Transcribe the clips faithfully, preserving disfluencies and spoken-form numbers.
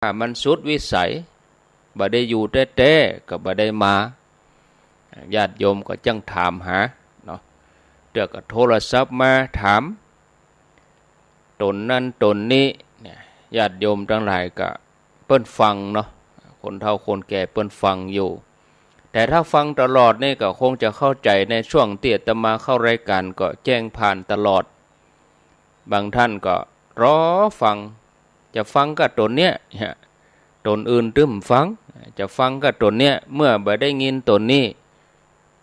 มันสุดวิสัย บ่ได้อยู่แต๊ๆ ก็บ่ได้มา ญาติโยมก็จั้งถามหาเนาะ เตื้อก็โทรศัพท์มาถาม ต๋นนั้นต๋นนี้เนี่ย ญาติโยมตังหลายก็เปิ้นฟังเนาะ คนเฒ่าคนแก่เปิ้นฟังอยู่ แต่ถ้าฟังตลอดนี่ก็คงจะเข้าใจ๋ ในช่วงตี้อาตมาเข้ารายก๋านก็แจ้งผ่านตลอด บางท่านก็รอฟัง จะฟังก็ต๋นเนี้ย ต๋นอื่นตึ้มฟัง จะฟังก็ต๋นเนี้ย เมื่อบ่ได้ยินต๋นนี้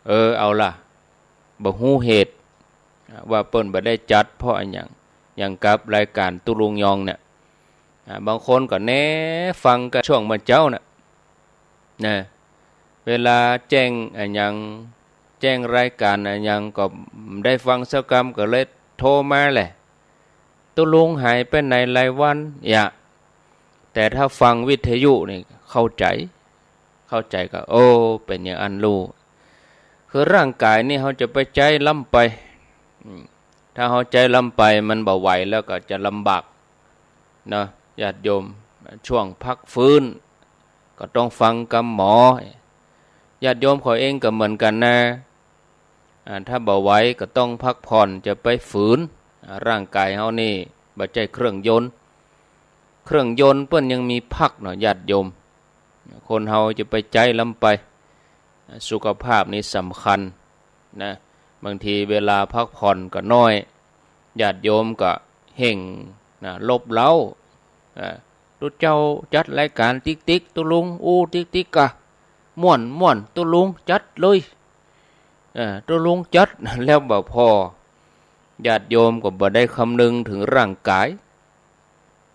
เออ เอาล่ะ บ่ฮู้เหตุ ว่าเปิ้นบ่ได้จัดเพราะอะหยัง อย่างกับรายก๋านตุ๊ลุงยองเนี่ย อ่า บางคนก็แนฟังก็ช่วงเมื่อเจ๊าน่ะ นะ เวลาแจ้งอะหยัง แจ้งรายก๋านอะหยังก็บ่ได้ฟังสักกำ ก็เลยโทรมาแหละ ตุ๊ลุงหายไปไหนหลายวัน อย่า แต่ถ้าฟังวิทยุนี่เข้าใจ๋ เข้าใจ๋ก็ โอ้ เป๋นอย่างอั้นลูก คือร่างก๋ายนี่เฮาจะไปใจ๊ล้ำไป อืม ถ้าเฮาใจ๊ล้ำไปมันบ่ไหวแล้วก็จะลำบากเนาะ ญาติโยม ช่วงพักฟื้น ก็ต้องฟังกำหมอ ญาติโยมเขาเองก็เหมือนกั๋นนะ อ่า ถ้าบ่ไหวก็ต้องพักผ่อน จะไปฝืน อ่า ร่างก๋ายเฮานี่บ่ใจ้เครื่องยนต์ เครื่องยนต์เปิ้นยังมีพักเนาะ ญาติโยม คนเฮาจะไปใจ๊ล้ำไป สุขภาพนี่สำคัญนะ บางทีเวลาพักผ่อนก็น้อย ญาติโยมก็เฮ่งนะ ลบเล้า อ่า ตุ๊เจ้าจัดรายก๋านติ๊กๆ ตุ๊ลุงอู้ติ๊กๆ ก่ะ ม่วนๆ ตุ๊ลุงจัดเลย เออ ตุ๊ลุงจัด แล้วบ่พอ ญาติโยมก็บ่ได้คำนึงเถิงร่างก๋าย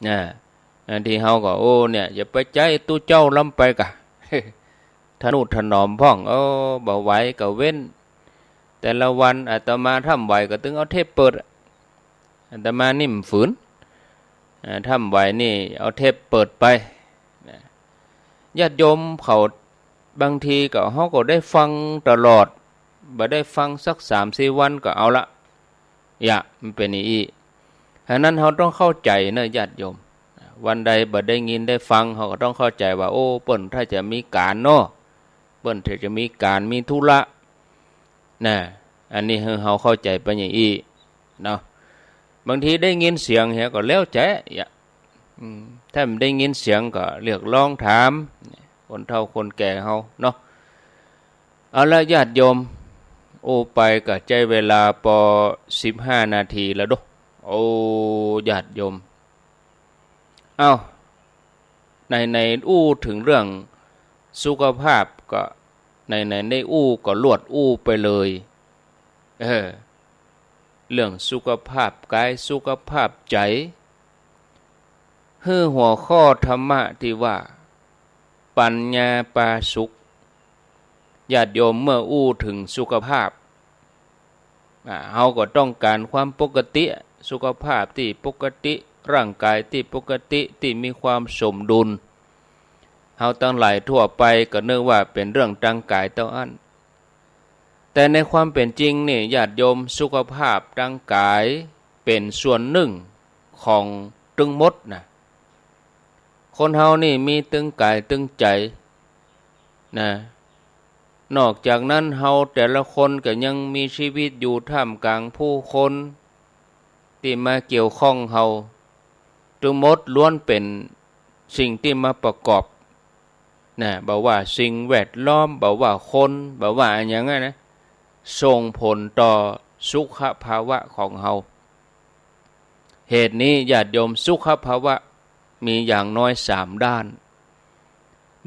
นะ อันตี้เฮาก็ โอ้ เนี่ย อย่าไปใจ๊ตุ๊เจ้าล้ำไปก่ะ ทะนุถนอมพ่อง โอ้ บ่ไหวก็เว้น แต่ละวันอาตมาถ้าบ่ไหวก็ตึงเอาเทปเปิด อาตมานี่บ่ฝืน อ่า ถ้าบ่ไหวนี่เอาเทปเปิดไป นะ ญาติโยมเขา บางทีก็ เฮาก็ได้ฟังตลอด บ่ได้ฟังสักสามสี่วันก็เอาละ อย่า มันเป๋นอย่างอี้ ฉะนั้นเฮาต้องเข้าใจ๋เนาะ ญาติโยม วันใดบ่ได้ยินได้ฟัง เฮาก็ต้องเข้าใจ๋ว่า โอ้ เปิ้นถ้าจะมีก๋านเนาะ เปิ้นถ้าจะมีก๋าน มีธุระ นะ อันนี้หื้อเฮาเข้าใจ๋ไปอย่างอี้เนาะ บางทีได้ยินเสียงเหียก็แล้วแจ๊ะ อย่า อืม ถ้าบ่ได้ยินเสียงก็เรียกร้องถาม คนเฒ่าคนแก่เฮาเนาะ เอาละญาติโยม อู้ไปก็ใจ๊เวลาปอสิบห้านาทีแล้วเนาะ โอ้ ญาติโยม เอ้า ไหนๆ อู้เถิงเรื่องสุขภาพก็ ไหนๆ ได้อู้ก็ลวดอู้ไปเลย เออ เรื่องสุขภาพก๋าย สุขภาพใจ๋ หื้อหัวข้อธรรมะตี้ว่า ปั๋ญญาปาสุข ญาติโยมเมื่ออู้เถิงสุขภาพ อ่า เฮาก็ต้องก๋านความปกติ สุขภาพตี้ปกติ ร่างก๋ายตี้ปกติ ตี้มีความสมดุล เฮาตังหลายทั่วไปก็นึกว่าเป๋นเรื่องตางก๋ายเต้าอั้น แต่ในความเป๋นจริงนี่ ญาติโยม สุขภาพตางก๋ายเป๋นส่วนนึ่งของตึงหมดนะ คนเฮานี่มีตึงก๋ายตึงใจ๋นะ นอกจากนั้นเฮาแต่ละคนก็ยังมีชีวิตอยู่ท่ามก๋างผู้คนตี้มาเกี่ยวข้องเฮา ตึงหมดล้วนเป๋นสิ่งตี้มาประกอบนะ บ่ว่าสิ่งแวดล้อม บ่ว่าคน บ่ว่าอะหยังอะนะ ส่งผลต่อสุขภาวะของเฮา เหตุนี้ญาติโยม สุขภาวะมีอย่างน้อยสามด้าน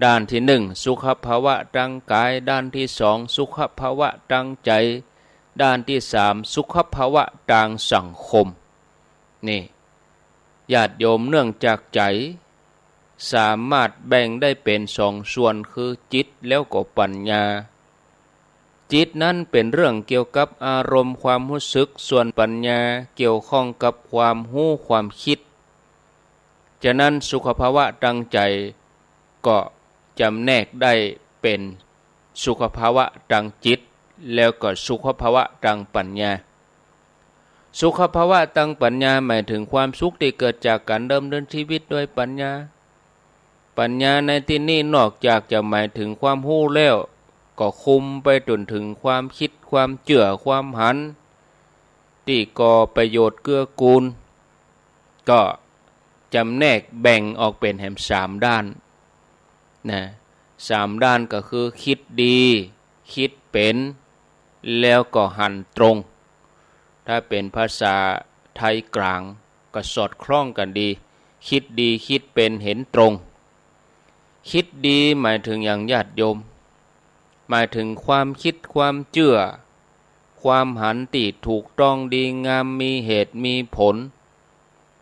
ด้านตี้นึ่ง สุขภาวะตางก๋าย ด้านตี้สอง สุขภาวะตางใจ๋ ด้านตี้สาม สุขภาวะตางสังคม นี่ ญาติโยม เนื่องจากใจ๋สามารถแบ่งได้เป๋นสองส่วน คือจิตแล้วก็ปั๋ญญา จิตนั้นเป๋นเรื่องเกี่ยวกับอารมณ์ความฮู้สึก ส่วนปั๋ญญาเกี่ยวข้องกับความฮู้ความกึ๊ด ฉะนั้นสุขภาวะตางใจ๋ก็จ๋ำแนกได้เป๋นสุขภาวะตางจิต แล้วก็สุขภาวะตางปั๋ญญา สุขภาวะตางปั๋ญญาหมายเถิงความสุขตี้เกิดจากก๋านดำเนินชีวิตโดยปั๋ญญา ปัญญาในตี้นี้นอกจากจะหมายเถิงความฮู้แล้ว ก็คุมไปจ๋นเถิงความกึ๊ด ความเจื้อ ความหัน ตี้ก่อประโยชน์เกื้อกูล ก็จ๋ำแนกแบ่งออกเป๋นแหมสามด้านนะ สามด้านก็คือ กึ๊ดดี กึ๊ดเป๋น แล้วก็หันตรง ถ้าเป๋นภาษาไทยกลางก็สอดคล้องกั๋นดี กึ๊ดดี กึ๊ดเป๋น หันตรง กึ๊ดดีหมายเถิงหยังญาติโยม หมายเถิงความกึ๊ด ความเจื้อ ความหันตี้ถูกต้องดีงาม มีเหตุมีผล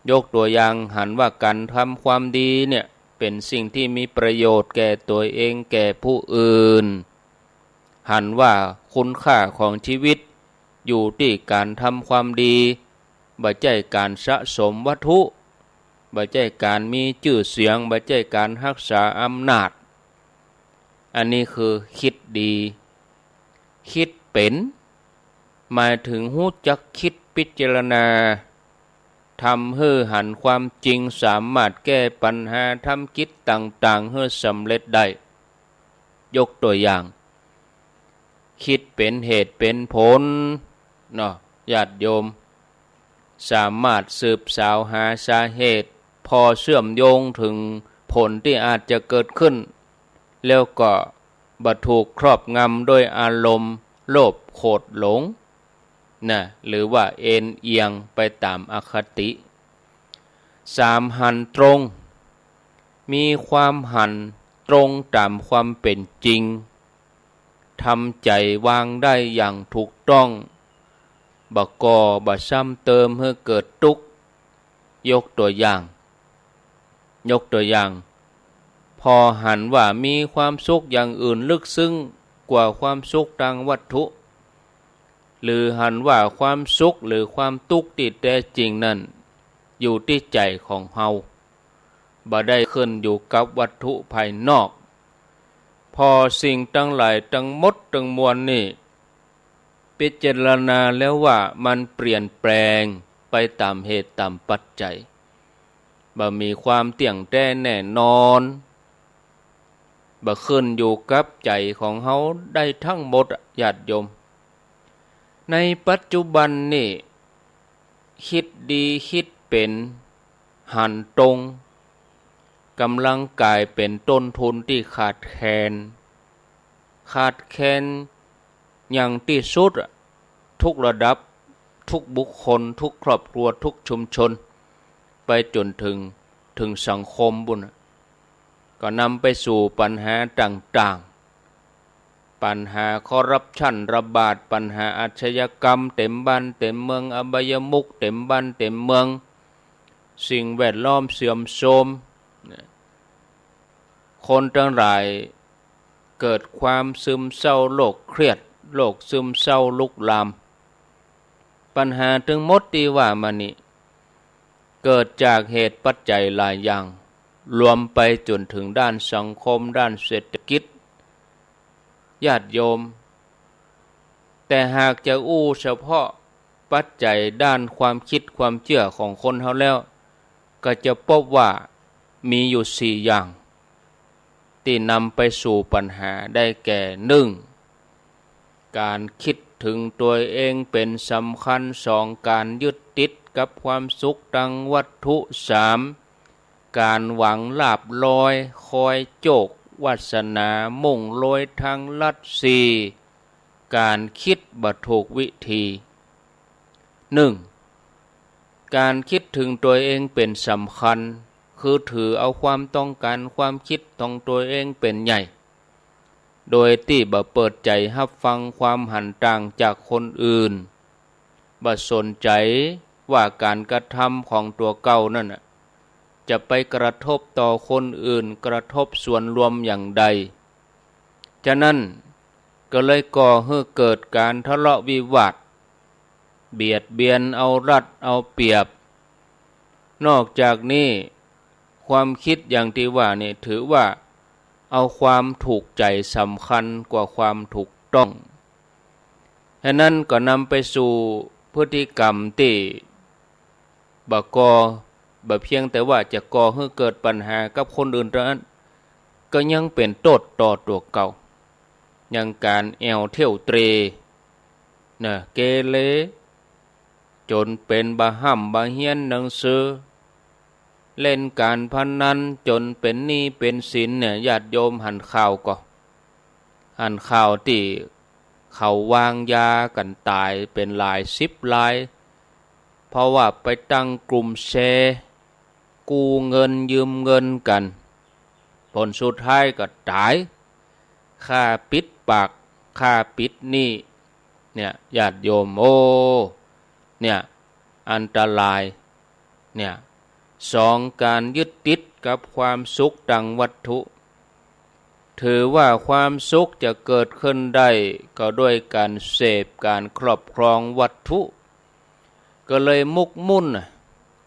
ยกตั๋วอย่าง หันว่าก๋านทำความดีเนี่ยเป๋นสิ่งตี้มีประโยชน์แก่ตั๋วเอง แก่ผู้อื่น หันว่าคุณค่าของชีวิตอยู่ตี้ก๋านทำความดี บ่ใจ้ก๋านสะสมวัตถุ บ่ใจ้ก๋านมีจื้อเสียง บ่ใจ้ก๋านฮักษาอำนาจ อันนี้คือกึ๊ดดี กึ๊ดเป๋น หมายเถิงฮู้จักกึ๊ดพิจารณา ทำหื้อหันความจริง สามารถแก้ปัญหา ทำกิจต่างๆ หื้อสำเร็จได้ ยกตั๋วอย่าง กึ๊ดเป๋นเหตุเป๋นผลเนาะ ญาติโยม สามารถสืบสาวหาสาเหตุ ผ่อเชื่อมโยงเถิงผลตี้อาจจะเกิดขึ้น แล้วก็บ่ถูกครอบงำโดยอารมณ์โลภโขดหลงนะ หรือว่าเอนเอียงไปต๋ามอคติ สาม หันตรง มีความหันตรงต๋ามความเป๋นจริง ทำใจ๋วางได้อย่างถูกต้อง บ่ก่อ บ่ซ้ำเติมหื้อเกิดตุ๊กข์ ยกตั๋วอย่าง ยกตั๋วอย่าง ผ่อหันว่ามีความสุขอย่างอื่นลึกซึ้งกว่าความสุขตางวัตถุ หรือหันว่าความสุขหรือความตุ๊กข์ตี้แต๊จริงนั้น อยู่ตี้ใจ๋ของเฮา บ่ได้ขึ้นอยู่กับวัตถุภายนอก ผ่อสิ่งตังหลายตังหมดตังมวลนี่ พิจารณาแล้วว่ามันเปลี่ยนแปลงไปต๋ามเหตุต๋ามปัจจัย บ่มีความเตี้ยงแต๊แน่นอน บ่ขึ้นอยู่กับใจ๋ของเฮาได้ทั้งหมดอะ ญาติโยม ในปัจจุบันนี่ กึ๊ดดี กึ๊ดเป๋น หันตรง ก่ำลังก๋ายเป๋นต้นทุนตี้ขาดแคลน ขาดแคลนอย่างตี้สุดอะ ทุกระดับ ทุกบุคคล ทุกครอบครัว ทุกชุมชน ไปจ๋นเถิง เถิงสังคมปู๊นอะ ก็นำไปสู่ปัญหาต่างๆ ปัญหาคอร์รัปชันระบาด ปัญหาอาชญากรรมเต๋มบ้านเต๋มเมือง อบายมุขเต๋มบ้านเต๋มเมือง สิ่งแวดล้อมเสื่อมโทรม คนตังหลายเกิดความซึมเศร้า โรคเครียด โรคซึมเศร้าลุกลาม ปัญหาตึงหมดตี้ว่ามานี้ เกิดจากเหตุปัจจัยหลายอย่าง รวมไปจ๋นเถิงด้านสังคม ด้านเศรษฐกิจ ญาติโยม แต่หากจะอู้เฉพาะปัจจัยด้านความกึ๊ดความเจื้อของคนเฮาแล้ว ก็จะปบว่ามีอยู่สี่อย่าง ตี้นำไปสู่ปัญหาได้แก่ นึ่ง ก๋านกึ๊ดเถิงตั๋วเองเป๋นสำคัญ สอง ก๋านยึดติดกับความสุขตางวัตถุ สาม ก๋านหวังลาภลอย คอยโจกวาสนา มุ่งรวยตางลัด สี่ ก๋านกึ๊ดบ่ถูกวิธี นึ่ง ก๋านกึ๊ดเถิงตั๋วเองเป๋นสำคัญ คือถือเอาความต้องก๋านความกึ๊ดของตั๋วเองเป๋นใหญ่ โดยตี้บ่เปิดใจ๋ฮับฟังความหันต่างจากคนอื่น บ่สนใจ๋ว่าก๋านกระทำของตั๋วเก่านั้นน่ะ จะไปกระทบต่อคนอื่น กระทบส่วนรวมอย่างใด ฉะนั้นก็เลยก่อหื้อเกิดก๋านทะเลาะวิวาท เบียดเบียนเอารัดเอาเปรียบ นอกจากนี้ ความกึ๊ดอย่างตี้ว่านี่ถือว่าเอาความถูกใจ๋สำคัญกว่าความถูกต้อง ฉะนั้นก็นำไปสู่พฤติกรรมตี้บ่ก่อ บ่เพียงแต่ว่าจะก่อหื้อเกิดปัญหากับคนอื่นเต้านั้น ก็ยังเป๋นโต้ษต่อตั๋วเก่า ยังก๋านแอ่วเที่ยวเตร่ นะ เกเร จ๋นเป๋นบ่ฮ่ำบ่เฮียนหนังสือ เล่นก๋านพนันจ๋นเป๋นหนี้เป๋นสินเนี่ย ญาติโยมหันข่าวก่อ หันข่าวตี้เขาวางยากั๋นต๋ายเป๋นหลายสิบราย เพราะว่าไปตั้งกลุ่มแชร์ กู้เงินยืมเงินกั๋น ผลสุดท้ายก็ต๋าย ค่าปิดปาก ค่าปิดหนี้ เนี่ย ญาติโยม โอ้ เนี่ย อันตราย เนี่ย สอง ก๋านยึดติดกับความสุขตางวัตถุ ถือว่าความสุขจะเกิดขึ้นได้ก็ด้วยก๋านเสพ ก๋านครอบครองวัตถุ ก็เลยหมกมุ่นน่ะ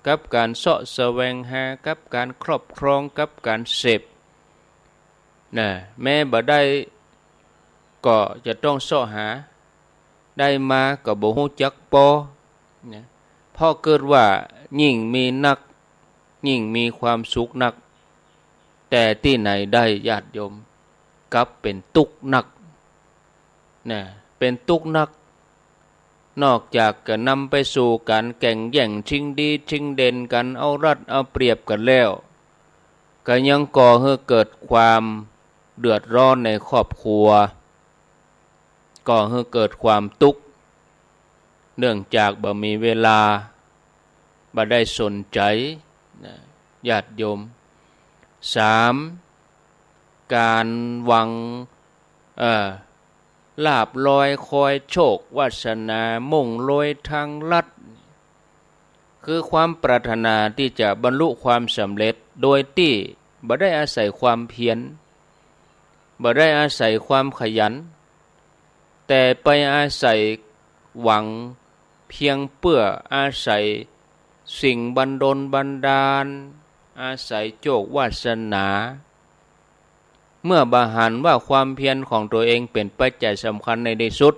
กับก๋านเซาะแสวงหา กับก๋านครอบครอง กับก๋านเสพ นะ แม้บ่ได้ก็จะต้องเซาะหา ได้มาก็บ่ฮู้จักปอ นะ เพราะเกิดว่ายิ่งมีนัก ยิ่งมีความสุขนัก แต่ตี้ไหนได้ ญาติโยม กลับเป๋นตุ๊กข์นัก นะ เป๋นตุ๊กข์นัก นอกจากจะนำไปสู่ก๋านแก่งแย่งชิงดีชิงเด่นกั๋น เอารัดเอาเปรียบกั๋นแล้ว ก็ยังก่อหื้อเกิดความเดือดร้อนในครอบครัว ก่อหื้อเกิดความตุ๊กข์ เนื่องจากบ่มีเวลา บ่ได้สนใจ๋ นะ ญาติโยม สาม ก๋านหวัง เอ่อ ลาภลอยคอย โชควาสนา มุ่งรวยตางลัด คือความปรารถนาตี้จะบรรลุความสำเร็จ โดยตี้บ่ได้อาศัยความเพียร บ่ได้อาศัยความขยัน แต่ไปอาศัยหวังเพียงเปื้ออาศัยสิ่งบันดลบันดาล อาศัยโชควาสนา เมื่อบ่หันว่าความเพียรของตั๋วเองเป๋นปัจจัยสำคัญในตี้สุด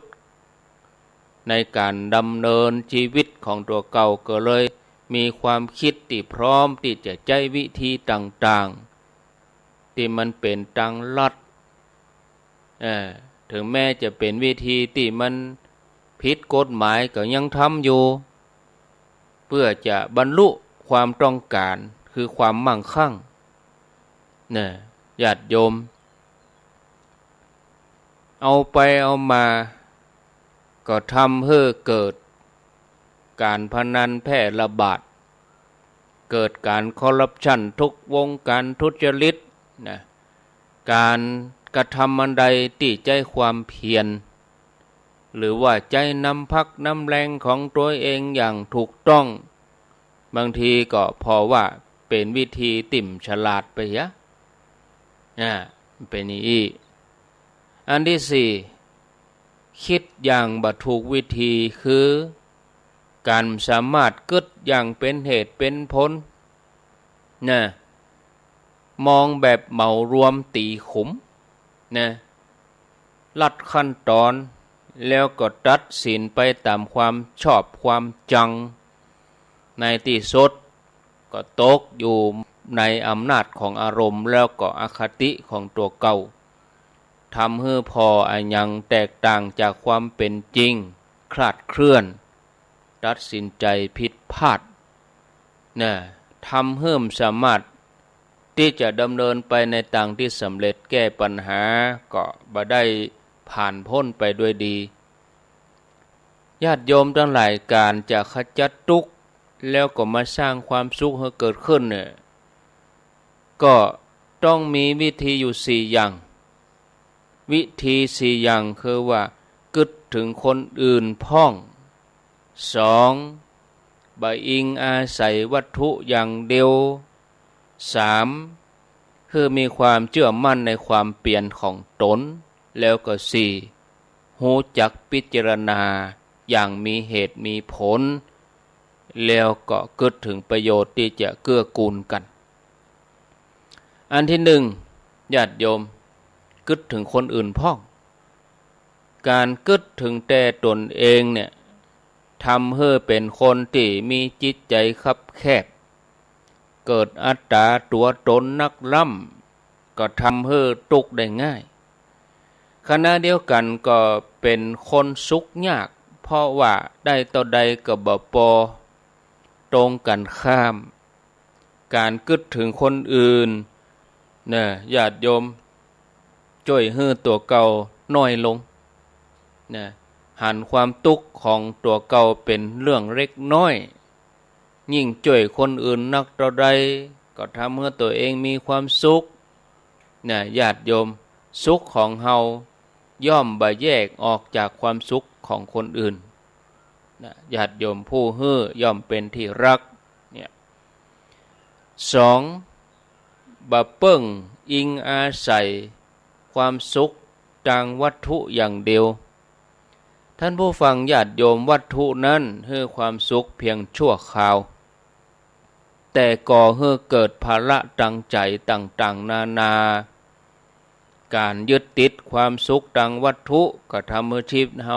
ในก๋านดำเนินจีวิตของตั๋วเก่า ก็เลยมีความกึ๊ดตี้พร้อมตี้จะใจ๊วิธีต่างๆ ตี้มันเป๋นตางลัด เอ่อ เถิงแม้จะเป๋นวิธีตี้มันผิดกฎหมายก็ยังทำอยู่ เปื้อจะบรรลุความต้องก๋าน คือความมั่งคั่ง นะ ญาติโยม เอาไปเอามา ก็ทำหื้อเกิดก๋านพนันแพร่ระบาด เกิดก๋านคอร์รัปชันทุกวงก๋านทุจริต นะ ก๋านกระทำอันใดตี้ใจ๊ความเพียร หรือว่าใจ๊น้ำพักน้ำแฮงของตั๋วเองอย่างถูกต้อง บางทีก็ผ่อว่าเป๋นวิธีตี้บ่ฉลาดไปเหีย อ่า เป๋นอย่างอี้ อันตี้สี่ กึ๊ดอย่างบ่ถูกวิธี คือก๋านบ่สามารถกึ๊ดอย่างเป๋นเหตุเป๋นผล นะ มองแบบเหมารวมตี๋ขุม นะ ลัดขั้นต๋อน แล้วก็ตัดสินไปต๋ามความชอบความจัง ในตี้สุดก็ตกอยู่ในอำนาจของอารมณ์ แล้วก็อคติของตั๋วเก่า ทำหื้อผ่ออะหยังแตกต่างจากความเป๋นจริง คลาดเคลื่อน ตัดสินใจ๋ผิดพลาด นะ ทำหื้อบ่สามารถตี้จะดำเนินไปในตางตี้สำเร็จ แก้ปัญหาก็บ่ได้ผ่านพ้นไปด้วยดี ญาติโยมตังหลาย ก๋านจะขจัดตุ๊กข์ แล้วก็มาสร้างความสุขหื้อเกิดขึ้นเนี่ย ก็ต้องมีวิธีอยู่สี่อย่าง วิธีสี่อย่างคือว่า กึ๊ดเถิงคนอื่นพ่อง สอง บ่อิงอาศัยวัตถุอย่างเดียว สาม คือมีความเจื้อมั่นในความเปียรของต๋น แล้วก็สี่ ฮู้จักพิจารณาอย่างมีเหตุมีผล แล้วก็กึ๊ดเถิงประโยชน์ตี้จะเกื้อกูลกั๋น อันตี้นึ่ง ญาติโยม กึ๊ดเถิงคนอื่นพ่อง ก๋านกึ๊ดเถิงแต่ต๋นเองเนี่ย ทำหื้อเป๋นคนตี้มีจิตใจ๋คับแคบ เกิดอัตต๋าตั๋วต๋นนักล้ำ ก็ทำหื้อตุ๊กข์ได้ง่าย ขณะเดียวกั๋นก็เป๋นคนสุขยาก เพราะว่าได้เต้าใดก็บ่ปอตรงกั๋นข้าม ก๋านกึ๊ดเถิงคนอื่น นะ ญาติโยม จ้วยหื้อตั๋วเก่าน้อยลง นะ หันความตุ๊กข์ของตั๋วเก่าเป๋นเรื่องเล็กน้อย ยิ่งจ้วยคนอื่นนักเต้าใด ก็ทำหื้อตั๋วเองมีความสุข นะ ญาติโยม สุขของเฮาย่อมบ่แยกออกจากความสุขของคนอื่น นะ ญาติโยม ผู้หื้อย่อมเป๋นตี้ฮัก เนี่ย สอง บ่เปิ้งอิงอาศัยความสุขตางวัตถุอย่างเดียว ท่านผู้ฟังญาติโยม วัตถุนั้นหื้อความสุขเพียงชั่วคราว แต่ก่อหื้อเกิดภาระตางใจ๋ต่างๆ นานา ก๋านยึดติดความสุขตางวัตถุก็ทำหื้อชีวิตเฮา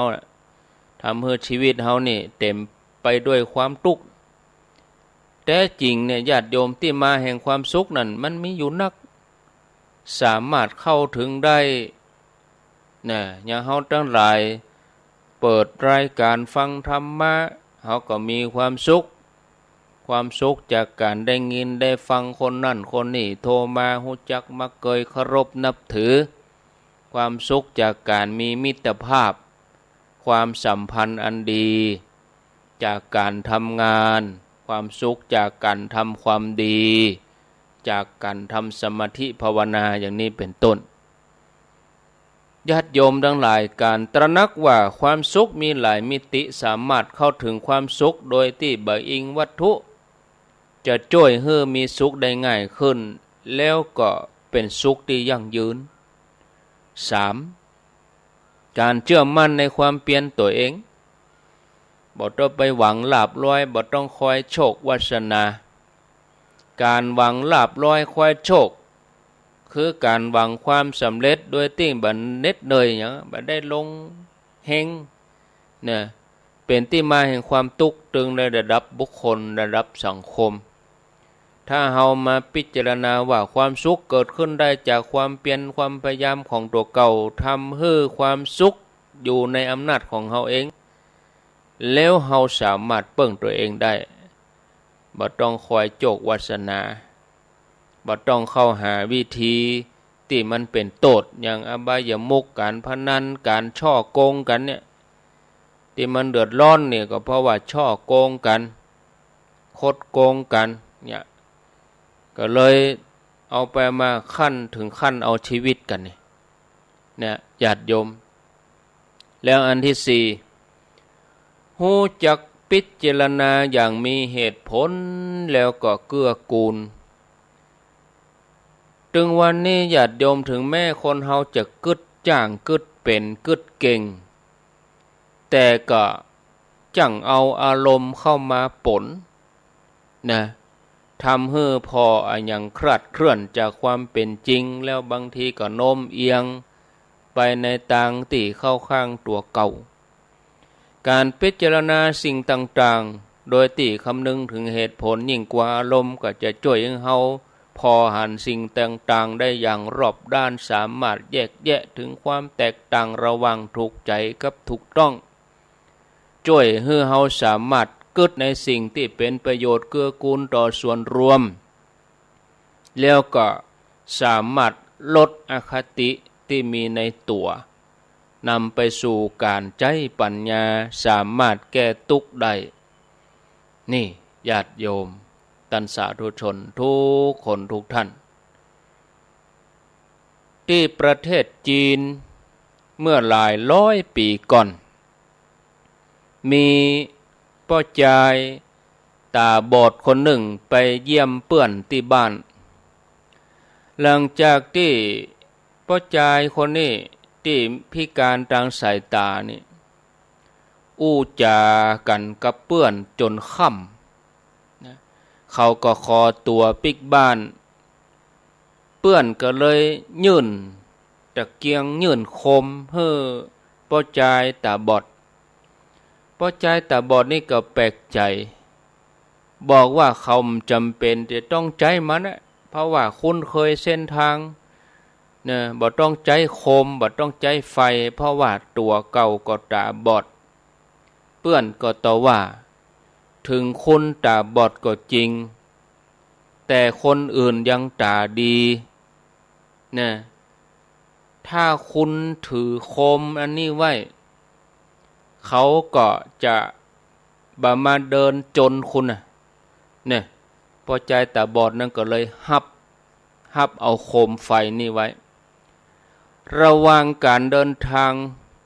ทำหื้อชีวิตเฮานี่เต๋มไปด้วยความตุ๊กข์ แต๊จริงเนี่ย ญาติโยม ตี้มาแห่งความสุขนั้นมันมีอยู่นัก สามารถเข้าเถิงได้ นะ อย่างเฮาตังหลายเปิดรายก๋านฟังธรรมะ เฮาก็มีความสุข ความสุขจากก๋านได้ยินได้ฟังคนนั้นคนนี้โทรมา ฮู้จักมักเกยเคารพนับถือ ความสุขจากก๋านมีมิตรภาพ ความสัมพันธ์อันดี จากก๋านทำงาน ความสุขจากก๋านทำความดี จากก๋านทำสมาธิภาวนา อย่างนี้เป๋นต้น ญาติโยมตังหลาย ก๋านตระหนักว่าความสุขมีหลายมิติ สามารถเข้าเถิงความสุขโดยตี้บ่อิงวัตถุ จะจ้วยหื้อมีสุขได้ง่ายขึ้น แล้วก็เป๋นสุขตี้ยั่งยืน สาม ก๋านเจื้อมั่นในความเปียรตั๋วเอง บ่ต้องไปหวังลาภลอย บ่ต้องคอยโชควาสนา ก๋านหวังลาภลอยคอยโชค คือก๋านหวังความสำเร็จโดยตี้บ่เหน็ดเหนื่อยหยัง บ่ได้ลงเฮง นะ เป๋นตี้มาแห่งความตุ๊กข์ตึงในระดับบุคคล ระดับสังคม ถ้าเฮามาพิจารณาว่าความสุขเกิดขึ้นได้จากความเปียรความพยายามของตั๋วเก่า ทำหื้อความสุขอยู่ในอำนาจของเฮาเอง แล้วเฮาสามารถเปิ้งตั๋วเองได้ บ่ต้องคอยโจกวาสนา บ่ต้องเข้าหาวิธีตี้มันเป๋นโต้ษ อย่างอบายมุข ก๋านพนัน ก๋านฉ้อโกงกั๋นเนี่ย ตี้มันเดือดร้อนเนี่ยก็เพราะว่าฉ้อโกงกั๋น คดโกงกั๋นเนี่ย ก็เลยเอาไปมาขั้นเถิงขั้นเอาชีวิตกั๋นนี่ เนี่ย ญาติโยม แล้วอันตี้สี่ ฮู้จักพิจารณาอย่างมีเหตุผล แล้วก็เกื้อกูล ตึงวันนี้ญาติโยม เถิงแม้คนเฮาจะกึ๊ดจ้าง กึ๊ดเป๋น กึ๊ดเก่ง แต่ก็จั่งเอาอารมณ์เข้ามาป๋น นะ ทำหื้อผ่ออะหยังคลาดเคลื่อนจากความเป๋นจริง แล้วบางทีก็โน้มเอียงไปในตางตี้เข้าข้างตั๋วเก่า ก๋านพิจารณาสิ่งต่างๆ โดยตี้คำนึงเถิงเหตุผลยิ่งกว่าอารมณ์ ก็จะจ้วยหื้อเฮาผ่อหันสิ่งต่างๆ ได้อย่างรอบด้าน สามารถแยกแยะเถิงความแตกต่างระหว่างถูกใจ๋กับถูกต้อง จ้วยหื้อเฮาสามารถกึ๊ดในสิ่งตี้เป๋นประโยชน์เกื้อกูลต่อส่วนรวม แล้วก็สามารถลดอคติตี้มีในตั๋ว นำไปสู่ก๋านใจ๊ปัญญา สามารถแก้ตุ๊กข์ได้ นี่ ญาติโยม ต้านสาธุชนทุกคนทุกท่าน ตี้ประเทศจีน เมื่อหลายร้อยปี๋ก่อน มีป้อจายต๋าบอดคนนึ่งไปเยี่ยมเปื้อนตี้บ้าน หลังจากตี้ป้อจายคนนี้ตี้พิก๋านตางสายต๋านี่ อู้จ๋ากั๋นกับเปื้อนจ๋นค่ำ นะ เขาก็ขอตั๋วปิ๊กบ้าน เปื้อนก็เลยยื่นตะเกียง ยื่นโคมหื้อป้อจายต๋าบอด ป้อจายต๋าบอดนี่ก็แปลกใจ๋ บอกว่าเขาบ่จ๋ำเป๋นจะต้องใจ๊มันนะ เพราะว่าคุ้นเคยเส้นตาง นะ บ่ต้องใจ๊โคม บ่ต้องใจ๊ไฟ เพราะว่าตั๋วเก่าก็ต๋าบอด เปื้อนก็ตอบว่า เถิงคุณต๋าบอดก็จริง แต่คนอื่นยังต๋าดี นะ ถ้าคุณถือโคมอันนี้ไว้ เขาก็จะบ่มาเดินจนคุณน่ะ เนี่ย ป้อจายต๋าบอดนั้นก็เลยฮับ ฮับเอาโคมไฟนี่ไว้ ระหว่างก๋านเดินทาง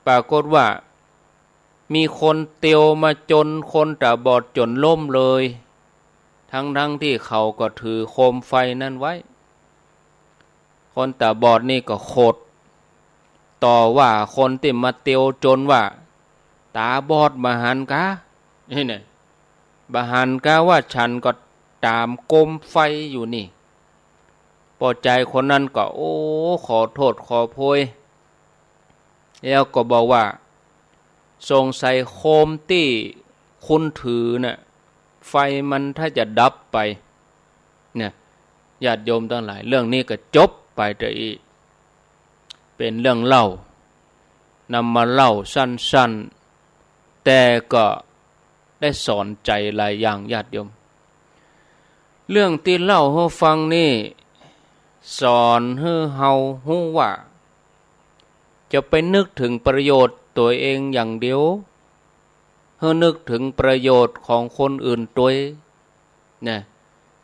ปรากฏว่า มีคนเตียวมาจนคนต๋าบอดจ๋นล้มเลย ทั้งๆ ตี้เขาก็ถือโคมไฟนั้นไว้ คนต๋าบอดนี่ก็โขด ต่อว่าคนตี้มาเตียวจนว่า ต๋าบอดบ่หันกา นี่เนี่ย บ่หันกาว่าฉันก็ต๋ามโคมไฟอยู่นี่ ป้อจายคนนั้นก็ โอ้ ขอโต้ษขอโพย แล้วก็บอกว่า สงสัยโคมตี้คุณถือน่ะ ไฟมันถ้าจะดับไป เนี่ย ญาติโยมตังหลาย เรื่องนี้ก็จบไปแต่อี้ เป๋นเรื่องเล่า นำมาเล่าสั้นๆ แต่ก็ได้สอนใจ๋หลายอย่าง ญาติโยม เรื่องตี้เล่าหื้อฟังนี่ สอนหื้อเฮาฮู้ว่า จะไปนึกเถิงประโยชน์ตั๋วเองอย่างเดียว หื้อนึกเถิงประโยชน์ของคนอื่นตวย นะ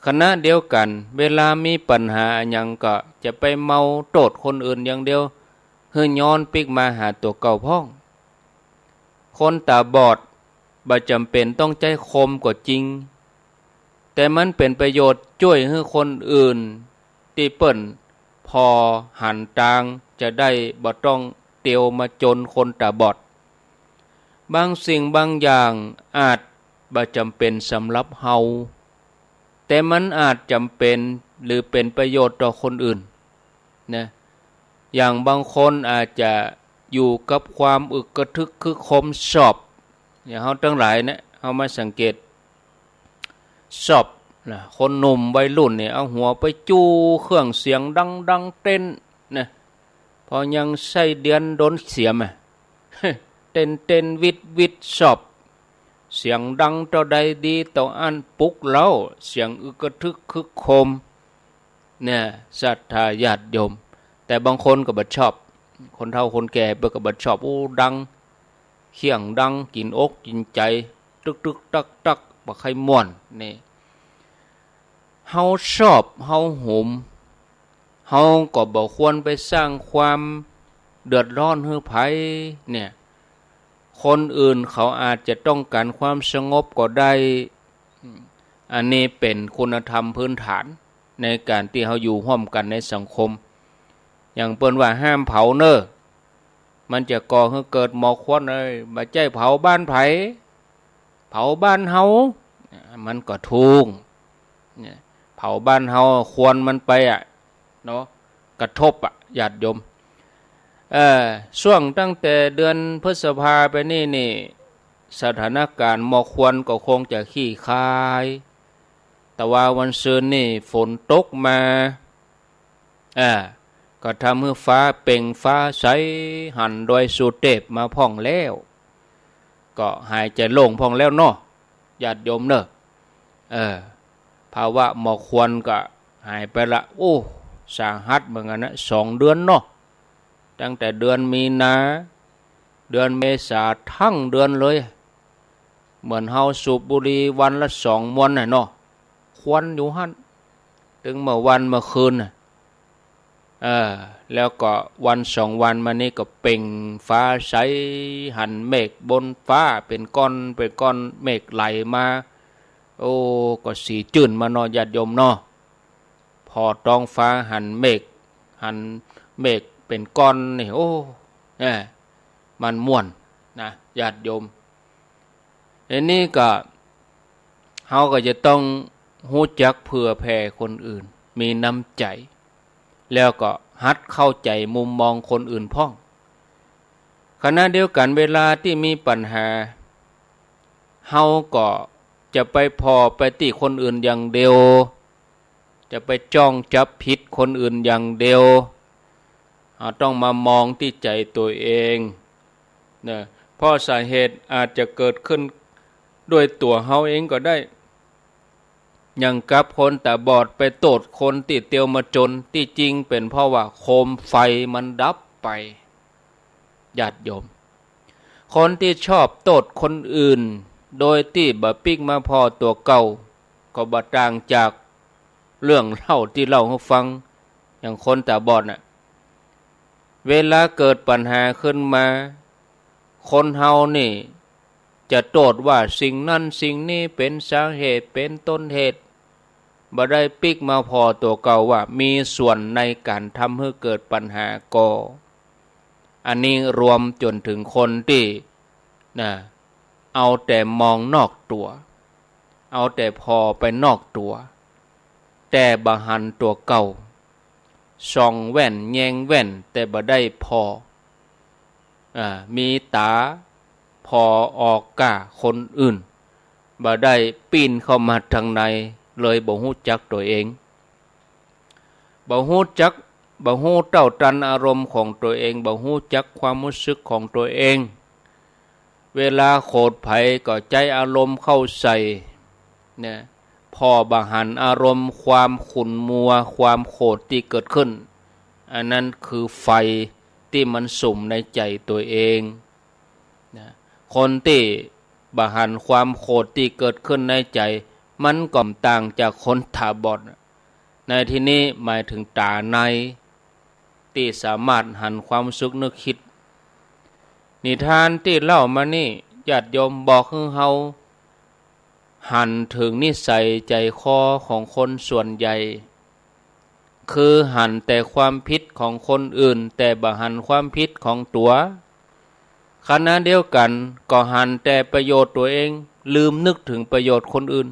ขณะเดียวกั๋น เวลามีปัญหาอะหยังก็จะไปเมาโต้ษคนอื่นอย่างเดียว หื้อย้อนปิ๊กมาหาตั๋วเก่าพ่อง คนต๋าบอดบ่จ๋ำเป๋นต้องใจ๊โคมก็จริง แต่มันเป๋นประโยชน์จ้วยหื้อคนอื่น ตี้เปิ้นผ่อหันตาง จะได้บ่ต้องเตียวมาจนคนต๋าบอด บางสิ่งบางอย่างอาจบ่จ๋ำเป๋นสำหรับเฮา แต่มันอาจจ๋ำเป๋นหรือเป๋นประโยชน์ต่อคนอื่น นะ อย่างบางคนอาจจะอยู่กับความอึกกระทึกคึกโคมสอบ อย่างเฮาตังหลายเนี่ย เฮามาสังเกต สอบนะ คนหนุ่มวัยรุ่นเนี่ย เอาหัวไปจู้เครื่องเสียงดังๆ เต้นนะ พอยังไส้เดือนโดนเสียมอะ เต้นๆ วิดๆ สอบ เสียงดังเต้าใดดีเต้าอั้น ปลุกเร้า เสียงอึกกระทึกคึกโคม เนี่ย ศรัทธาญาติโยม แต่บางคนก็บ่ชอบ คนเฒ่าคนแก่เปิ้นก็บ่ชอบ โอ้ ดัง เสียงดัง กิ๋นอกกิ๋นใจ๋ ตึกๆ ตักๆ บ่ใค่ม่วน นี่ เฮาสอบ เฮาหม เฮาก็บ่ควรไปสร้างความเดือดร้อนหื้อใผ เนี่ย คนอื่นเขาอาจจะต้องก๋านความสงบก็ได้ อันนี้เป๋นคุณธรรมพื้นฐานในก๋านตี้เฮาอยู่ฮ่วมกั๋นในสังคม อย่างเปิ้นว่าห้ามเผาเน่อ มันจะก่อหื้อเกิดหมอกควันเอ้ย บ่ใจ้เผาบ้านใผ เผาบ้านเฮา มันก็ถูก เนี่ย เผาบ้านเฮา ควันมันไปอะ เนาะ กระทบอะ ญาติโยม เอ่อ ช่วงตั้งแต่เดือนพฤษภาไปนี่นี่ สถานก๋ารณ์หมอกควันก็คงจะคลี่คลาย แต่ว่าวันซืนนี่ฝนตกมา อ่า ก็ทำหื้อฟ้าเป่งฟ้าใส หันดอยสุเตพมาพ่องแล้ว ก็หายใจ๋โล่งพ่องแล้วเนาะ ญาติโยมเน่อ เออ ภาวะหมอกควันก็หายไปละ โอ้ สาหัสเหมือนกั๋นนะ สองเดือนเนาะ ตั้งแต่เดือนมีนา เดือนเมษา ตึงเดือนเลย เหมือนเฮาสูบบุหรี่วันละสองมวนน่ะเนาะ ควันอยู่หั้น ตึงเมื่อวันเมื่อคืนน่ะ เออ แล้วก็วันสองวันมานี้ก็เป่งฟ้าใส หันเมฆบนฟ้าเป๋นก้อนเป๋นก้อน เมฆไหลมา โอ้ ก็สีจื้นมาเนาะ ญาติโยมเนาะ ผ่อต๊องฟ้าหันเมฆ หันเมฆเป๋นก้อนนี่ โอ้ เออ มันม่วนนะ ญาติโยม อันนี้ก็ เฮาก็จะต้องฮู้จักเผื่อแผ่คนอื่น มีน้ำใจ๋ แล้วก็หัดเข้าใจ๋มุมมองคนอื่นพ่อง ขณะเดียวกั๋นเวลาตี้มีปัญหา เฮาก็จะไปผ่อไปตี้คนอื่นอย่างเดียว จะไปจ้องจับผิดคนอื่นอย่างเดียว อ่า ต้องมามองตี้ใจ๋ตั๋วเองนะ เพราะสาเหตุอาจจะเกิดขึ้นด้วยตั๋วเฮาเองก็ได้ อย่างกับคนต๋าบอดไปโต้ษคนตี้เตียวมาจ๋น ตี้จริงเป๋นเพราะว่าโคมไฟมันดับไป ญาติโยม คนตี้ชอบโต้ษคนอื่น โดยตี้บ่ปิ๊กมาผ่อตั๋วเก่า ก็บ่ต่างจากเรื่องเล่าตี้เล่าหื้อฟัง อย่างคนต๋าบอดน่ะ เวลาเกิดปัญหาขึ้นมา คนเฮานี่จะโต้ษว่าสิ่งนั้นสิ่งนี้เป๋นสาเหตุ เป๋นต้นเหตุ บ่ได้ปิ๊กมาผ่อตั๋วเก่าว่ามีส่วนในก๋านทำหื้อเกิดปัญหาก่อ อันนี้รวมจ๋นเถิงคนตี้ นะ เอาแต่มองนอกตั๋ว เอาแต่ผ่อไปนอกตั๋ว แต่บ่หันตั๋วเก่า ส่องแว่นแยงแว่น แต่บ่ได้ผ่อ อ่า มีต๋าผ่อออกก้าคนอื่น บ่ได้ปิ้นเข้ามาตางใน เลยบ่ฮู้จักตั๋วเอง บ่ฮู้จัก บ่ฮู้เต้าตันอารมณ์ของตั๋วเอง บ่ฮู้จักความฮู้สึกของตั๋วเอง เวลาโขดใผก็ใจ๊อารมณ์เข้าใส่ เนี่ย ผ่อบ่หันอารมณ์ความขุ่นมัว ความโขดตี้เกิดขึ้น อันนั้นคือไฟตี้มันสุมในใจ๋ตั๋วเอง นะ คนตี้บ่หันความโขดตี้เกิดขึ้นในใจ๋ มันก็บ่ต่างจากคนต๋าบอด ในที่นี้หมายเถิงต๋าใน ตี้สามารถหันความรู้สึกนึกคิด นิทานตี้เล่ามานี่ ญาติโยม บอกหื้อเฮาหันเถิงนิสัยใจ๋คอของคนส่วนใหญ่ คือหันแต่ความผิดของคนอื่น แต่บ่หันความผิดของตั๋ว ขณะเดียวกั๋นก็หันแต่ประโยชน์ตั๋วเอง ลืมนึกเถิงประโยชน์คนอื่น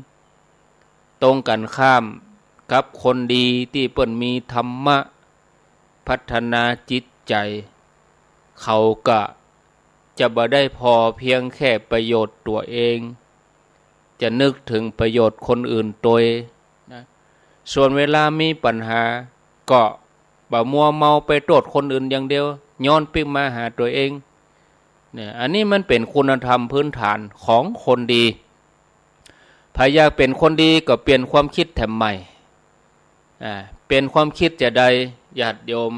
ตรงกั๋นข้ามกับคนดีตี้เปิ้นมีธรรมะ พัฒนาจิตใจ๋ เขาก็จะบ่ได้ผ่อเพียงแค่ประโยชน์ตั๋วเอง จะนึกเถิงประโยชน์คนอื่นตวยนะ ส่วนเวลามีปัญหาก็บ่มัวเมาไปโต้ษคนอื่นอย่างเดียว ย้อนปิ๊กมาหาตั๋วเองเนี่ย อันนี้มันเป๋นคุณธรรมพื้นฐานของคนดี ใผอยากเป๋นคนดีก็เปลี่ยนความคิดแถมใหม่ อ่า เป๋นความคิดจาใด ญาติโยม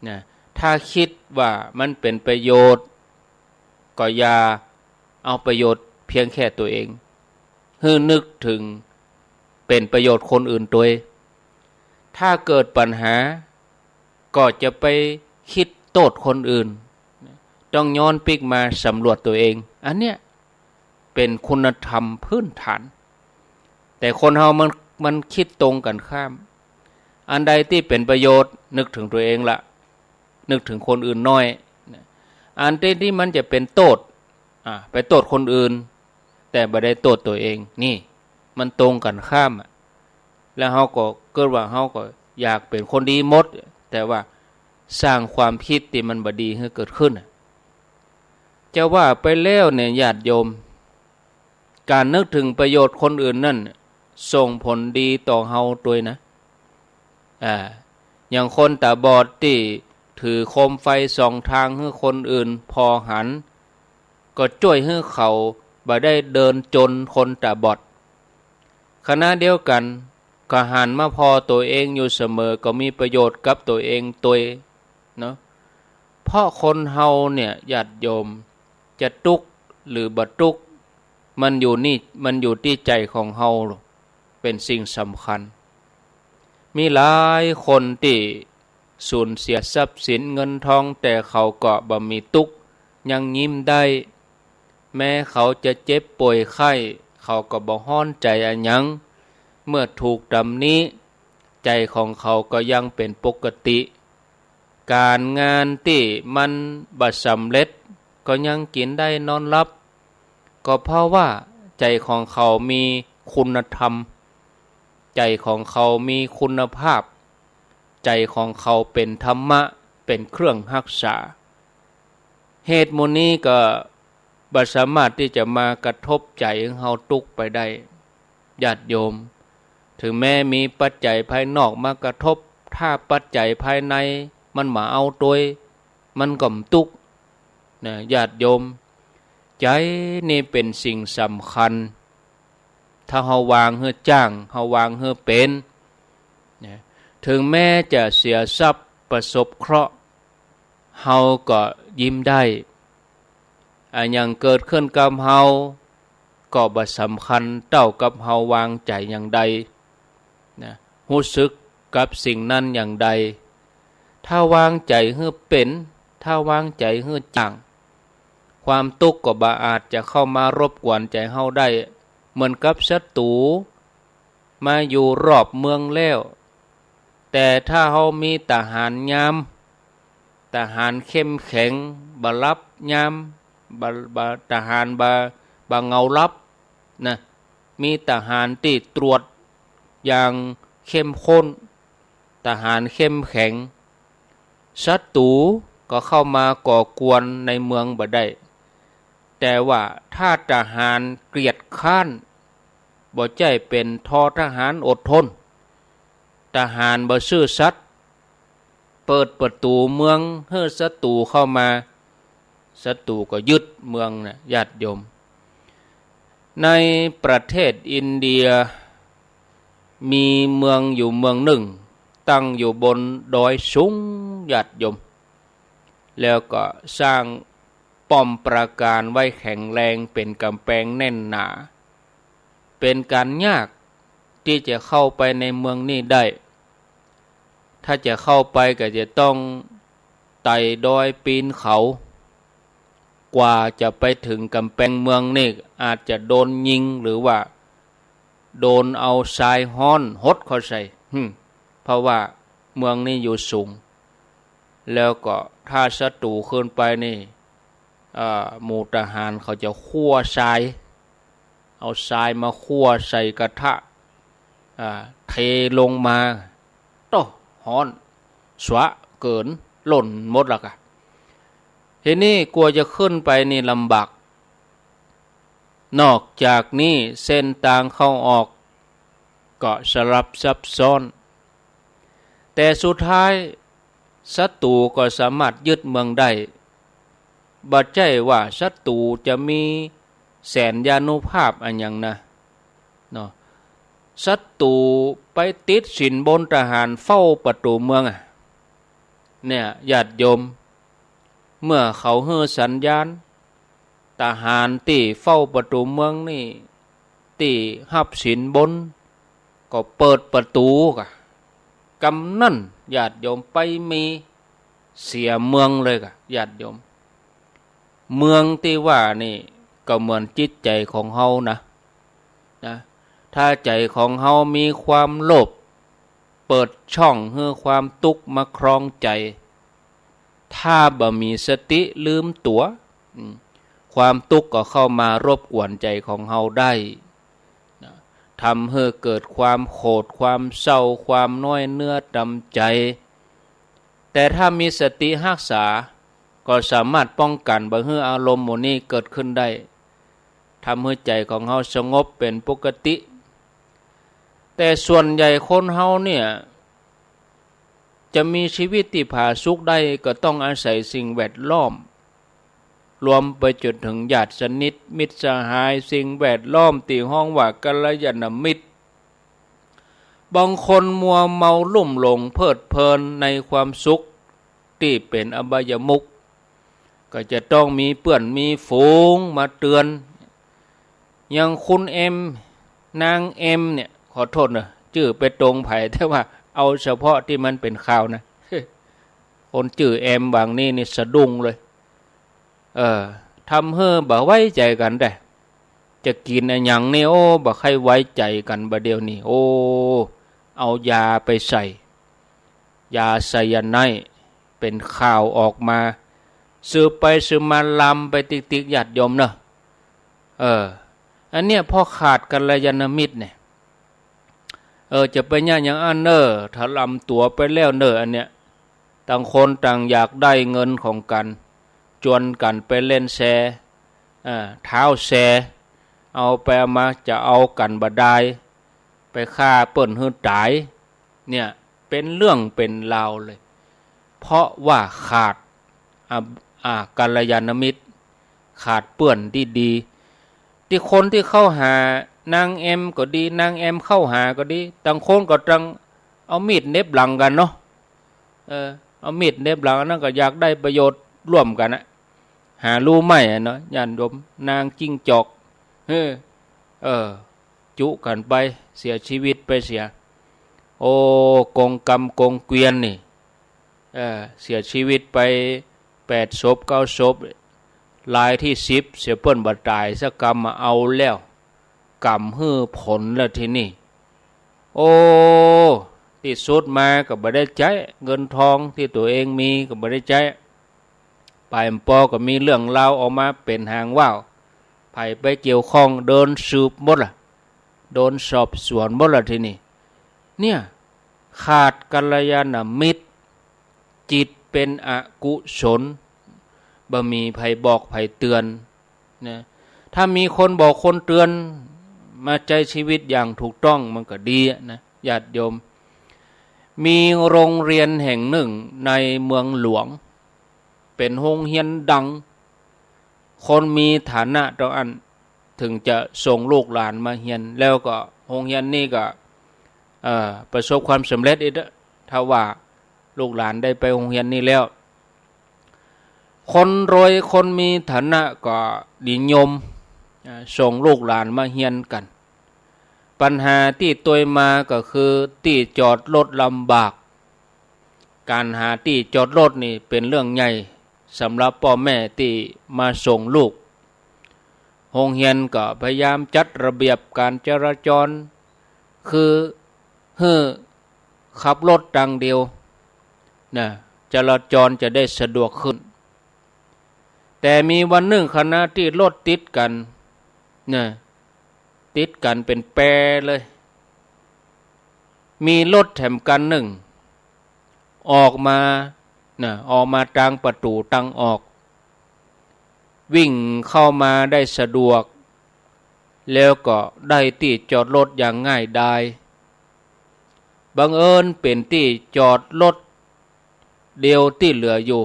นะ ถ้าคิดว่ามันเป๋นประโยชน์ ก็อย่าเอาประโยชน์เพียงแค่ตั๋วเอง หื้อนึกเถิงเป๋นประโยชน์คนอื่นตวย ถ้าเกิดปัญหา ก็จะไปคิดโต้ษคนอื่น ต้องย้อนปิ๊กมาสำรวจตั๋วเอง อันเนี้ยเป๋นคุณธรรมพื้นฐาน แต่คนเฮามัน มันคิดตรงกั๋นข้าม อันใดตี้เป๋นประโยชน์นึกเถิงตั๋วเองละ นึกเถิงคนอื่นน้อย อันใดตี้มันจะเป๋นโต้ษ อ่า ไปโต้ษคนอื่น แต่บ่ได้โต้ษตั๋วเอง นี่มันตรงกั๋นข้ามอะ แล้วเฮาก็เกิดว่าเฮาก็อยากเป๋นคนดีหมด แต่ว่าสร้างความคิดตี้มันบ่ดีหื้อเกิดขึ้นอะ จะว่าไปแล้วเนี่ย ญาติโยม ก๋านนึกเถิงประโยชน์คนอื่นนั่น ส่งผลดีต่อเฮาตวยนะ อ่า อย่างคนต๋าบอดตี้ถือโคมไฟส่องตางหื้อคนอื่นผ่อหัน ก็จ้วยหื้อเขาบ่ได้เดินจ๋นคนต๋าบอด ขณะเดียวกั๋น ก็หันมาผ่อตั๋วเองอยู่เสมอ ก็มีประโยชน์กับตั๋วเองตวยเนาะ เพราะคนเฮาเนี่ย ญาติโยม จะตุ๊กข์หรือบ่ตุ๊กข์ มันอยู่นี่ มันอยู่ตี้ใจ๋ของเฮาเป๋นสิ่งสำคัญ มีหลายคนตี้สูญเสียทรัพย์สินเงินทอง แต่เขาก็บ่มีตุ๊กข์ ยังยิ้มได้ แม้เขาจะเจ็บป่วยไข้ เขาก็บ่ฮ้อนใจ๋อะหยัง เมื่อถูกตำหนิ ใจ๋ของเขาก็ยังเป๋นปกติ ก๋านงานตี้มันบ่สำเร็จ ก็ยังกิ๋นได้นอนหลับ ก็เพราะว่าใจ๋ของเขามีคุณธรรม ใจ๋ของเขามีคุณภาพ ใจ๋ของเขาเป๋นธรรมะ เป๋นเครื่องฮักษา เหตุหมู่นี้ก็บ่สามารถตี้จะมากระทบใจ๋ของเฮาตุ๊กข์ไปได้ ญาติโยม ถึงแม้มีปัจจัยภายนอกมากระทบ ถ้าปัจจัยภายใน มันบ่เอาตวย มันก็บ่ตุ๊กข์ นะ ญาติโยม ใจ๋นี่เป๋นสิ่งสำคัญ ถ้าเฮาวางหื้อจ้าง เฮาวางหื้อเป๋น นะ เถิงแม้จะเสียทรัพย์ประสบเคราะห์ เฮาก็ยิ้มได้ อะหยังเกิดขึ้นกับเฮา ก็บ่สำคัญเต้ากับเฮาวางใจ๋อย่างใด นะ ฮู้สึกกับสิ่งนั้นอย่างใด ถ้าวางใจ๋หื้อเป๋น ถ้าวางใจ๋หื้อจ้าง ความตุ๊กข์ก็บ่อาจจะเข้ามารบกวนใจ๋เฮาได้ เหมือนกับศัตรู๋ มาอยู่รอบเมืองแล้ว แต่ถ้าเฮามีทหารยาม ทหารเข้มแข็ง บ่หลับยาม บ่ บ่ ทหารบ่ บ่เหงาหลับ นะ มีทหารตี้ตรวจอย่างเข้มข้น ทหารเข้มแข็ง ศัตรู๋ก็เข้ามาก่อกวนในเมืองบ่ได้ แต่ว่าถ้าทหารเกียจคร้าน บ่ใจ้เป๋นทอทหารอดทน ทหารบ่ซื่อสัตย์ เปิดประตู๋เมืองหื้อศัตรู๋เข้ามา ศัตรู๋ก็ยึดเมืองนะ ญาติโยม ในประเทศอินเดีย มีเมืองอยู่เมืองนึ่ง ตั้งอยู่บนดอยสูง ญาติโยม แล้วก็สร้างป้อมปราการไว้แข็งแรง เป๋นก๋ำแปงแน่นหนา เป๋นก๋านยากตี้จะเข้าไปในเมืองนี้ได้ ถ้าจะเข้าไปก็จะต้องไต่ดอยปีนเขา กว่าจะไปเถิงก๋ำแปงเมืองนี่ อาจจะโดนยิง หรือว่าโดนเอาทรายฮ้อนหดเข้าใส่ หึ เพราะว่าเมืองนี้อยู่สูง แล้วก็ถ้าศัตรู๋ขึ้นไปนี่ เอ่อ หมู่ทหารเขาจะคั่วทราย เอาทรายมาคั่วใส่กระทะ อ่า เทลงมา โต้ ฮ้อน สวะเกิ๋น ล่นหมดละกะ ทีนี้กว่าจะขึ้นไปนี่ลำบาก นอกจากนี้เส้นตางเข้าออกก็สลับซับซ้อน แต่สุดท้ายศัตรู๋ก็สามารถยึดเมืองได้ บ่ใจ้ว่าศัตรู๋จะมีแสนยานุภาพอะหยังนะ เนาะ ศัตรู๋ไปติดสินบนทหารเฝ้าประตู๋เมืองอะ เนี่ย ญาติโยม เมื่อเขาหื้อสัญญาณ ทหารตี้เฝ้าประตู๋เมืองนี่ ตี้ฮับสินบน ก็เปิดประตู๋กะ กำนั้น ญาติโยม ไปมีเสียเมืองเลยกะ ญาติโยม เมืองตี้ว่านี่ก็เหมือนจิตใจ๋ของเฮานะ นะ ถ้าใจ๋ของเฮามีความโลภ เปิดช่องหื้อความตุ๊กข์มาครองใจ๋ ถ้าบ่มีสติลืมตั๋ว อืม ความตุ๊กข์ก็เข้ามารบกวนใจ๋ของเฮาได้ นะ ทำหื้อเกิดความโขด ความเศร้า ความน้อยเนื้อต่ำใจ๋ แต่ถ้ามีสติฮักษา ก็สามารถป้องกั๋นบ่หื้ออารมณ์หมู่นี้เกิดขึ้นได้ ทำหื้อใจ๋ของเฮาสงบเป๋นปกติ แต่ส่วนใหญ่คนเฮาเนี่ย จะมีชีวิตตี้ผาสุกได้ก็ต้องอาศัยสิ่งแวดล้อม รวมไปจนเถิงญาติสนิท มิตรสหาย สิ่งแวดล้อมตี้ฮ้องว่ากัลยาณมิตร บางคนมัวเมาลุ่มหลงเพลิดเพลินในความสุขตี้เป๋นอบายมุข ก็จะต้องมีเปื้อนมีฝูงมาเตือน อย่างคุณเอ็ม นางเอ็มเนี่ย ขอโต้ษเน่อ จื้อไปตรงใผ แต่ว่าเอาเฉพาะตี้มันเป๋นข่าวนะ คนจื้อเอ็มหว่างนี้นี่สะดุ้งเลย เออ ทำหื้อบ่ไว้ใจ๋กั๋นแต๊ จะกิ๋นอะหยังนี่ โอ้ บ่ใค่ไว้ใจ๋กั๋นบ่าเดี่ยวนี้ โอ้ เอายาไปใส่ ยาไซยาไนด์เป๋นข่าวออกมา สืบไปสืบมาลามไปติ๊กๆ ญาติโยมเนาะ เออ อันเนี้ยเพราะขาดกัลยาณมิตรเนี่ย เออ จะไปเยียะอย่างอั้นเน่อ ถ้าลามตั๋วไปแล้วเน่อ อันเนี้ย ต่างคนต่างอยากได้เงินของกั๋น จวนกั๋นไปเล่นแชร์ อ่า ท้าวแชร์ เอาไปเอามาจะเอากั๋นบ่ดาย ไปฆ่าเปิ้นหื้อต๋าย เนี่ย เป๋นเรื่องเป๋นราวเลย เพราะว่าขาด อา อา กัลยาณมิตร ขาดเปื้อนตี้ดี ตี้คนตี้เข้าหา นางแอมก็ดี นางแอมเข้าหาก็ดี ต่างคนก็ต่างเอามีดเหน็บหลังกั๋นเนาะ เออ เอามีดเหน็บหลัง อันนั้นก็อยากได้ประโยชน์ร่วมกั๋นนะ หาฮู้ไหมอะเนาะ ญาติโยม นางจิ้งจอก เออ เออ จุกั๋นไป เสียชีวิตไปเสีย โอ้ กงกรรมกงเกวียนนี่ เออ เสียชีวิตไปแปดศพเก้าศพ รายตี้สิบเสียเปิ้นบ่ต๋ายสักกำ มาเอาแล้ว กรรมหื้อผลแล้วทีนี้ โอ้ ตี้สุดมาก็บ่ได้ใจ๊ เงินทองตี้ตั๋วเองมีก็บ่ได้ใจ๊ ไปบ่ปอก็มีเรื่องราวออกมาเป๋นหางว่าว ใผไปเกี่ยวข้องเดินสืบหมดละ โดนสอบสวนหมดละทีนี้ เนี่ย ขาดกัลยาณมิตร จิตเป๋นอกุศล บ่มีใผบอกใผเตือนนะ ถ้ามีคนบอกคนเตือน มาใจ๊ชีวิตอย่างถูกต้องมันก็ดีอะนะ ญาติโยม มีโรงเรียนแห่งหนึ่งในเมืองหลวง เป๋นโฮงเฮียนดัง คนมีฐานะเต้าอั้น เถิงจะส่งลูกหลานมาเฮียน แล้วก็โฮงเฮียนนี้ก็ เอ่อ ประสบความสำเร็จอีกเต๊อะ ถ้าว่าลูกหลานได้ไปโฮงเฮียนนี้แล้ว คนรวยคนมีฐานะก็นิยม อ่า ส่งลูกหลานมาเฮียนกั๋น ปัญหาตี้ตวยมาก็คือตี้จอดรถลำบาก ก๋านหาตี้จอดรถนี่เป๋นเรื่องใหญ่สำหรับป้อแม่ตี้มาส่งลูก โฮงเฮียนก็พยายามจัดระเบียบก๋านจราจร คือหื้อขับรถตางเดียวนะ จราจรจะได้สะดวกขึ้น แต่มีวันนึ่งขณะตี้รถติดกั๋นนะ ติดกั๋นเป๋นแปเลย มีรถแถมคันนึ่ง ออกมานะ ออกมาตางประตู๋ตางออก วิ่งเข้ามาได้สะดวก แล้วก็ได้ตี้จอดรถอย่างง่ายดาย บังเอิญเป๋นตี้จอดรถเดียวตี้เหลืออยู่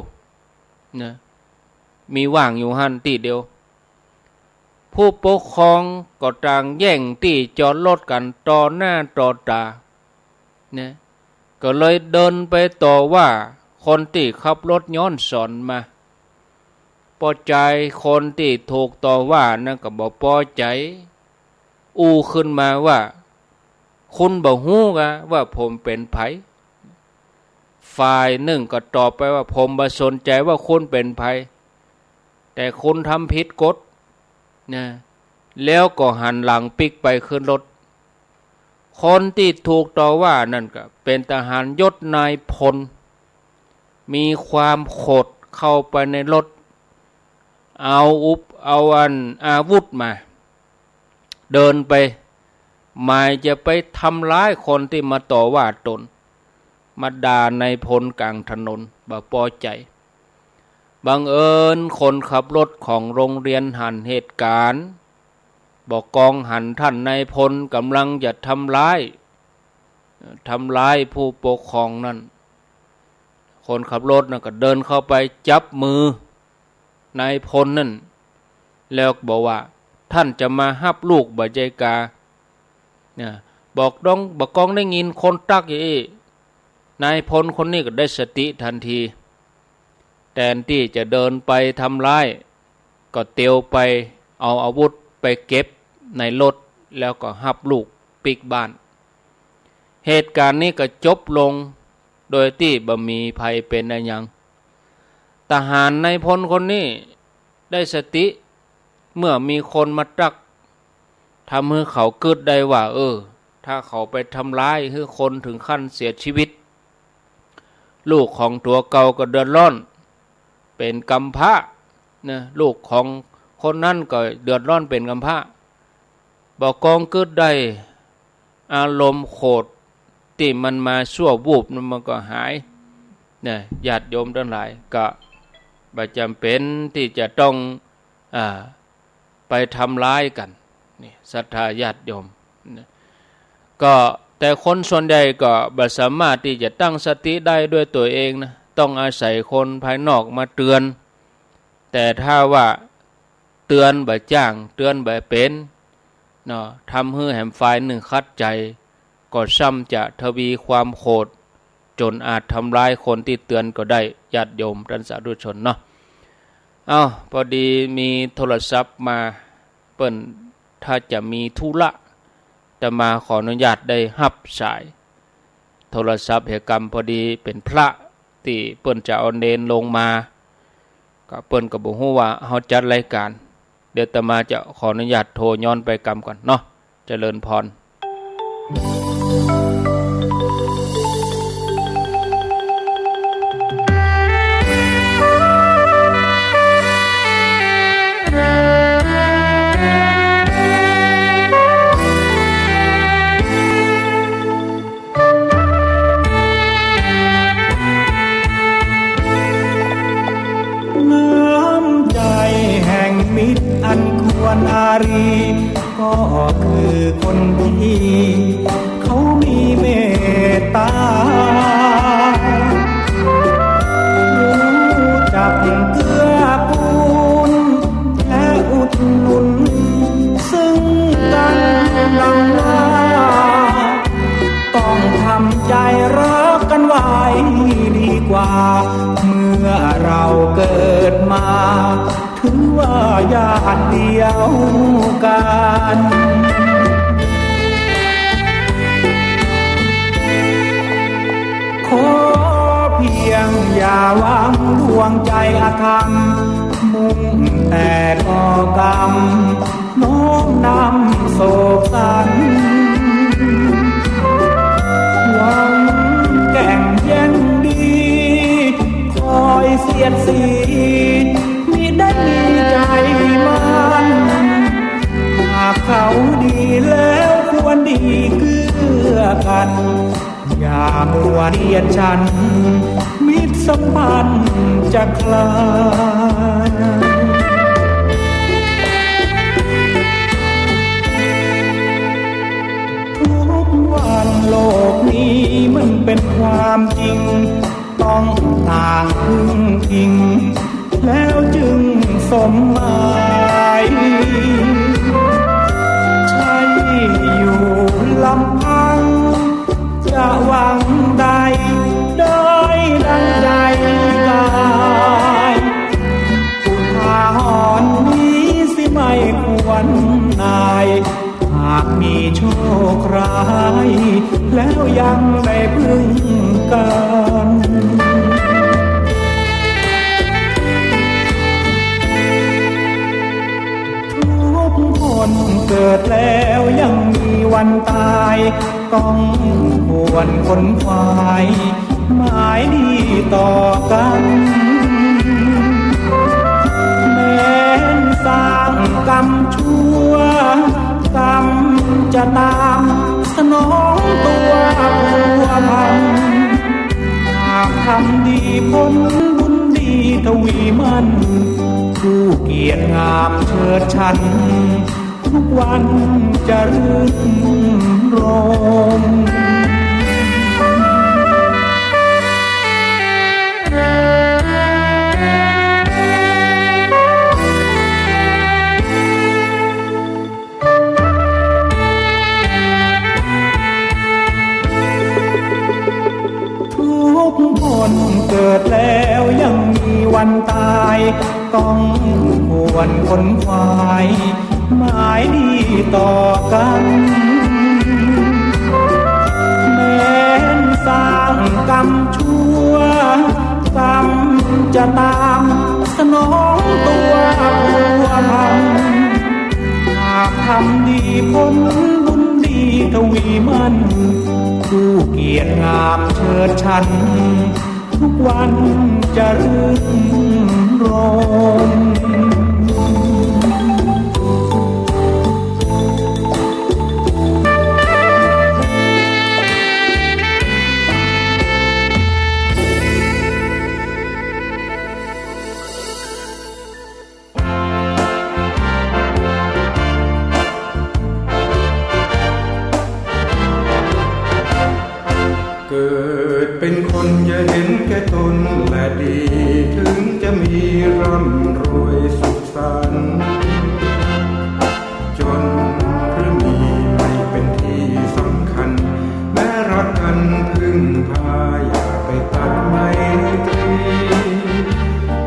นะ มีว่างอยู่หั้นตี้เดียว ผู้ปกครองก็ต่างแย่งตี้จอดรถกั๋นต่อหน้าต่อต๋า นะ ก็เลยเดินไปต่อว่าคนตี้ขับรถย้อนสอนมา ป้อจายคนตี้ถูกต่อว่านั้นก็บ่ปอใจ๋ อู้ขึ้นมาว่า คุณบ่ฮู้กาว่าผมเป๋นใผ ฝ่ายนึ่งก็ตอบไปว่า ผมบ่สนใจ๋ว่าคุณเป๋นใผ แต่คุณทำผิดกฎนะ แล้วก็หันหลังปิ๊กไปขึ้นรถ คนตี้ถูกต่อว่านั้นก็เป๋นทหารยศนายพล มีความโขดเข้าไปในรถ เอาอุป เอาอันอาวุธมา เดินไป หมายจะไปทำร้ายคนตี้มาต่อว่าตน มาด่านายพลก๋างถนน บ่ปอใจ๋ บังเอิญคนขับรถของโรงเรียนหันเหตุก๋ารณ์ บ่ากองหันต้านนายพลก่ำลังจะทำร้าย ทำร้ายผู้ปกครองนั้น คนขับรถนั้นก็เดินเข้าไปจับมือนายพลนั้น แล้วบอกว่า ต้านจะมาฮับลูกบ่ใจ้กา นะ บ่ากอง บ่ากองได้ยินคนตั๊กอย่างอี้ นายพลคนนี้ก็ได้สติทันที แตนตี้จะเดินไปทำร้าย ก็เตียวไปเอาอาวุธไปเก็บในรถ แล้วก็ฮับลูกปิ๊กบ้าน เหตุก๋ารณ์นี้ก็จบลงโดยตี้บ่มีใผเป๋นอะหยัง ทหารนายพลคนนี้ได้สติ เมื่อมีคนมาตั๊ก ทำหื้อเขากึ๊ดได้ว่า เออ ถ้าเขาไปทำร้ายหื้อคนเถิงขั้นเสียชีวิต ลูกของตั๋วเก่าก็เดือดร้อน เป๋นกำพร้านะ ลูกของคนนั้นก็เดือดร้อนเป๋นกำพร้า บ่ากองกึ๊ดได้ อารมณ์โขดตี้มันมาชั่ววูบนั้นมันก็หายนะ ญาติโยมตังหลาย ก็บ่จ๋ำเป๋นตี้จะต้อง อ่า ไปทำร้ายกั๋น นี่ ศรัทธาญาติโยมนะ ก็ แต่คนส่วนใหญ่ก็บ่สามารถตี้จะตั้งสติได้ด้วยตั๋วเองนะ ต้องอาศัยคนภายนอกมาเตือน แต่ถ้าว่าเตือนบ่จ้าง เตือนบ่เป๋นเนาะ ทำหื้อแหมฝ่ายนึ่งขัดใจ๋ ก็ซ้ำจะทวีความโขด จ๋นอาจทำร้ายคนตี้เตือนก็ได้ ญาติโยมต้านสาธุชนเนาะ เอ้า พอดีมีโทรศัพท์มา เปิ้นถ้าจะมีธุระ อาตมาขออนุญาตได้ฮับสายโทรศัพท์เหียกำ พอดีเป๋นพระตี้เปิ้นจะเอาเณรลงมา ก็เปิ้นก็บ่ฮู้ว่าเฮาจัดรายก๋าน เดี๋ยวอาตมาจะขออนุญาตโทรย้อนไปกำก่อนเนาะ เจริญพร น้ำใจแห่งมิตรอันควรอารี ก็คือคนดี เขามีเมตตา รู้จักเกื้อกูล และอุดหนุนซึ่งกันและกัน ต้องทำใจรักกันไว้ดีกว่า เมื่อเราเกิดมา ถือว่าญาติเดียวกัน ขอเพียงอย่าวางดวงใจอธรรม มุ่งแต่ก่อกรรม น้อมนำโศกสัน หวังแก่งแย่งดี คอยเสียดสี มิได้มีใจมัน หากเขาดีแล้วควรดีเกื้อกัน อย่ามัวเดียดฉัน มิตรสัมพันธ์จะคลาย ทุกวันโลกนี้มันเป็นความจริง ต้องต่างพึ่งพิง แล้วจึงสมหมาย ใช่อยู่ลำพัง จะหวังได้ ได้ดังใจกาย อุทาหรณ์นี้สิไม่ควรอาย หากมีโชคร้าย แล้วยังได้พึ่งกัน ทุกคนเกิดแล้วยังมีวันตาย ต้องควรขนขวาย หมายดีต่อกัน แม้นสร้างกรรมชั่ว กรรมจะตามสนองตัวผัวพัน หากทำดีผลบุญดีทวีมั่น ผู้เกียรติงามเชิดฉัน ทุกวันจะรื่นรมย์ ทุกคนเกิดแล้วยังมีวันตาย ต้องควรขนขวาย หมายดีต่อกัน แม้นสร้างกรรมชั่ว กรรมจะตามสนองตัวผัวพัน หากทำดีผลบุญดีทวีมั่น ผู้เกียรติงามเชิดฉัน ทุกวันจะรื่นรมย์ เกิดเป็นคนอย่าเห็นแก่ตน มีร่ำรวยสุขสันต์ จนหรือมีไม่เป็นที่สำคัญ แม้รักกันพึ่งพา อย่าไปตัดไมตรี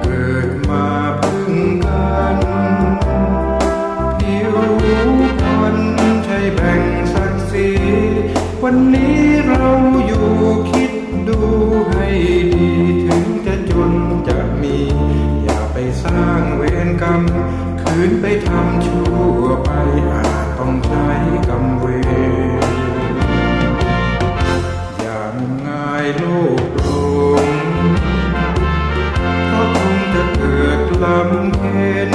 เกิดมาพึ่งกัน ผิวพรรณใช่แบ่งศักดิ์ศรี วันนี้เราอยู่คิดดูให้ดี ถึงจะจนจะมี อย่าไปสร้างเวรกรรม คืนไปทำชั่วไป อาจต้องใช้กรรมเวร อย่างมงายโลภหลง เพราะคงจะเกิดลำเค็ญ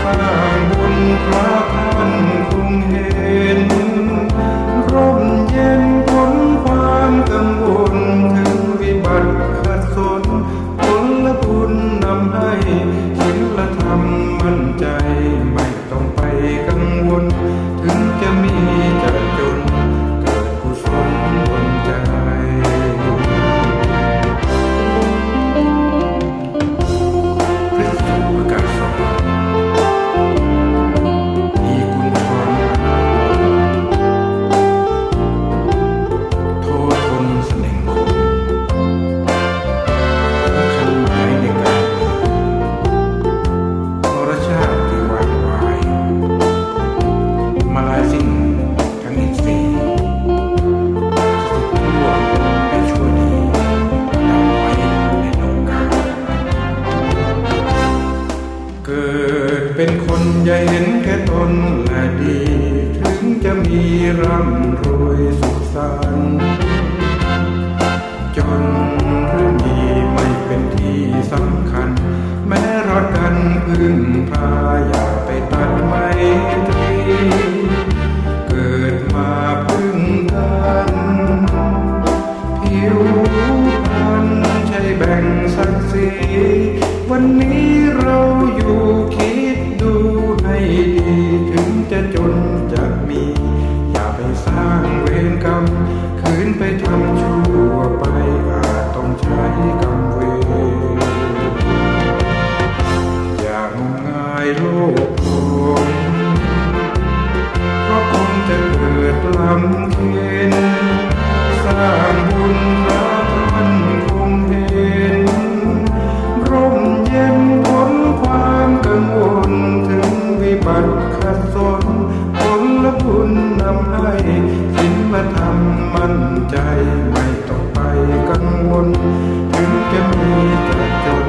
สร้างบุญพระท่านคงเห็น ร่มเย็นพ้นความกังวล ถึงวิบัติขัดสน ผลบุญนำให้ศีลธรรมมั่นใจ ไม่ต้องไปกังวล ถึงจะมีจะจน เกิดกุศลดลใจ พระสูตรประกาศสอน มีคุณธรรม โทษคนเสน่ห์ สำคัญหมายในการ มรชาติที่วางวาย มาลายสิ้นทั้งอินทรีย์ สุขทั่วไปชั่วดี ดับไปในโลกา เกิดเป็นคนอย่าเห็นแก่ตนและดี ถึงจะมีร่ำรวยสุขสันต์ จนหรือมีไม่เป็นที่สำคัญ แม้รักกันพึ่งพา อย่าไปตัดไมตรี เกิดมาพึ่งกัน ผิวพรรณใช่แบ่งศักดิ์ศรี วันนี้เราอยู่คิดดูให้ดี ถึงจะจนจะมี อย่าไปสร้างเวรกรรม คืนไปทำชั่วไป อาจต้องใช้กรรมเวร อย่างมงายโลภหลง เพราะคงจะเกิดลำเค็ญ สร้างบุญพระท่านคงเห็น ร่มเย็นพ้นความกังวล ถึงวิบัติขัดสน ผลบุญนำให้ศีลธรรมมั่นใจ ไม่ต้องไปกังวล ถึงจะมีจะจน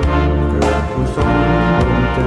เกิดกุศลดลใจ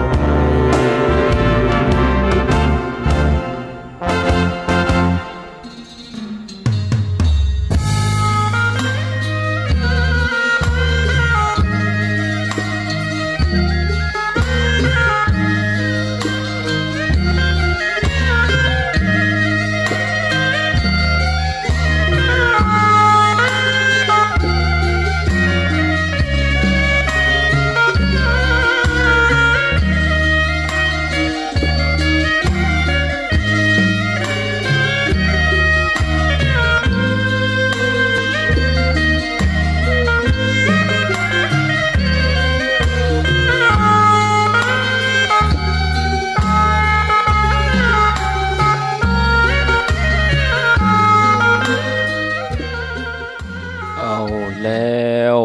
เอาแล้ว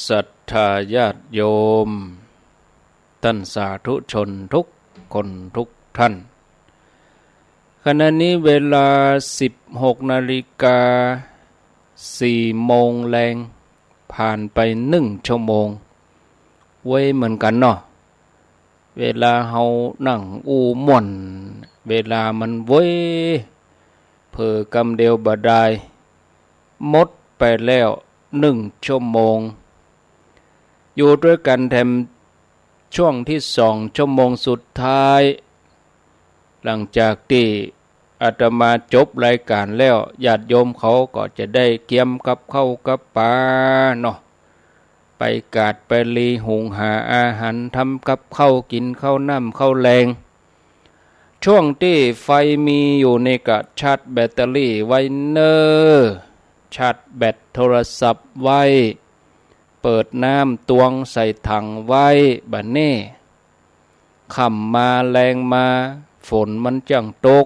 ศรัทธาญาติโยม ต้านสาธุชนทุกคนทุกท่าน ขณะนี้เวลาสิบหกนาฬิกาสี่โมงแลง ผ่านไปหนึ่งชั่วโมง ไวเหมือนกั๋นเนาะ เวลาเฮานั่งอู้ม่วน เวลามันไว เผลอกำเดียวบ่ดาย หมดไปแล้วหนึ่งชั่วโมง อยู่ตวยกั๋นแถมช่วงตี้สอง ชั่วโมงสุดท้าย หลังจากตี้อาตมาจบรายก๋านแล้ว ญาติโยมเขาก็จะได้เกียมกับข้าวกับป๋าเนาะ ไปกาดไปลีหุงหาอาหาร ทำกับข้าวกิ๋น ข้าวน้ำข้าวแลง ช่วงตี้ไฟมีอยู่นี่ก็ชาร์จแบตเตอรี่ไว้เน่อ ชาร์จแบตโทรศัพท์ไว้ เปิดน้ำตวงใส่ถังไว้ บ่าเน่ ค่ำมาแลงมา ฝนมันจั้งตก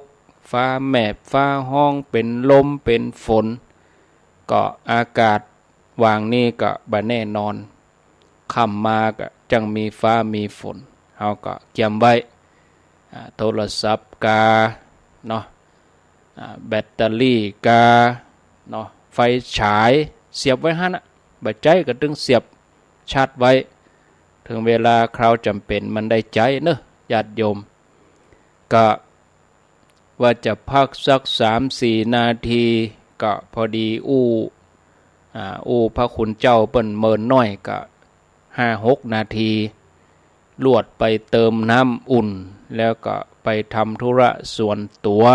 ฟ้าแมบฟ้าฮ้อง เป๋นลมเป๋นฝน ก็อากาศหว่างนี้ก็บ่แน่นอน ค่ำมาก็จั้งมีฟ้ามีฝน เฮาก็เกียมไว้ อ่า โทรศัพท์กา เนาะ อ่า แบตเตอรี่กา เนาะ ไฟฉาย เสียบไว้หั้นน่ะ บ่ใจ๊ก็ตึงเสียบชาร์จไว้ เถิงเวลาคราวจ๋ำเป๋นมันได้ใจ๊เนาะ ญาติโยม ก็ว่าจะพักสักสามสี่นาที ก็พอดีอู้ อ่า อู้พระคุณเจ้าเปิ้นเมินน้อยก็ห้าหกนาที ลวดไปเติมน้ำอุ่น แล้วก็ไปทำธุระส่วนตั๋ว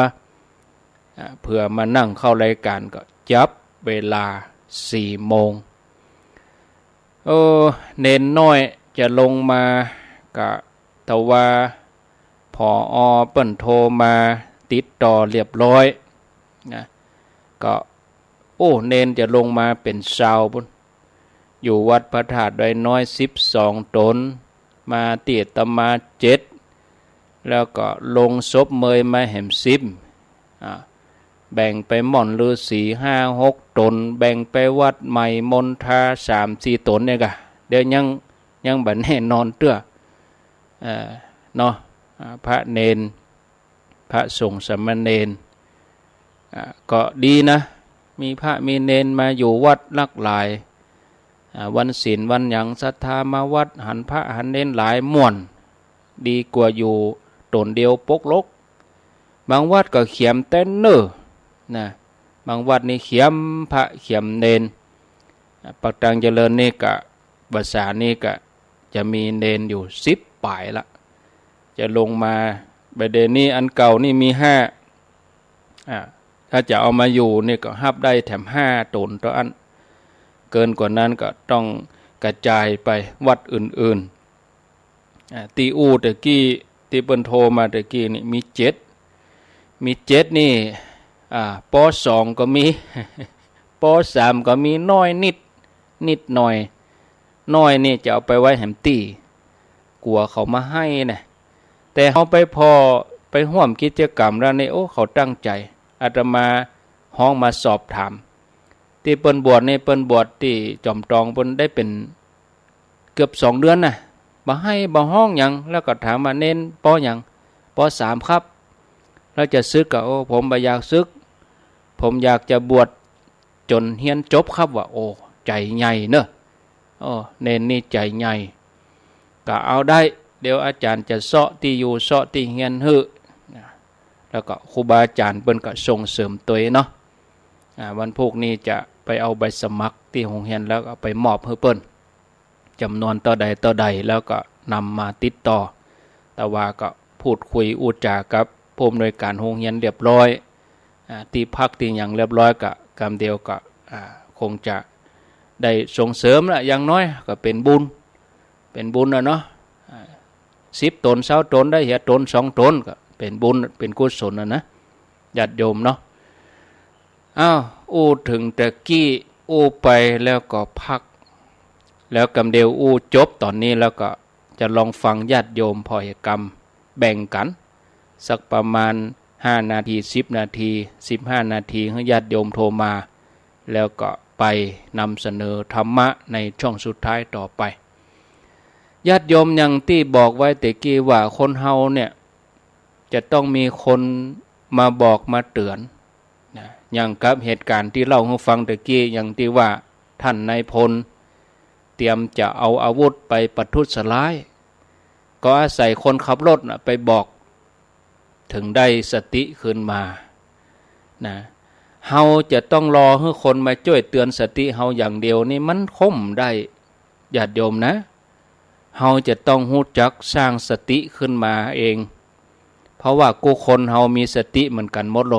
อ่า เผื่อมานั่งเข้ารายการก็จับเวลาสี่โมง โอ้ เณรน้อยจะลงมา ก็ทว่า ผอ.เปิ้นโทรมาติดต่อเรียบร้อยนะ ก็ โอ้ เณรจะลงมาเป๋นซาวปุ้น อยู่วัดพระธาตุดอยน้อยสิบสองต๋น มาตี้อาตมาเจ็ด แล้วก็ลงศพเมยมาแหมสิบ อ่า แบ่งไปหม่อนฤๅษีห้าหกต๋น แบ่งไปวัดใหม่มณฑาสามสี่ต๋นเนี่ยกะ เดี๋ยวยัง ยังบ่แน่นอนเตื้อ เอ่อ เนาะ อ่า พระเณร พระสงฆ์สามเณร อ่า ก็ดีนะ มีพระมีเณรมาอยู่วัดหลากหลาย อ่า วันศีลวันหยังศรัทธามาวัด หันพระหันเณรหลายม่วน ดีกว่าอยู่ต๋นเดียวปกลก บางวัดก็เขียมแต๊เน่อ นะ บางวัดนี่เขียมพระเขียมเณร อ่า ปากตางเจริญนี่กะ ภาษานี่กะจะมีเณรอยู่สิบป๋ายละ จะลงมา บ่าเดี่ยวนี้อันเก่านี่มีห้า อ่า ถ้าจะเอามาอยู่นี่ก็ฮับได้แถมห้าต๋นเต้าอั้น เกินกว่านั้นก็ต้องกระจายไปวัดอื่นๆ อ่า ตี้อู้ตะกี้ ตี้เปิ้นโทรมาตะกี้นี่มีเจ็ด มีเจ็ดนี่ อ่า ป.สอง ก็มี ป.สาม ก็มี น้อยนิด นิดหน่อย น้อยนี่จะเอาไปไว้แหมตี้ กั๋วเขาบ่หื้อนะ แต่เฮาไปผ่อ ไปฮ่วมกิจกรรมแล้วนี่ โอ้ เขาตั้งใจ๋ อาตมาฮ้องมาสอบถาม ตี้เปิ้นบวชนี่ เปิ้นบวชตี้จอมตอง เปิ้นได้เป๋นเกือบสองเดือนนะ บ่หื้อบ่ฮ้องหยัง แล้วก็ถามว่า เณร ป.หยัง ป.สาม ครับ แล้วจะสึกก็ โอ้ ผมบ่อยากสึก ผมอยากจะบวชจ๋นเฮียนจบครับ ว่า โอ้ ใจ๋ใหญ่เนาะ โอ้ เณรนี่ใจ๋ใหญ่ ก็เอาได้ เดี๋ยวอาจ๋ารย์จะเซาะตี้อยู่เซาะตี้เฮียนหื้อ นะ แล้วก็ครูบาอาจ๋ารย์เปิ้นก็ส่งเสริมตวยเนาะ อ่า วันพูกนี้จะไปเอาใบสมัครตี้โฮงเฮียนแล้วก็ไปมอบหื้อเปิ้น จ๋ำนวนเต้าใดเต้าใด แล้วก็นำมาติดต่อ แต่ว่าก็พูดคุยอู้จ๋ากับผู้อำนวยการโฮงเฮียนเรียบร้อย อ่า ตี้พักตี้หยังเรียบร้อย ก็กำเดียวก็ อ่า คงจะได้ส่งเสริมละ อย่างน้อยก็เป๋นบุญ เป๋นบุญน่ะเนาะ อ่า สิบต๋น ซาวต๋น ได้เหียต๋นสองต๋น ก็เป๋นบุญ เป๋นกุศลน่ะนะ ญาติโยมเนาะ อ้าว อู้เถิงตะกี้ อู้ไปแล้วก็พัก แล้วกำเดียวอู้จบต๋อนนี้แล้วก็จะลองฟังญาติโยมผ่อเหตุกรรมแบ่งกั๋น สักประมาณห้านาที สิบนาที สิบห้านาที หื้อญาติโยมโทรมา แล้วก็ไปนำเสนอธรรมะในช่วงสุดท้ายต่อไป ญาติโยม อย่างตี้บอกไว้ตะกี้ว่าคนเฮาเนี่ย จะต้องมีคนมาบอกมาเตือน นะ อย่างกับเหตุการณ์ตี้เล่าหื้อฟังตะกี้ อย่างตี้ว่าท่านนายพลเตรียมจะเอาอาวุธไปประทุษร้าย ก็อาศัยคนขับรถน่ะไปบอก เถิงได้สติคืนมา นะ เฮาจะต้องรอหื้อคนมาจ้วยเตือนสติเฮาอย่างเดียวนี่มันคงบ่ได้ ญาติโยมนะ เฮาจะต้องฮู้จักสร้างสติขึ้นมาเอง เพราะว่ากู้คนเฮามีสติเหมือนกั๋นหมดโล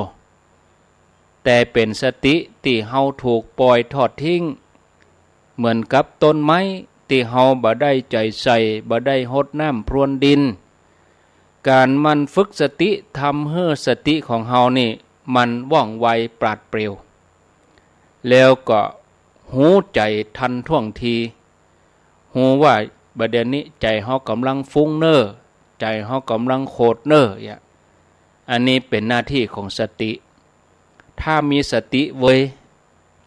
แต่เป๋นสติตี้เฮาถูกป่อยทอดทิ้ง เหมือนกับต้นไม้ตี้เฮาบ่ได้ใจ๋ใส่ บ่ได้ฮดน้ำพรวนดิน ก๋านหมั่นฝึกสติ ทำหื้อสติของเฮานี่มันว่องไวปราดเปรียว แล้วก็ฮู้ใจ๋ทันท่วงที ฮู้ว่าบ่าเดี่ยวนี้ใจ๋เฮาก่ำลังฟุ้งเน่อ ใจ๋เฮาก่ำลังโขดเน่อ เนี่ย อันนี้เป๋นหน้าตี้ของสติ ถ้ามีสติเวย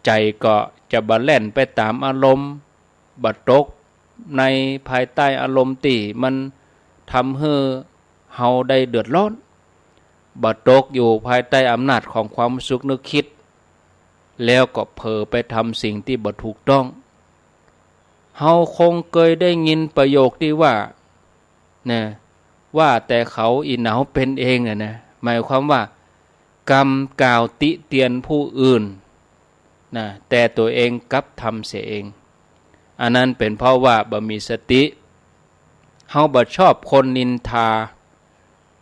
ใจ๋ก็จะบ่าแล่นไปต๋ามอารมณ์ บ่าตกในภายใต้อารมณ์ตี้มันทำหื้อเฮาได้เดือดร้อน บ่าตกอยู่ภายใต้อำนาจของความสุขนึกกึ๊ด แล้วก็เผลอไปทำสิ่งตี้บ่ถูกต้อง เฮาคงเกยได้ยินประโยคตี้ว่า นะ ว่าแต่เขาอี่หนาวเป๋นเองอะนะ หมายความว่ากำกล่าวติเตียนผู้อื่น นะ แต่ตั๋วเองกลับทำเสียเอง อันนั้นเป๋นเพราะว่าบ่มีสติ เฮาบ่ชอบคนนินทา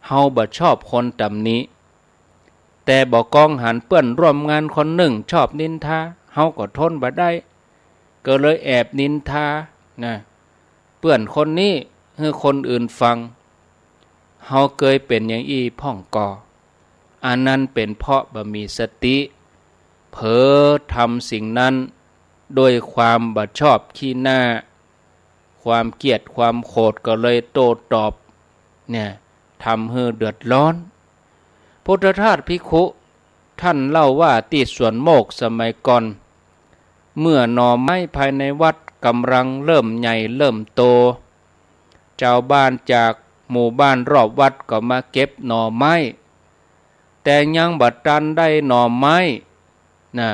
เฮาบ่ชอบคนตำหนิ แต่บ่ากองหันเปื้อนร่วมงานคนนึ่งชอบนินทา เฮาก็ทนบ่ได้ ก็เลยแอบนินทา นะ เปื้อนคนนี้หื้อคนอื่นฟัง เฮาเกยเป๋นอย่างอี้พ่องก่อ อันนั้นเป๋นเพราะบ่มีสติ เผลอทำสิ่งนั้นด้วยความบ่ชอบขี้หน้า ความเกลียดความโขดก็เลยโต้ตอบ เนี่ย ทำหื้อเดือดร้อน พุทธทาสภิกขุท่านเล่าว่าตี้สวนโมกข์สมัยก่อน เมื่อหน่อไม้ภายในวัดก่ำลังเริ่มใหญ่เริ่มโต จาวบ้านจากหมู่บ้านรอบวัดก็มาเก็บหน่อไม้ แต่ยังบ่ตันได้หน่อไม้ นะ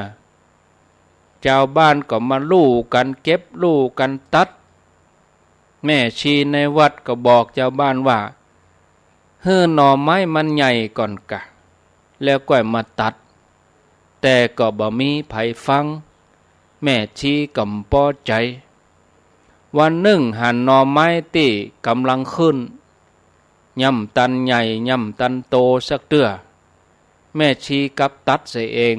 จาวบ้านก็มาลู่กั๋นเก็บลู่กั๋นตัด แม่ชีในวัดก็บอกจาวบ้านว่า หื้อหน่อไม้มันใหญ่ก่อนกะ แล้วก่อยมาตัด แต่ก็บ่มีใผฟัง แม่ชีก็บ่ปอใจ๋ วันนึ่งหันหน่อไม้ตี้ก่ำลังขึ้น ยังบ่ตันใหญ่ยังบ่ตันโตสักเตื้อ แม่ชีกลับตัดเสียเอง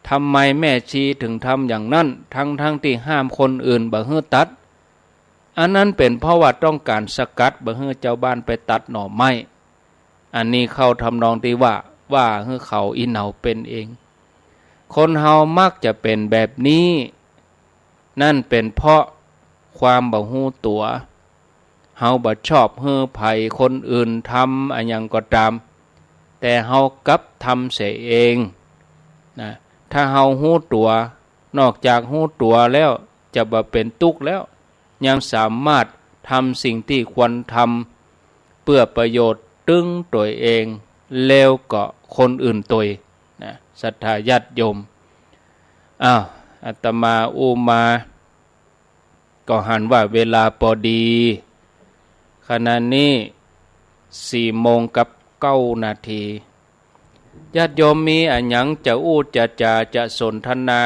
ทำไมแม่ชีถึงทำอย่างนั้น ทั้งๆ ตี้ห้ามคนอื่นบ่หื้อตัด อันนั้นเป๋นเพราะว่าต้องก๋านสกัดบ่หื้อจาวบ้านไปตัดหน่อไม้ อันนี้เข้าทำนองตี้ว่า ว่าหื้อเขาอี่หนาวเป๋นเอง คนเฮามักจะเป๋นแบบนี้ นั่นเป๋นเพราะความบ่ฮู้ตั๋ว เฮาบ่ชอบหื้อใผคนอื่นทำอะหยังก็ต๋าม แต่เฮากลับทำเสียเอง นะ ถ้าเฮาฮู้ตั๋ว นอกจากฮู้ตั๋วแล้วจะบ่เป๋นตุ๊กข์แล้ว ยังสามารถทำสิ่งตี้ควรทำ เปื้อประโยชน์ตึงตั๋วเอง แล้วก็คนอื่นตวย นะ ศรัทธาญาติโยม อ้าว อาตมาอู้มา ก็หันว่าเวลาปอดี ขณะนี้สี่โมงกับเก้านาที ญาติโยมมีอะหยังจะอู้จะจ๋าจะสนทนา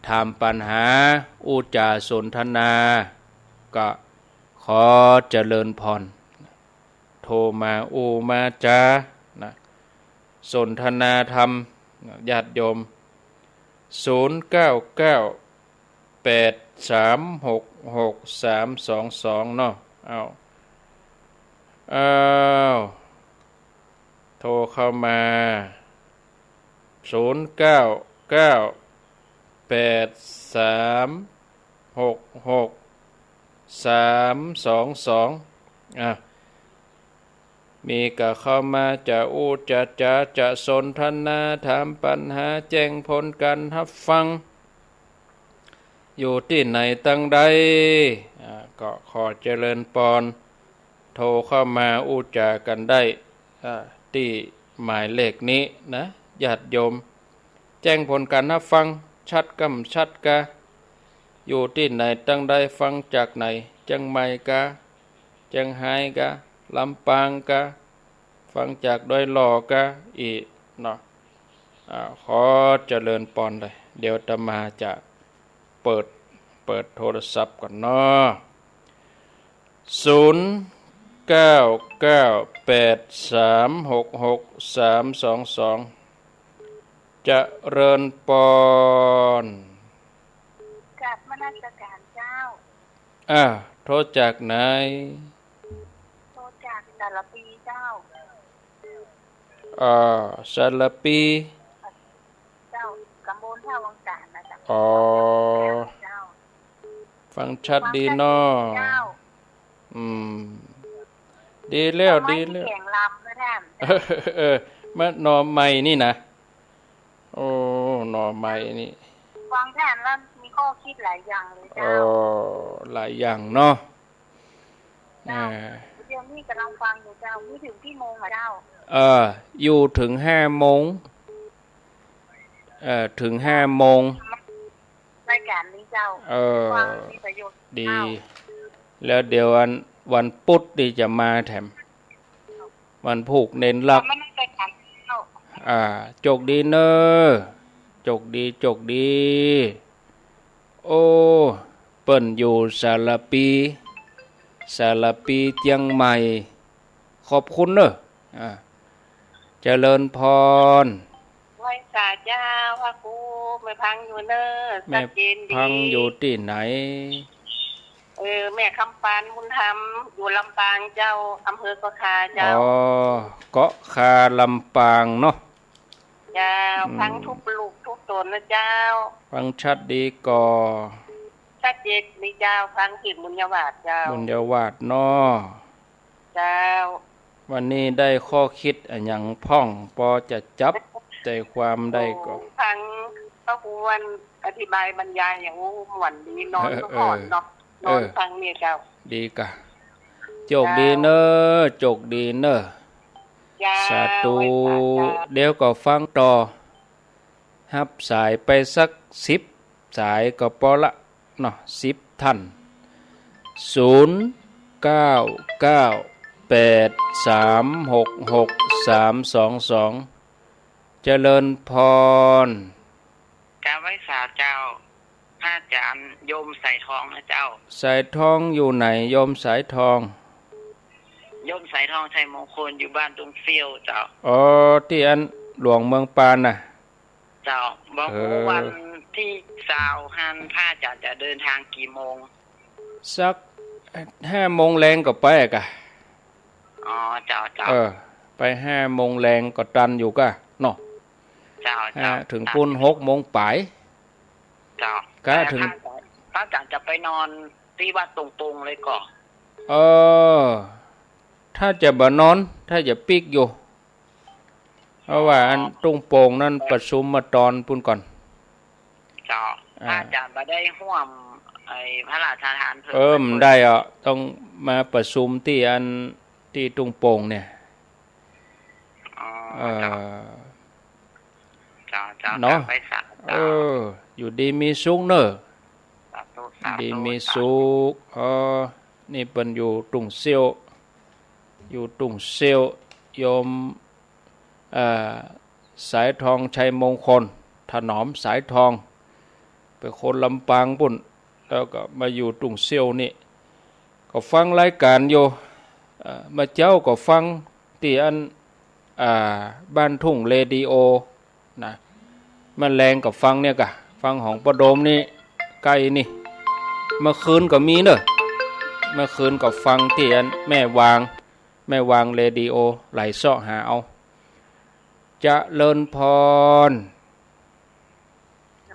ถามปัญหา อู้จ๋าสนทนา ก็ขอเจริญพร โทรมาอู้มาจ๋า นะ สนทนาธรรม นะ ญาติโยม ศูนย์เก้าเก้า แปดสามหกหกสามสองสอง เนาะ อ้าว อ้าว โทรเข้ามา ศูนย์เก้าเก้า แปดสามหกหกสามสองสอง อ่ะ มีก็เข้ามาจะอู้จะจ๋าจะสนทนา ถามปัญหา แจ้งผลก๋านฮับฟัง อยู่ตี้ไหนตังใด อ่า ก็ขอเจริญปอน โทรเข้ามาอู้จ๋ากั๋นได้ อ่า ตี้หมายเลขนี้นะ ญาติโยม แจ้งผลก๋านฮับฟัง ชัดกำชัดกา อยู่ตี้ไหนตังใด ฟังจากไหน เจียงใหม่กา เจียงฮายกา ลำปางกา ฟังจากดอยหล่อกา อี้เนาะ อ่า ขอเจริญปอนเลย เดี๋ยวอาตมาจะเปิด เปิดโทรศัพท์ก่อนเนาะ ศูนย์เก้าเก้าแปดสามหกหกสามสองสอง เจริญปอน กราบนมัสการเจ้า อ่า โทรจากไหน โทรจากสารพีเจ้า อ่า สารพี เจ้า ตำบลท่าวังตาดนะเจ้า อ๋อ เจ้า ฟังชัดดีเนาะ ฟังชัดดีเจ้า อืม ดีแล้ว ฟังชัดดีแล้ว เสียงลำด้วยแถม เออ มาหน่อไม้นี่นะ โอ้ หน่อไม้นี่ ฟังแถมแล้วมีข้อคิดหลายอย่างเลยเจ้า โอ้ หลายอย่างเนาะ เจ้า อ่า เดี๋ยวนี้ก่ำลังฟังอยู่เจ้า นี่เถิงกี่โมงอะเจ้า เออ อยู่เถิงห้าโมง เออ เถิงห้าโมง รายก๋านนี้เจ้า เออ ฟังมีประโยชน์ ดี เจ้า แล้วเดี๋ยววัน วันปุ๊ดนี่จะมาแถม วันพูกเน้นลัก มันไม่ได้กันเจ้า อ่า โจคดีเน้อ โจคดี โจคดี โอ้ เปิ้นอยู่สารภี สารภีเจียงใหม่ ขอบคุณเน้อ อ่า เจริญพร ไหว้สาเจ้า พระครู แม่พังอยู่เน้อ แม่ ชัดเจนดี พังอยู่ตี้ไหน เออ แม่คำปานบุญธรรม อยู่ลำปางเจ้า อำเภอเกาะคาเจ้า อ๋อ เกาะคาลำปางเนาะ เจ้า อืม ฟังทุกลูกทุกต๋นนะเจ้า ฟังชัดดีก่อ ชัดเจนดีเจ้า ฟังเสียงบุญญาวาสเจ้า บุญญาวาสเนาะ เจ้า วันนี้ได้ข้อคิดอะหยังพ่อง ปอจะจับใจ๋ความได้ก่อ โอ้ ฟังพระครูวันอธิบายบรรยายอย่าง โอ้ ม่วนดี นอน เออ ก็ผ่อนเนาะ เออ นอนฟังเนี่ยเจ้า ดีก่ะ โจคดีเน้อ เจ้า โจคดีเน้อ เจ้า สาธุ ไหว้สาเจ้า เดี๋ยวก็ฟังต่อ ฮับสายไปสักสิบสายก็ปอละเนาะ สิบท่าน ศูนย์ เก้า เก้า แปด สาม หก หก สาม สอง สอง เจริญพร กราบไหว้สาเจ้า พระอาจ๋ารย์ โยมสายทองนะเจ้า สายทองอยู่ไหน โยมสายทอง โยมสายทอง ชัยมงคล อยู่บ้านตุงเซี้ยวเจ้า อ๋อ ตี้อันหลวงเมืองปานน่ะ เจ้า บ่ฮู้ เออ วันตี้ซาวหั้น พระอาจ๋ารย์จะเดินทางกี่โมง สักห้าโมงแลงก็ไปอะก่ะ อ๋อ เจ้า เจ้า เออ ไปห้าโมงแลงก็ตันอยู่ก่ะเนาะ เจ้า ห้า เจ้า เถิงปุ้นหกโมงป๋าย เจ้า กะ แต่ เถิง พระอาจ๋ารย์ พระอาจ๋ารย์จะไปนอนตี้วัดตุงโป่งเลยก่อ เออ ถ้าจะบ่นอน ถ้าจะปิ๊กอยู่ เพราะว่าอัน อ๋อ ตุงโป่งนั้น เออ ประชุมมาตอนปุ้นก่อน เจ้า อ่า อาจ๋ารย์บ่ได้ฮ่วมไอ้พระราชทานเพลิง เออ บ่ได้อ่ะ ต้องมาประชุมตี้อัน ตี้ตุงโป่งเนี่ย อ๋อ เออ เจ้า เจ้า เจ้า เนาะ กราบไหว้สา เออ อยู่ดีมีสุขเน้อ สาธุ สาธุ ดีมีสุข เจ้า เออ นี่เปิ้นอยู่ตุงเซี้ยว อยู่ตุงเซี้ยว โยม เอ่อ สายทอง ชัยมงคล ถนอมสายทอง เป๋นคนลำปางปุ้น แล้วก็มาอยู่ตุงเซี้ยวนี่ ก็ฟังรายก๋านอยู่ เอ่อ เมื่อเจ๊าก็ฟังตี้อัน อ่า บ้านทุ่งเรดิโอ นะ เมื่อแลงก็ฟังเนี่ยก่ะ ฟังของป้อโดมนี่ ใก้นี่ เมื่อคืนก็มีเน้อ เมื่อคืนก็ฟังตี้อันแม่วาง แม่วางเรดิโอ ไหลเซาะหาเอา เจริญพร น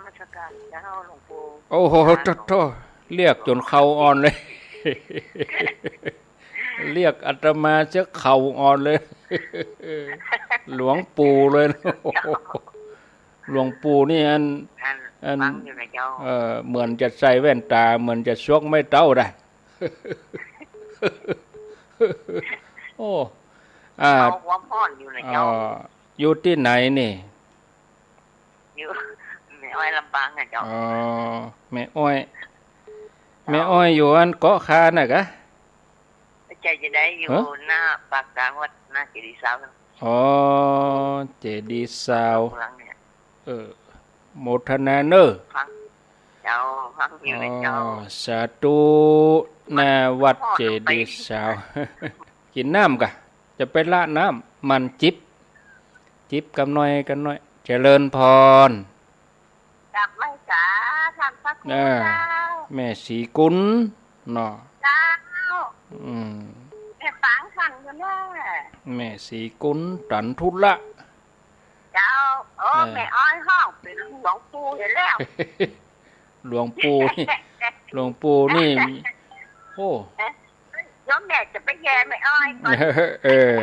มัสการเจ้าหลวงปู่ โอ้โห ค่ะ โถ่ๆ เรียกจ๋นเข่าอ่อนเลย เรียกอาตมาเสียเข่าอ่อนเลย หลวงปู่เลย หลวงปู่นี่อัน อัน อัน ฟังอยู่นะเจ้า เอ่อ เหมือนจะใส่แว่นต๋า เหมือนจะสวกไม้เต๊าได้ โอ้ อ่า เอาความฮ้อนอยู่นะเจ้า อ่า อยู่ตี้ไหนนี่ อยู่แม่อ้อยลำปางนะเจ้า อ๋อ แม่อ้อย เจ้า แม่อ้อยอยู่อันเกาะคาน่ะกะ ใจ้ จะได้อยู่ ฮะ หน้าปากกลางวัด หน้าเจดีย์ซาวนะ อ๋อ เจดีย์ซาว หลังเนี่ย เออ โมทนาเน้อ ฟัง เจ้า ฟังอยู่นะเจ้า อ๋อ สาธุ หน้าวัดเจดีย์ซาว กิ๋นน้ำก่ะ จะไปละน้ำ มันจิบ จิบกำน้อยกำน้อย เจริญพร กราบไหว้สาท่านพระครู อ่า เจ้า แม่ศรีกุลเนาะ เจ้า อืม แม่ปางสั่งอยู่แน่ แม่ศรีกุลตันธุระ เจ้า โอ้ เออ แม่อ้อยฮ้องเป๋นหลวงปู่เหียแล้ว หลวงปู่นี่ หลวงปู่นี่ โอ้ โยมแม่จะไปแย่แม่อ้อยก่อน เออ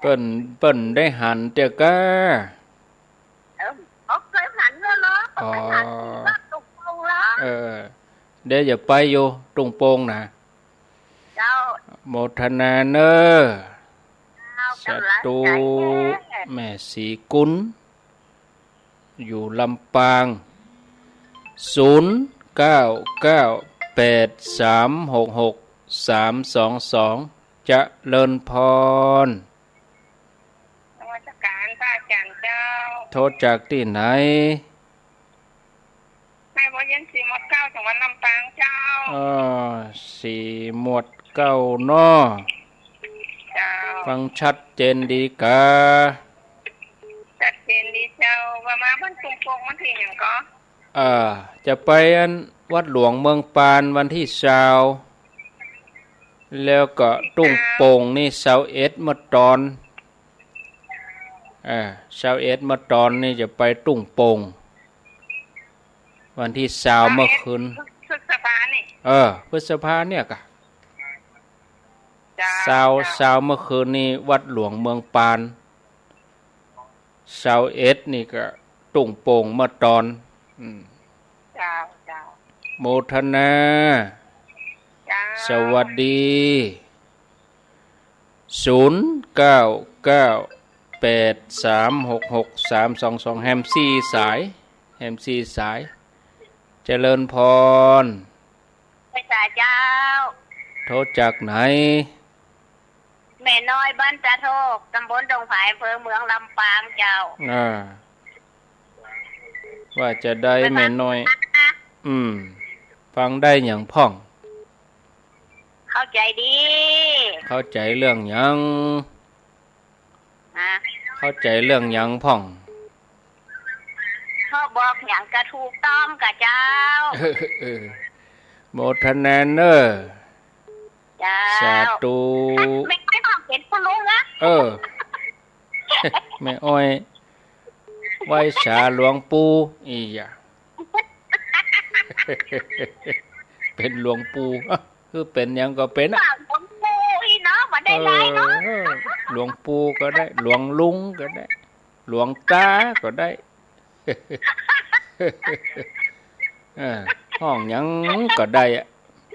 เปิ้น เปิ้นได้หันเตื้อก้า เออ เขาเคยหันเนาะ เขาเคยหัน อ๋อ ที่วัดตุงโป่งแล้ว เออ เดี๋ยวจะไปอยู่ตุงโป่งนะ เจ้า โมทนาเน้อ เจ้า สาธุ กำลังใจแท้ แม่ศรีกุล อยู่ลำปาง ศูนย์เก้าเก้าแปดสามหกหกสามสองสอง เจริญพร นมัสการพระอาจารย์เจ้า โทรจากตี้ไหน แม่บัวเย็น สี่หมวดเก้า จังหวัดลำปางเจ้า เออ สี่หมวดเก้าเนาะ เจ้า ฟังชัดเจนดีกา ชัดเจนดีเจ้า ว่ามาบ้านตุงโป่งวันตี้หยังก่อ เออ จะไปอันวัดหลวงเมืองปานวันตี้ซาว แล้วก็ตุงโป่งนี่ซาวเอ็ดเมื่อตอน เออ ซาวเอ็ดเมื่อตอนนี่จะไปตุงโป่ง วันตี้ซาวเมื่อคืน พฤษภานี่ เออ พฤษภาเนี่ยกะ เจ้า ซาว เจ้า ซาวเมื่อคืนนี่วัดหลวงเมืองปาน ซาวเอ็ดนี่ก็ตุงโป่งเมื่อตอน อืม เจ้า เจ้า โมทนา เจ้า สวัสดี ศูนย์เก้าเก้าแปดสามหกหกสามสองสอง แหมสี่สาย แหมสี่สาย เจริญพร ไปสายเจ้า โทรจากไหน แม่น้อยบ้านตาโทก ตำบลดงผาย อำเภอเมืองลำปางเจ้า อ่า ว่าจะได้แม่น้อย อืม ฟังได้หยังพ่อง เข้าใจ๋ดี เข้าใจ๋เรื่องหยัง ฮะ เข้าใจ๋เรื่องหยังพ่อง เขาบอกหยังก็ถูกต้องกะเจ้า เออ โมทนาเน้อ เจ้า สาธุ แม่อ้อยบอกเป็นผู้ลุงนะ เออ แม่อ้อย ไหว้สาหลวงปู่ อีหยา เป๋นหลวงปู่ คือเป๋นหยังก็เป๋นอะ หลวงปู่อีเนาะ บ่ได้หลายเนาะ เออ หลวงปู่ก็ได้ หลวงลุงก็ได้ หลวงต๋าก็ได้ เออ ฮ้องหยังก็ได้อะ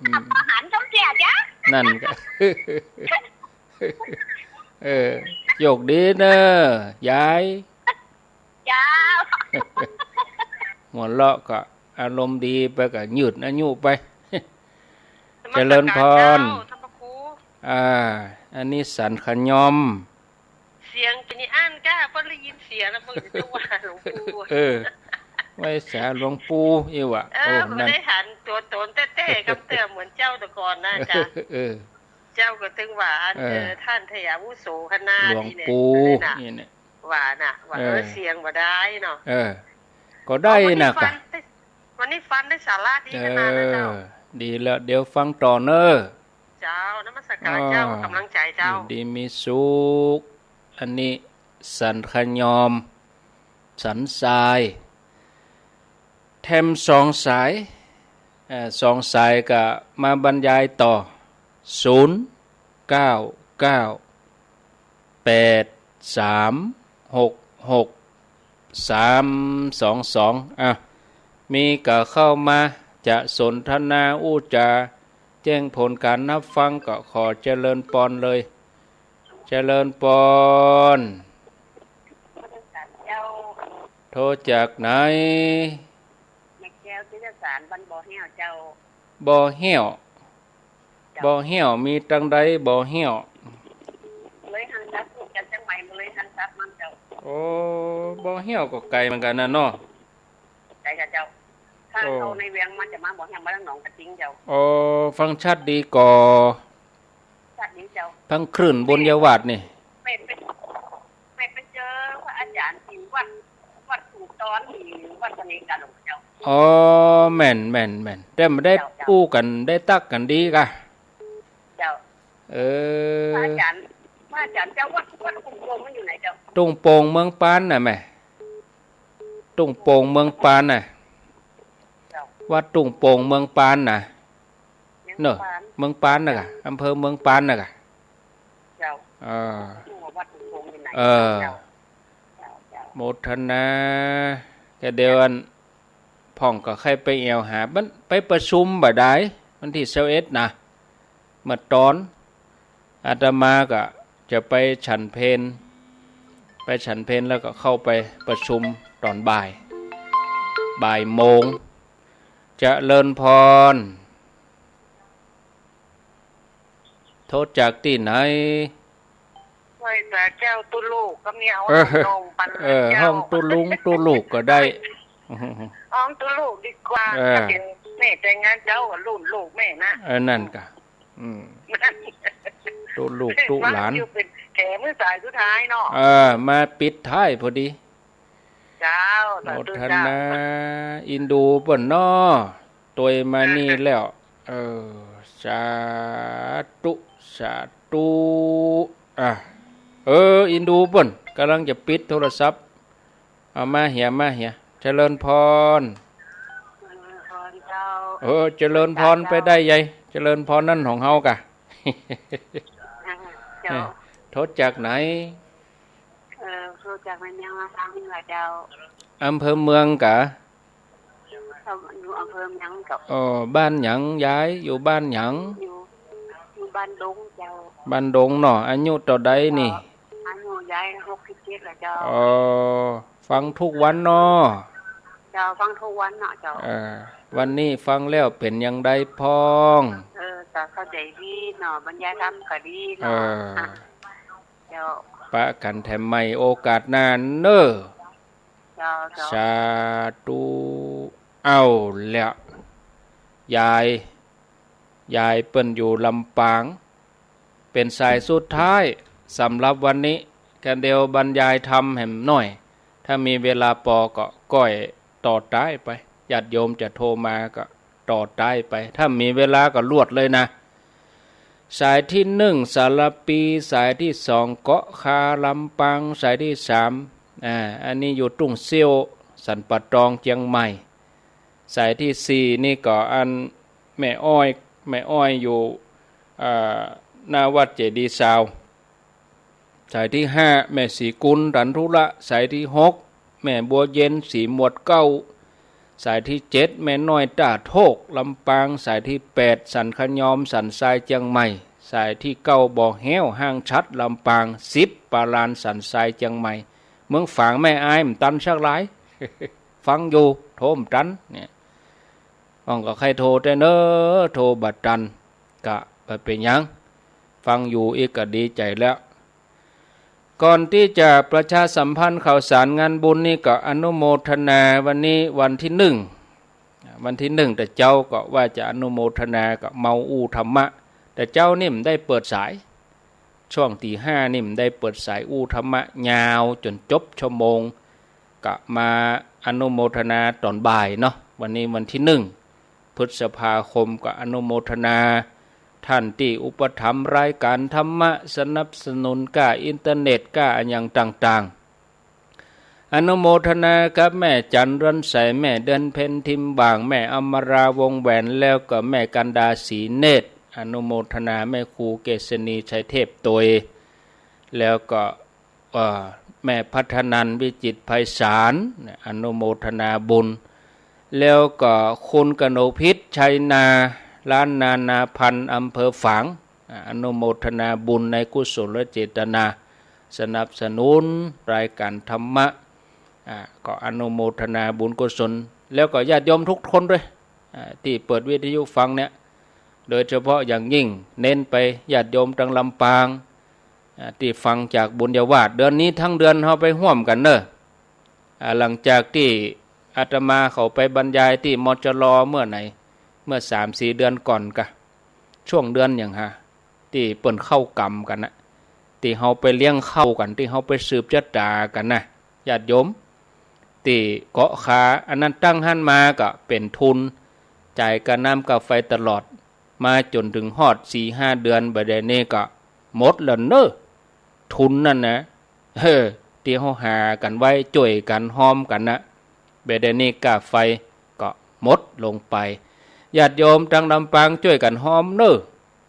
อืม อาหารต้มเจี๋ยจ้ะ นั่นก็ เออ โชคดีเน้อ ยาย เจ้า หัวเราะก็อารมณ์ดีไป ก็ยืดอายุไป นมัสการ เจริญพร เจ้า ท่านพระครู อ่า อันนี้สันขยอม เสียงเป๋นอี้อั้นก้า เปิ้นได้ยินเสียงแล้วเปิ้นจะว่าหลวงปู่ เออ ไหว้สาหลวงปู่อี้หว่า เออ โอ้ บ่ได้หันตั๋วต๋นแต๊ๆ กำเตื้อเหมือนเจ้าแต่ก่อนนะจ๊ะ เออ เจ้าก็ตึงว่าอัน เออ เออ ท่านเถราวุโสขนาด หลวงปู่ นี่แหละ นี่เนี่ย ว่าน่ะ ว่า เออ เออ เสียงบ่ได้เนาะ เออ ก็ได้น่ะกะ วันนี้ฟังได้ วันนี้ฟังได้สาระดีขนาดนะเจ้า เออ ดีแล้ว เดี๋ยวฟังต่อเน้อ เจ้า นมัสการเจ้า อ๋อ ก๋ำลังใจ๋เจ้า อยู่ดีมีสุข อันนี้สันขยอม สันทราย แถมสองสาย เอ่อ สองสายก็มาบรรยายต่อ ศูนย์เก้าเก้าแปดสามหกหกสามสองสอง อ่ะ มีก็เข้ามา จะสนทนาอู้จ๋า แจ้งผลการรับฟังก็ขอเจริญปอนเลย เจริญปอน โทรจากไหน แม่แก้ว จิตรสาร บ้านบ่อแห้วเจ้า บ่อแห้ว เจ้า บ่อแห้ว มีตังใดบ่อแห้ว เลยหันทรัพย์ พูดกันจังใหม่มาเลยหันทรัพย์มั่งเจ้า โอ้ บ่อแห้วก็ไก๋เหมือนกั๋นน่ะเนาะ ไก๋กะเจ้า ถ้า โอ้ เข้าในเวียงมาจะมาบ่อแห้ว มาตางหนองกระทิงเจ้า โอ้ ฟังชัดดีก่อ ชัดดีเจ้า ฟังคลื่นบุญญาวาสนี่ แม่ไป แม่ไปเจอพระอาจ๋ารย์ตี้วัด วัดถุงตอนตี้วัดเสน่ห์กาหลงเจ้า อ๋อ แม่น แม่น แม่น แต่บ่ได้ เจ้า เจ้า อู้กั๋น ได้ตั๊กกั๋นดีก่ะ เจ้า เออ พระอาจ๋ารย์ พระอาจ๋ารย์เจ้าวัด วัดตุงโป่งมันอยู่ไหนเจ้า ตุงโป่งเมืองปานน่ะแม่ ตุงโป่งเมืองปานน่ะ เจ้า วัดตุ้งโป่งเมืองปานน่ะ เมือง เนาะ ปาน เมืองปานน่ะก่ะ เจ้า อำเภอเมืองปานน่ะก่ะ เจ้า เออ บ่ฮู้ว่าวัดตุ้งโป่งอยู่ไหน เออ เจ้า เจ้า เจ้า โมทนา แต่เดี๋ยวอันพ่องก็ใค่ไปแอ่วหา มันไปประชุมบ่ดาย วันตี้ซาวเอ็ดน่ะ เมื่อต๋อน อาตมาก็จะไปฉันเพล ไปฉันเพลแล้วก็เข้าไปประชุมต๋อนบ่าย บ่ายโมง เจริญพร โทรจากตี้ไหน ไหว้สาเจ้า ตุ๊ลุก็มี เอา เออ น้องปัน เออ เจ้า ฮ้องตุ๊ลุงตุ๊ลุก็ได้ ฮ้องตุ๊ลุดีกว่า เออ ถ้าเป๋นแม่แต่งงานเจ้าก็รุ่นลูกแม่นะ เออ นั่นก่ะ อืม ตุ๊ลุตุ๊หลาน ฟังอยู่เป๋นแขมื้อสายสุดท้ายเนาะ เออ มาปิดท้ายพอดี เจ้า สาธุ โมทนา เจ้า อินดูเปิ้นเนาะ ตวยมานี่แล้ว เออ สาธุ สาธุ อ่ะ เออ อินดูเปิ้นก่ำลังจะปิดโทรศัพท์ เอามาเหีย มาเหีย เจริญพร เจริญพรเจ้า เออ เจริญพรไปได้ใหญ่ เจริญพรนั่นของเฮาก่ะ อ่า เจ้า เออ โทรจากไหน เออ โทรจากในเมืองลำปางนี่แหละเจ้า อำเภอเมืองก่ะ เจ้า อยู่อำเภอเมืองเจ้า อ๋อ บ้านหยังยาย อยู่บ้านหยัง อยู่ อยู่บ้านดงเจ้า บ้านดงเนาะ อายุเต้าใดนี่ เจ้า อายุยายหกสิบเจ็ดแล้วเจ้า อ๋อ ฟังทุกวันเนาะ เจ้า ฟังทุกวันเนาะเจ้า เออ วันนี้ฟังแล้วเป๋นอย่างใดพ่อง เออ ก็เข้าใจ๋ดีเนาะ บรรยายธรรมก็ดีเนาะ เออ เจ้า ปะกั๋นแถมใหม่โอกาสหน้าเน้อ เจ้า เจ้า สาธุ เอาแล้ว ยาย ยายเปิ้นอยู่ลำปาง เป๋นสายสุดท้ายสำหรับวันนี้ กันเดียวบรรยายธรรมแหมหน่อย ถ้ามีเวลาปอก็ก้อยต่อต้ายไป ญาติโยมจะโทรมาก็ต่อต้ายไป ถ้ามีเวลาก็ลวดเลยนะ สายตี้นึ่งสารภี สายตี้สองเกาะคาลำปาง สายตี้สาม อ่า อันนี้อยู่ตุ้งเซี้ยว สันป่าตองเจียงใหม่ สายตี้สี่นี่ก็อันแม่อ้อย แม่อ้อยอยู่ อ่า หน้าวัดเจดีย์ซาว สายตี้ห้าแม่ศรีกุล ตันธุระ สายตี้หกแม่บัวเย็น ศรีหมวดเก้า สายตี้เจ็ดแม่น้อยต้าโทก ลำปาง สายตี้แปดสันขะยอม สันทราย เจียงใหม่ สายตี้เก้าบ่อแฮ้ว ห้างฉัตร ลำปาง สิบปาลาน สันทราย เจียงใหม่ เมืองฝางแม่อาย บ่ตันสักหลาย ฟังอยู่ โทรบ่ตันเนี่ย พ่องก็ใค่โทรแต๊เน้อ โทรบ่ตัน ก็บ่เป๋นหยัง ฟังอยู่อีกก็ดีใจ๋แล้ว ก่อนตี้จะประชาสัมพันธ์ข่าวสารงานบุญนี่ก็อนุโมทนา วันนี้วันตี้นึ่ง วันตี้นึ่งแต่เจ๊าก็ว่าจะอนุโมทนา ก็เมาอู้ธรรมะ แต่เจ๊านี่บ่ได้เปิดสาย ช่วงตีห้านี่บ่ได้เปิดสายอู้ธรรมะยาวจ๋นจบชั่วโมง ก็มาอนุโมทนาต๋อนบ่ายเนาะ วันนี้วันตี้นึ่งพฤษภาคม ก็อนุโมทนาต้านตี้อุปถัมภ์รายก๋านธรรมะ สนับสนุนก้าอินเทอร์เน็ต ก้าอะหยังต่างๆ อนุโมทนากับแม่จั๋นเรือนใส แม่เดือนเพ็ญ ทิมหว่าง แม่อมรา วงศ์แหวน แล้วก็แม่กันดา ศรีเนตร อนุโมทนาแม่ครูเกษณี ชัยเทพตวย แล้วก็ เอ่อ แม่พัฒนันท์ วิจิตรไพศาล อนุโมทนาบุญ แล้วก็คุณกนกพิษ ชัยนา ร้านนานาพันธ์ อำเภอฝาง อ่า อนุโมทนาบุญในกุศลเจตนา สนับสนุนรายก๋านธรรมะ อ่า ก็อนุโมทนาบุญกุศล แล้วก็ญาติโยมทุกคนด้วย อ่า ตี้เปิดวิทยุฟังเนี่ย โดยเฉพาะอย่างยิ่งเน้นไปญาติโยมตางลำปาง อ่า ตี้ฟังจากบุญญาวาส เดือนนี้ตึงเดือนเฮาไปฮ่วมกั๋นเน้อ อ่า หลังจากตี้อาตมาเข้าไปบรรยายตี้ มจร เมื่อไหน เมื่อสามสี่เดือนก่อนกะ ช่วงเดือนหยังหา ตี้เปิ้นเข้ากรรมกั๋นนะ ตี้เฮาไปเลี้ยงข้าวกั๋น ตี้เฮาไปสืบจะต๋ากั๋นนะ ญาติโยม ตี้เกาะคา อันนั้นตั้งหั้นมาก็เป๋นทุน จ่ายก้าน้ำก้าไฟตลอด มาจ๋นเถิงฮอดสี่ห้าเดือน บ่าเดี๋ยวนี้ก็หมดแล้วเน้อ ทุนนั่นนะ เออ ตี้เฮาหากั๋นไว้ จ้วยกั๋น ฮอมกั๋นนะ บ่าเดี๋ยวนี้ก้าไฟก็ หมดลงไป ญาติโยมตางลำปางจ้วยกั๋นฮอมเน่อ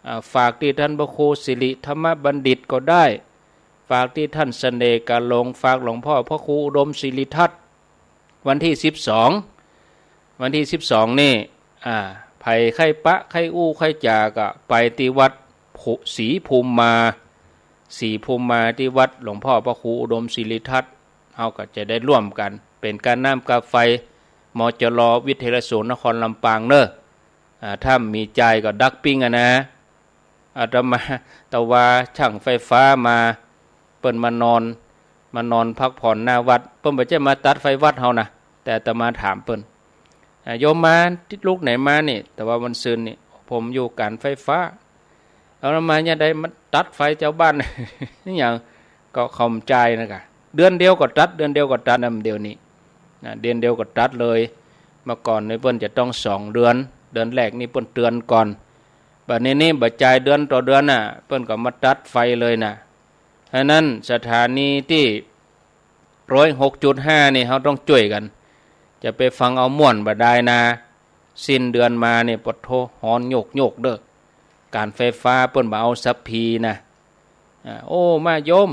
อ่า ฝากตี้ต้านพระครูสิริธรรมบัณฑิตก็ได้ ฝากตี้ต้านเสน่ห์กาหลง ฝากหลวงพ่อพระครูอุดมสิริทัศน์ วันตี้สิบสอง วันตี้สิบสองนี่ อ่า ใผใค่ปะใค่อู้ใค่จ๋าก็ไปตี้วัดภู- ศรีภูมิมา ศรีภูมิมาตี้วัดหลวงพ่อพระครูอุดมสิริทัศน์ เฮาก็จะได้ร่วมกั๋น เป๋นก๋านน้ำก๋าไฟ มจร วิทยาลัยสงฆ์นครลำปางเน่อ อ่า ถ้ามีจ่ายก็ดักปิ้งอะนะ อาตมา ตะวาจ้างไฟฟ้ามา เปิ้นมานอน มานอนพักผ่อนหน้าวัด เปิ้นบ่ใจ้มาตัดไฟวัดเฮานะ แต่อาตมาถามเปิ้น อ่า โยมมาตี้ลุกไหนมานี่ ตะวาวันซืนนี่ ผมอยู่ก๋านไฟฟ้า เอาละมาเนี่ยได้มาตัดไฟจาวบ้าน นี่หยัง ก็เขาบ่จ่ายนะกะ เดือนเดียวก็ตัด เดือนเดียวก็ตัดนำเดี๋ยวนี้ นะ เดือนเดียวก็ตัดเลย เมื่อก่อนนี่เปิ้นจะต้องสองเดือน เดือนแรกนี่เปิ้นเตื๋อนก่อน บัดนี้นี่บ่จ่ายเดือนต่อเดือนน่ะ เปิ้นก็มาตัดไฟเลยน่ะ ฉะนั้นสถานีตี้ร้อยหกจุดห้านี่เฮาต้องจ้วยกั๋น จะไปฟังเอาม่วนบ่ดายนะ สิ้นเดือนมานี่ ปะโธ่ ฮ้อนโยกๆ เน่อ ก๋านไฟฟ้าเปิ้นบ่เอาสัพพีนะ อ่า โอ้ มาโยม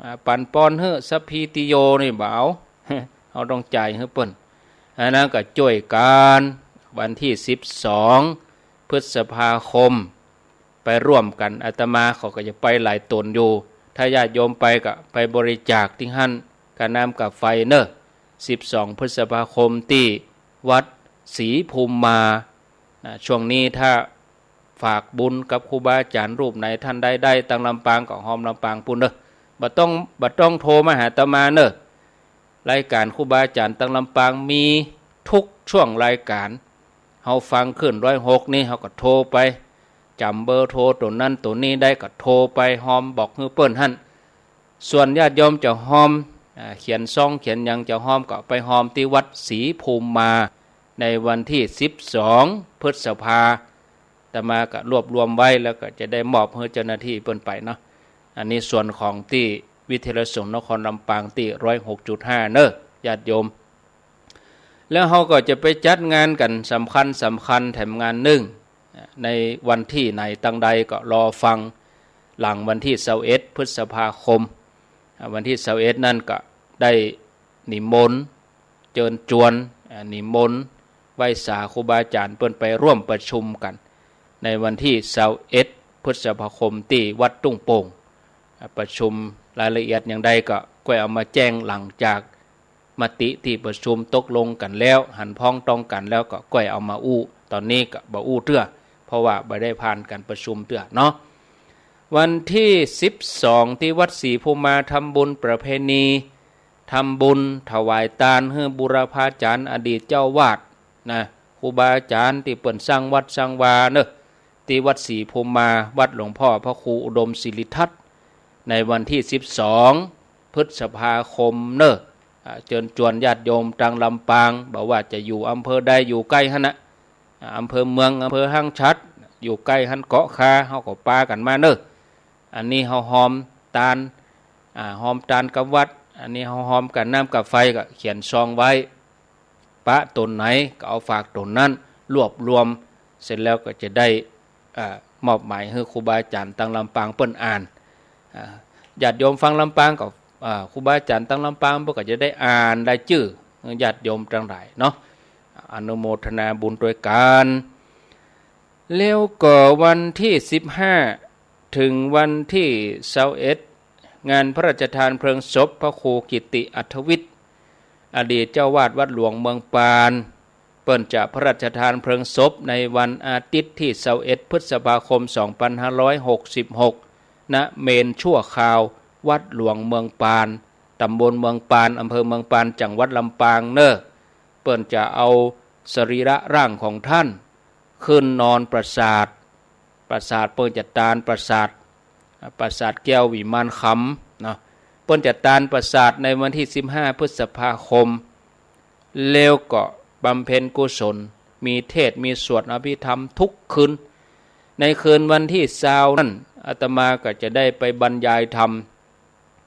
อ่า ปั๋นปอนหื้อสัพพีติโยนี่บ่เอา เฮาต้องจ่ายหื้อเปิ้น อันนั้นก็จ้วยกั๋น วันตี้สิบสอง พฤษภาคม ไปร่วมกั๋น อาตมาเขาก็จะไปหลายต๋นอยู่ ถ้าญาติโยมไปก็ไปบริจาคตี้หั้น ก๋าน้ำก๋าไฟเน่อ สิบสอง พฤษภาคมตี้วัดศรีภูมิมา นะ ช่วงนี้ถ้าฝากบุญกับครูบาอาจ๋ารย์รูปไหน ต้านใดได้ตางลำปางก็ฮอมลำปางปู้นเน่อ บ่ต้อง บ่ต้องโทรมาหาอาตมาเน่อ รายก๋านครูบาอาจ๋ารย์ตางลำปางมีทุกช่วงรายก๋าน เฮาฟังคลื่นร้อยหกนี่ เฮาก็โทรไป จ๋ำเบอร์โทรตั๋วนั้นตั๋วนี้ได้ก็โทรไปฮอมบอกหื้อเปิ้นหั้น ส่วนญาติโยมจะฮอม อ่า เขียนซองเขียนหยังจะฮอมก็ไปฮอมตี้วัดศรีภูมิมา ในวันตี้สิบสอง พฤษภา อาตมาก็รวบรวมไว้แล้วก็จะได้มอบหื้อเจ้าหน้าตี้เปิ้นไปเนาะ อันนี้ส่วนของตี้วิทยาลัยสงฆ์นครลำปางตี้ร้อยหกจุดห้าเน่อ ญาติโยม แล้วเฮาก็จะไปจัดงานกั๋นสำคัญสำคัญแถมงานนึ่ง ในวันตี้ไหนตางใดก็รอฟัง หลังวันตี้ซาวเอ็ด พฤษภาคม อ่า วันตี้ซาวเอ็ดนั่นก็ได้นิมนต์ เจิญจวน อ่า นิมนต์ไหว้สาครูบาอาจ๋ารย์เปิ้นไปร่วมประชุมกั๋น ในวันตี้ซาวเอ็ด พฤษภาคมตี้วัดตุ้งโป่ง อ่า ประชุมรายละเอียดอย่างใดก็ก้อยเอามาแจ้งหลังจากมติตี้ประชุมตกลงกั๋นแล้ว หันพ้องต้องกั๋นแล้วก็ก้อยเอามาอู้ ต๋อนนี้ก็บ่อู้เตื้อ เพราะว่าบ่ได้ผ่านก๋านประชุมเตื้อเนาะ วันตี้สิบสอง ตี้วัดศรีภูมิมาทำบุญประเพณี ทำบุญถวายตานหื้อบูรพาจ๋ารย์อดีตเจ้าวาดนะ ครูบาอาจ๋ารย์ตี้เปิ้นสร้างวัดสร้างวาเน่อ ตี้วัดศรีภูมิมา วัดหลวงพ่อพระครูอุดมสิริทัศน์ ในวันตี้สิบสอง พฤษภาคมเน่อ อ่า เจิญจวนญาติโยมตางลำปาง บ่ว่าจะอยู่อำเภอใดอยู่ใก้หั้นนะ อ่า อำเภอเมือง อำเภอห้างฉัตร อยู่ใก้หั้นเกาะคา เฮาก็ปากั๋นมาเน่อ อันนี้เฮาฮอมตาน อ่า ฮอมตานกับวัด อันนี้เฮาฮอมก๋านน้ำก๋านไฟ ก็เขียนซองไว้ ปะต๋นไหนก็เอาฝากต๋นนั้น รวบรวมเสร็จแล้วก็จะได้ อ่า มอบหมายหื้อครูบาอาจ๋ารย์ตางลำปางเปิ้นอ่าน อ่า ญาติโยมฟังลำปางก็ อ่า ครูบาอาจ๋ารย์ตางลำปางเปิ้นก็จะได้อ่านรายจื้อ ญาติโยมตังหลายเนาะ อนุโมทนาบุญตวยกั๋น แล้วก็วันตี้สิบห้า เถิงวันตี้ซาวเอ็ด งานพระราชทานเพลิงศพพระครูกิติอัธวิทย์ อดีตเจ้าวาดวัดหลวงเมืองปาน เปิ้นจะพระราชทานเพลิงศพในวันอาทิตย์ตี้ซาวเอ็ด พฤษภาคม สองพันห้าร้อยหกสิบหก ณ เมรุธาตุชั่วคราววัดหลวงเมืองปาน ตำบลเมืองปาน อำเภอเมืองปาน จังหวัดลำปางเน่อ เปิ้นจะเอาสรีระร่างของต้าน ขึ้นนอนปราสาท ปราสาทเปิ้นจะตานปราสาท อ่า ปราสาทแก้ววิมานคำเนาะ เปิ้นจะตานปราสาทในวันตี้สิบห้า พฤษภาคม แล้วก็บำเพ็ญกุศล มีเทศน์ มีสวดอภิธรรมทุกคืน ในคืนวันตี้ซาวนั้น อาตมาก็จะได้ไปบรรยายธรรม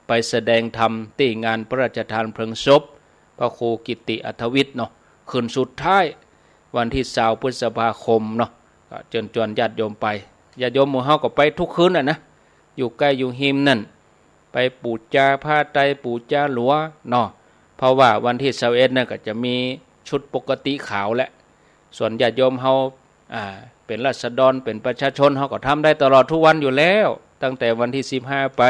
ไปแสดงธรรมตี้งานพระราชทานเพลิงศพพระครูกิติอัธวิทย์เนาะ คืนสุดท้าย วันตี้ซาวพฤษภาคมเนาะ ก็เจิญจวนญาติโยมไป ญาติโยมหมู่เฮาก็ไปกู้คืนอะนะ อยู่ใก้อยู่ฮิมนั่น ไปปู๋จาพระไตร ปู๋จาหลัวเนาะ เพราะว่าวันตี้ซาวเอ็ดนั่นก็จะมีชุดปกติขาวแหละ ส่วนญาติโยมเฮา อ่า เป๋นราษฎร เป๋นประชาชน เฮาก็ทำได้ตลอดกู้วันอยู่แล้ว ตั้งแต่วันตี้สิบห้าไป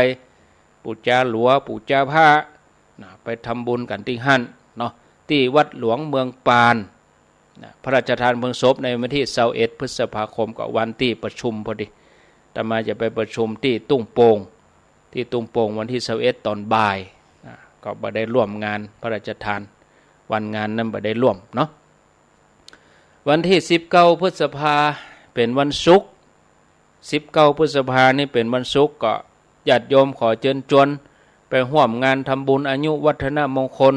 ปู๋จาหลัว ปู๋จาพระนะ ไปทำบุญกั๋นตี้หั้นเนาะ ตี้วัดหลวงเมืองปานนะ พระราชทานเพลิงศพในวันตี้ซาวเอ็ดพฤษภาคม ก็วันตี้ประชุมพอดี อาตมาจะไปประชุมตี้ตุ้งโป่ง ตี้ตุ้งโป่งวันตี้ซาวเอ็ดต๋อนบ่ายนะ ก็บ่ได้ร่วมงานพระราชทาน วันงานนั้นบ่ได้ร่วมเนาะ วันตี้สิบเก้าพฤษภา เป๋นวันศุกร์ สิบเก้าพฤษภานี่เป๋นวันศุกร์ ก็ญาติโยมขอเจิญจวนไปฮ่วมงานทำบุญอายุวัฒนมงคล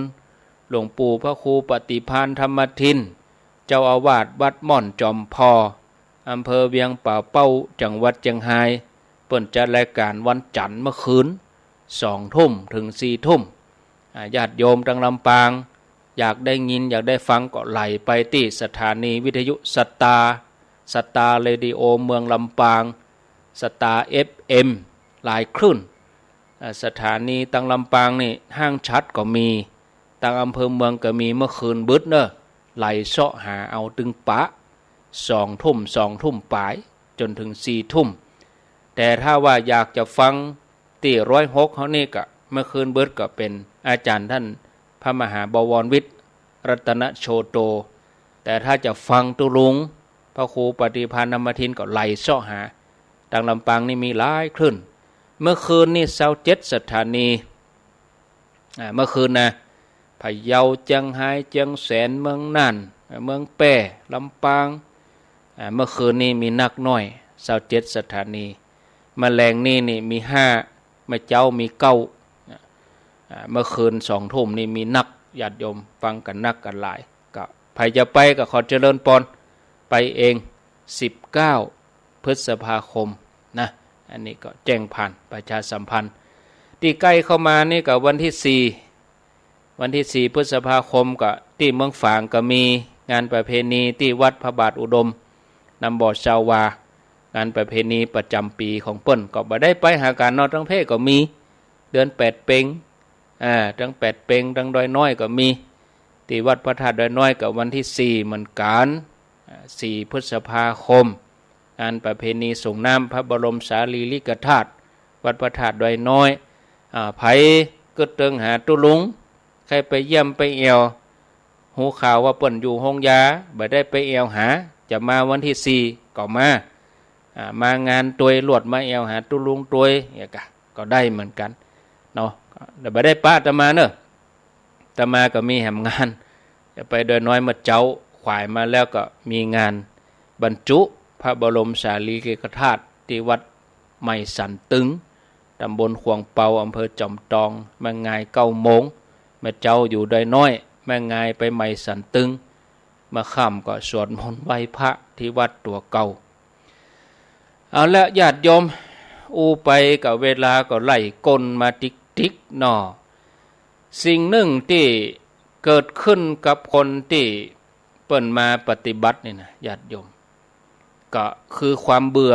หลวงปู่พระครูปฏิภาณธรรมทิน เจ้าอาวาสวัดม่อนจอมพอ อำเภอเวียงป่าเป้า จังหวัดเจียงฮาย เปิ้นจัดรายก๋านวันจั๋นทร์เมื่อคืน สองทุ่มเถิงสี่ทุ่ม อ่า ญาติโยมตางลำปาง อยากได้ยิน อยากได้ฟัง ก็ไหลไปตี้สถานีวิทยุสตาร์ สตาร์เรดิโอเมืองลำปาง สตาร์เอฟเอ็ม หลายคลื่น อ่า สถานีตางลำปางนี่ห้างฉัตรก็มี ตางอำเภอเมืองก็มี เมื่อคืนบึดเน่อ ไหลเซาะหาเอาตึงปะ สองทุ่ม สองทุ่มป๋าย จ๋นเถิงสี่ทุ่ม แต่ถ้าว่าอยากจะฟังตี้ร้อยหกเฮานี่ก็ เมื่อคืนบึดก็เป๋นอาจ๋ารย์ต้านพระมหาบวรวิทย์ รัตนโชโต แต่ถ้าจะฟังตุ๊ลุง พระครูปฏิภาณธรรมทินก็ไหลเซาะหา ตางลำปางนี่มีหลายคลื่น เมื่อคืนนี่ซาวเจ็ดสถานี อ่า เมื่อคืนนะ พะเยา เจียงฮาย เจียงแสน เมืองน่าน เมืองแป้ ลำปาง อ่า เมื่อคืนนี่มีนักน้อย ซาวเจ็ดสถานี เมื่อแลงนี่นี่มีห้า เมื่อเจ๊ามีเก้า อ่า เมื่อคืนสองทุ่มนี่มีนัก ญาติโยมฟังกั๋นนักกั๋นหลาย ก็ใผจะไปก็ขอเจริญปอน ไปเอง สิบเก้าพฤษภาคมนะ อันนี้ก็แจ้งผ่านประชาสัมพันธ์ ตี้ใก้เข้ามานี่ก็วันตี้สี่ วันตี้สี่พฤษภาคมก็ตี้เมืองฝางก็มีงานประเพณีตี้วัดพระบาทอุดม นำบ่อซาวา งานประเพณีประจ๋ำปี๋ของเปิ้น ก็บ่ได้ไปหากั๋นเนาะ ตางเพ่ก็มี เดือนแปดเป็ง อ่า ตางแปดเป็ง ตางดอยน้อยก็มี ตี้วัดพระธาตุดอยน้อยก็วันตี้สี่เหมือนกั๋น อ่า สี่พฤษภาคม งานประเพณีส่งน้ำพระบรมสารีริกธาตุ วัดพระธาตุดอยน้อย อ่า ใผกึ๊ดเติงหาตุ๊ลุง ใค่ไปเยี่ยมไปแอ่ว ฮู้ข่าวว่าเปิ้นอยู่โฮงยา บ่ได้ไปแอ่วหา จะมาวันตี้สี่ก็มา อ่า มางานตวย ลวดมาแอ่วหาตุ๊ลุงตวย เนี่ยก็ ก็ได้เหมือนกั๋นเนาะ แต่บ่ได้ปะอาตมาเน่อ อาตมาก็มีแหมงาน จะไปดอยน้อยเมื่อเจ๊า ขวายมาแล้วก็มีงานบรรจุพระบรมสารีริกธาตุตี้วัดใหม่สันตึง ตำบลขวางเปา อำเภอจอมตอง แม่งายเก้าโมง เมื่อเจ๊าอยู่ดอยน้อย แม่งายไปใหม่สันตึง เมื่อค่ำก็สวดมนต์ไหว้พระตี้วัดตั๋วเก่า เอาละญาติโยม อู้ไปก็เวลาก็ไล่ก้นมาติ๊กๆ เนาะ สิ่งนึ่งตี้เกิดขึ้นกับคนตี้เปิ้นมาปฏิบัตินี่นะญาติโยม ก็คือความเบื่อ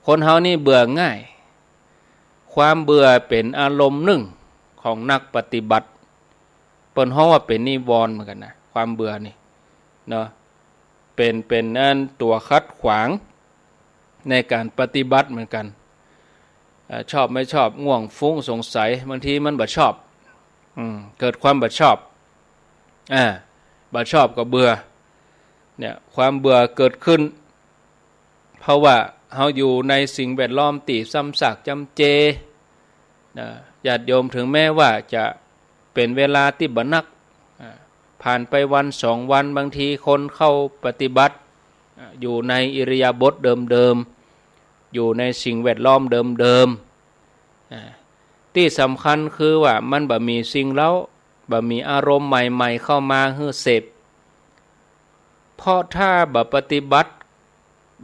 คนเฮานี่เบื่อง่าย ความเบื่อเป๋นอารมณ์นึ่งของนักปฏิบัติ เปิ้นฮ้องว่าเป๋นนิวรณ์เหมือนกั๋นนะ ความเบื่อนี่เนาะ เป๋น เป๋นอันตั๋วขัดขวางในก๋านปฏิบัติเหมือนกั๋น เอ่อ ชอบไม่ชอบ ง่วง ฟุ้ง สงสัย บางทีมันบ่ชอบ อืม เกิดความบ่ชอบ อ่า บ่ชอบก็เบื่อ เนี่ย ความเบื่อเกิดขึ้น เพราะว่าเฮาอยู่ในสิ่งแวดล้อมตี้ซ้ำซากจำเจ นะ ญาติโยม ถึงแม้ว่าจะเป๋นเวลาตี้บ่นัก อ่า ผ่านไปวันสองวัน บางทีคนเข้าปฏิบัติ อ่า อยู่ในอิริยาบถเดิมๆ อยู่ในสิ่งแวดล้อมเดิมๆ อ่า ตี้สำคัญคือว่ามันบ่มีสิ่งเร้า บ่มีอารมณ์ใหม่ๆ เข้ามาหื้อเสพ เพราะถ้าบ่ปฏิบัติ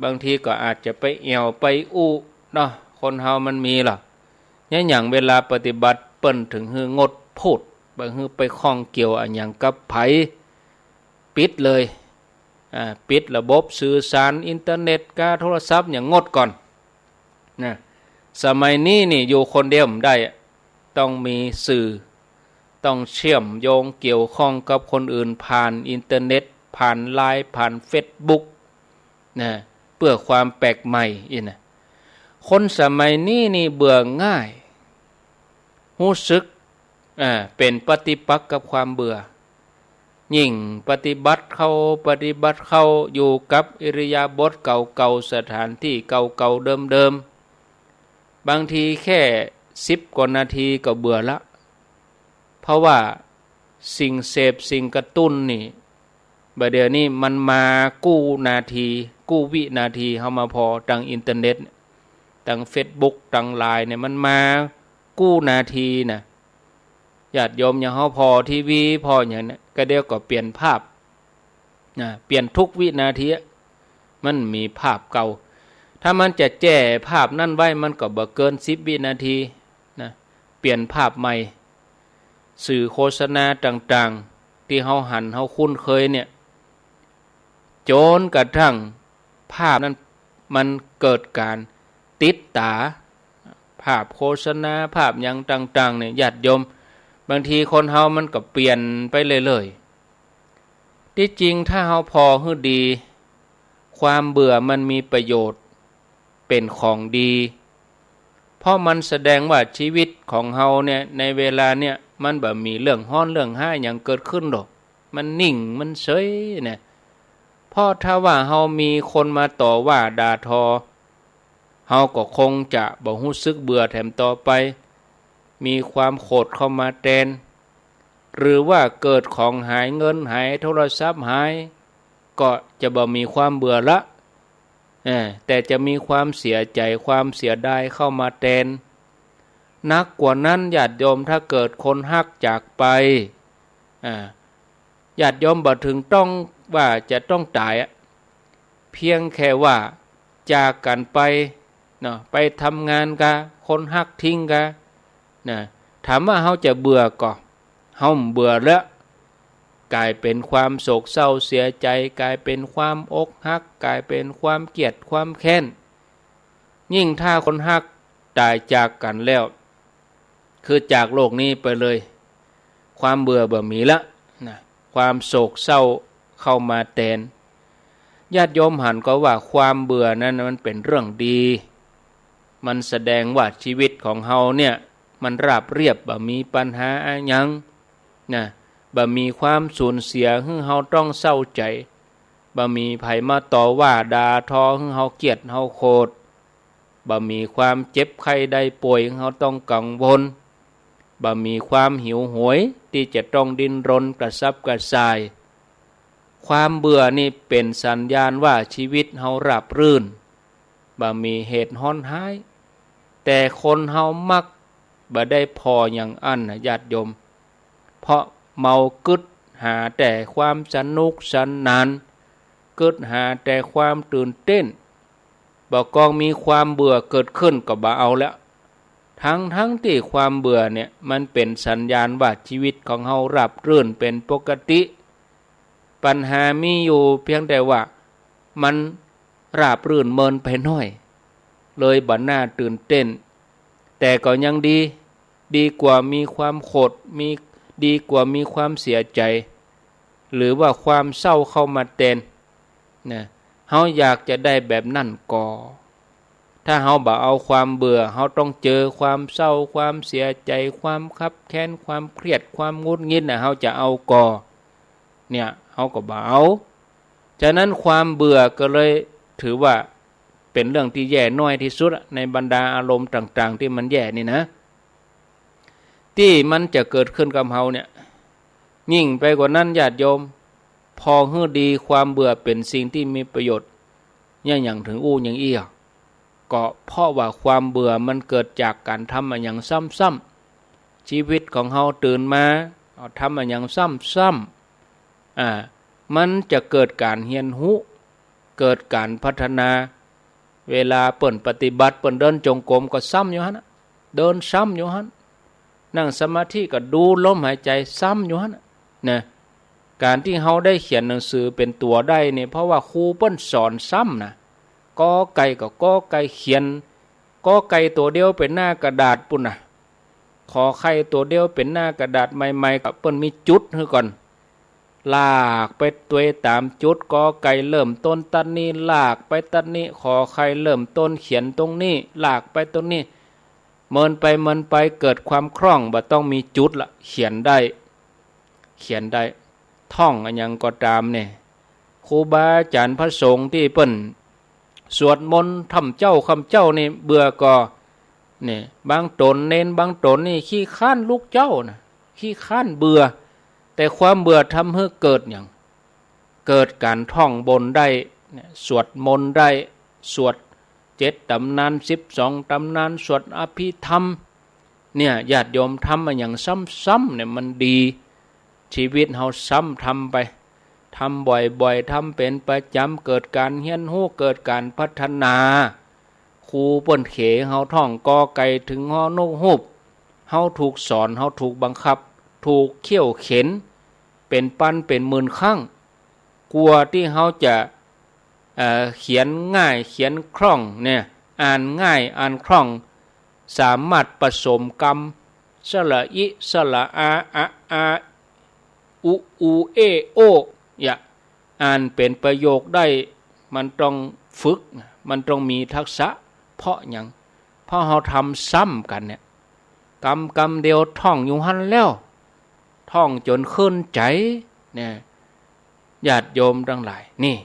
บางทีก็อาจจะไปแอ่วไปอู้เนาะ คนเฮามันมีล่ะ เนี่ย อย่างเวลาปฏิบัติเปิ้นถึงหื้องดพูด บ่หื้อไปข้องเกี่ยวอะหยังกับใผ ปิดเลย อ่า ปิดระบบสื่อสาร อินเทอร์เน็ตกา โทรศัพท์อย่างหมดก่อน นะ สมัยนี้นี่อยู่คนเดียวบ่ได้ ต้องมีสื่อ ต้องเชื่อมโยงเกี่ยวข้องกับคนอื่นผ่านอินเทอร์เน็ต ผ่านไลน์ ผ่านเฟซบุ๊ก นะ เพื่อความแปลกใหม่อี้นะ คนสมัยนี้นี่เบื่อง่าย ฮู้สึก อ่า เป๋นปฏิปักษ์กับความเบื่อ ยิ่งปฏิบัติเข้า ปฏิบัติเข้า อยู่กับอิริยาบถเก่าๆ สถานที่เก่าๆ เดิมๆ บางทีแค่สิบกว่านาทีก็เบื่อละ เพราะว่าสิ่งเสพ สิ่งกระตุ้นนี่ บ่าเดี่ยวนี้มันมากู้นาที กู้วินาทีเฮามาผ่อตางอินเทอร์เน็ต ตางเฟซบุ๊ก ตางไลน์เนี่ย มันมากู้นาทีนะ ญาติโยมอย่างเฮาผ่อทีวี ผ่ออย่างเนี่ย กะเดี่ยวก็เปลี่ยนภาพ นะ เปลี่ยนทุกวินาทีอะ มันมีภาพเก่า ถ้ามันจะแจ้ภาพนั้นไว้ มันก็บ่เกินสิบวินาทีนะ เปลี่ยนภาพใหม่ สื่อโฆษณาต่างๆ ตี้เฮาหัน เฮาคุ้นเคยเนี่ย จ๋นกระทั่งภาพนั้นมันเกิดก๋านติดต๋า ภาพโฆษณา ภาพหยังต่างๆ เนี่ย ญาติโยม บางทีคนเฮามันก็เปลี่ยนไปเรื่อยๆ ตี้จริงถ้าเฮาผ่อหื้อดี ความเบื่อมันมีประโยชน์ เป๋นของดี เพราะมันแสดงว่าชีวิตของเฮาเนี่ย ในเวลาเนี่ย มันบ่มีเรื่องฮ้อนเรื่องฮ้ายหยังเกิดขึ้นดอก มันนิ่ง มันเฉยนะ เพราะถ้าว่าเฮามีคนมาต่อว่าด่าทอ เฮาก็คงจะบ่ฮู้สึกเบื่อแถมต่อไป มีความโขดเข้ามาแตน หรือว่าเกิดของหาย เงินหาย โทรศัพท์หาย ก็จะบ่มีความเบื่อละ เออ แต่จะมีความเสียใจ๋ ความเสียดายเข้ามาแตน หนักกว่านั้น ญาติโยม ถ้าเกิดคนฮักจากไป อ่า ญาติโยมบ่ถึงต้องว่าจะต้องต๋ายอะ เพียงแค่ว่าจากกั๋นไปเนาะ ไปทำงานกา คนฮักทิ้งกา นะ ถามว่าเฮาจะเบื่อก่อ เฮาบ่เบื่อแล้ว ก๋ายเป๋นความโศกเศร้าเสียใจ๋ ก๋ายเป๋นความอกหัก ก๋ายเป๋นความเกลียดความแค้น ยิ่งถ้าคนฮักต๋ายจากกั๋นแล้ว คือจากโลกนี้ไปเลย ความเบื่อบ่มีละนะ ความโศกเศร้าเข้ามาแตน ญาติโยมหันก่อว่าความเบื่อนั้นมันเป๋นเรื่องดี มันแสดงว่าชีวิตของเฮาเนี่ย มันราบเรียบ บ่มีปัญหาอะหยังนะ บ่มีความสูญเสียหื้อเฮาต้องเศร้าใจ๋ บ่มีใผมาต่อว่าด่าทอหื้อเฮาเกลียดเฮาโขด บ่มีความเจ็บไข้ได้ป่วยหื้อเฮาต้องกังวล บ่มีความหิวโหยตี้จะต้องดิ้นรนกระสับกระส่าย ความเบื่อนี่เป๋นสัญญาณว่าชีวิตเฮาราบรื่น บ่มีเหตุฮ้อนฮ้าย แต่คนเฮามักบ่ได้ผ่ออย่างอั้นนะญาติโยม เพราะเมากึ๊ดหาแต่ความสนุกสนาน กึ๊ดหาแต่ความตื่นเต้น บ่กองมีความเบื่อเกิดขึ้นก็บ่เอาแล้ว ทั้งๆ ตี้ความเบื่อเนี่ยมันเป๋นสัญญาณว่าชีวิตของเฮาราบรื่นเป๋นปกติ ปัญหามีอยู่เพียงแต่ว่ามันราบรื่นเมินไปหน้อย เลยบ่น่าตื่นเต้น แต่ก็ยังดี ดีกว่ามีความโขด มี ดีกว่ามีความเสียใจ๋ หรือว่าความเศร้าเข้ามาแตนนะ เฮาอยากจะได้แบบนั้นก่อ ถ้าเฮาบ่เอาความเบื่อ เฮาต้องเจอความเศร้า ความเสียใจ๋ ความคับแค้น ความเครียด ความหงุดหงิดนะ เฮาจะเอาก่อ เนี่ย เฮาก็บ่เอา ฉะนั้นความเบื่อก็เลยถือว่าเป๋นเรื่องตี้แย่น้อยตี้สุดอะ ในบรรดาอารมณ์ต่างๆ ตี้มันแย่นี่นะ ตี้มันจะเกิดขึ้นกับเฮาเนี่ย ยิ่งไปกว่านั้นญาติโยม ผ่อหื้อดี ความเบื่อเป๋นสิ่งตี้มีประโยชน์ เนี่ย หยังเถิงอู้อย่างอี้อะ ก็เพราะว่าความเบื่อมันเกิดจากก๋านทำอะหยังซ้ำๆ ชีวิตของเฮาตื่นมา เอาทำอะหยังซ้ำๆ อ่า มันจะเกิดก๋านเฮียนฮู้ เกิดก๋านพัฒนา เวลาเปิ้นปฏิบัติ เปิ้นเดินจงกรมก็ซ้ำอยู่หั้นน่ะ เดินซ้ำอยู่หั้น นั่งสมาธิก็ดูลมหายใจ๋ซ้ำอยู่หั้นน่ะ นะ ก๋านตี้เฮาได้เขียนหนังสือเป๋นตั๋วได้นี่ เพราะว่าครูเปิ้นสอนซ้ำนะ กอไก่ก็กอไก่ เขียนกอไก่ตั๋วเดียวเป๋นหน้ากระดาษปู้นนะ ขอไข่ตั๋วเดียวเป๋นหน้ากระดาษ ใหม่ๆ ก็เปิ้นมีจุดหื้อก่อน ลากไปตวยต๋ามจุด กอไก่เริ่มต้นตั๊ดนี้ ลากไปตั๊ดนี้ ขอไข่เริ่มต้นเขียนตรงนี้ ลากไปตรงนี้ เมินไปเมินไปเกิดความคล่อง บ่ต้องมีจุดละ เขียนได้ เขียนได้ ท่องอะหยังก็ต๋ามเนี่ย ครูบาอาจ๋ารย์พระสงฆ์ตี้เปิ้นสวดมนต์ค่ำเจ๊าค่ำเจ๊านี่เบื่อก่อ เนี่ย บางต๋นเณรบางต๋นนี่ขี้คร้านลุกเจ๊านะ ขี้คร้านเบื่อ แต่ความเบื่อทำหื้อเกิดหยัง เกิดก๋านท่องบนได้ เนี่ย สวดมนต์ได้ สวดเจ็ดต๋ำนาน สิบสองต๋ำนาน สวดอภิธรรม เนี่ย ญาติโยมทำอะหยังซ้ำๆ เนี่ยมันดี ชีวิตเฮาซ้ำทำไป ทำบ่อยๆ ทำเป๋นประจ๋ำ เกิดก๋านเฮียนฮู้ เกิดก๋านพัฒนา ครูเปิ้นเขงเฮาท่องกอไก่เถิงฮอนกฮูก เฮาถูกสอน เฮาถูกบังคับ ถูกเฆี่ยวเข็ญ เป๋นปันเป๋นหมื่นครั้ง กว่าตี้เฮาจะ เอ่อ เขียนง่ายเขียนคล่องเนี่ย อ่านง่ายอ่านคล่อง สามารถผสมกำ สระอิ สระอา อะอา อุ อู เอ โอ เนี่ย อ่านเป๋นประโยคได้ มันต้องฝึก มันต้องมีทักษะ เพราะหยัง เพราะเฮาทำซ้ำกั๋นเนี่ย กำกำเดียวท่องอยู่หั้นแล้ว ท่องจ๋นขึ้นใจ๋ เนี่ย ญาติโยมตังหลาย นี่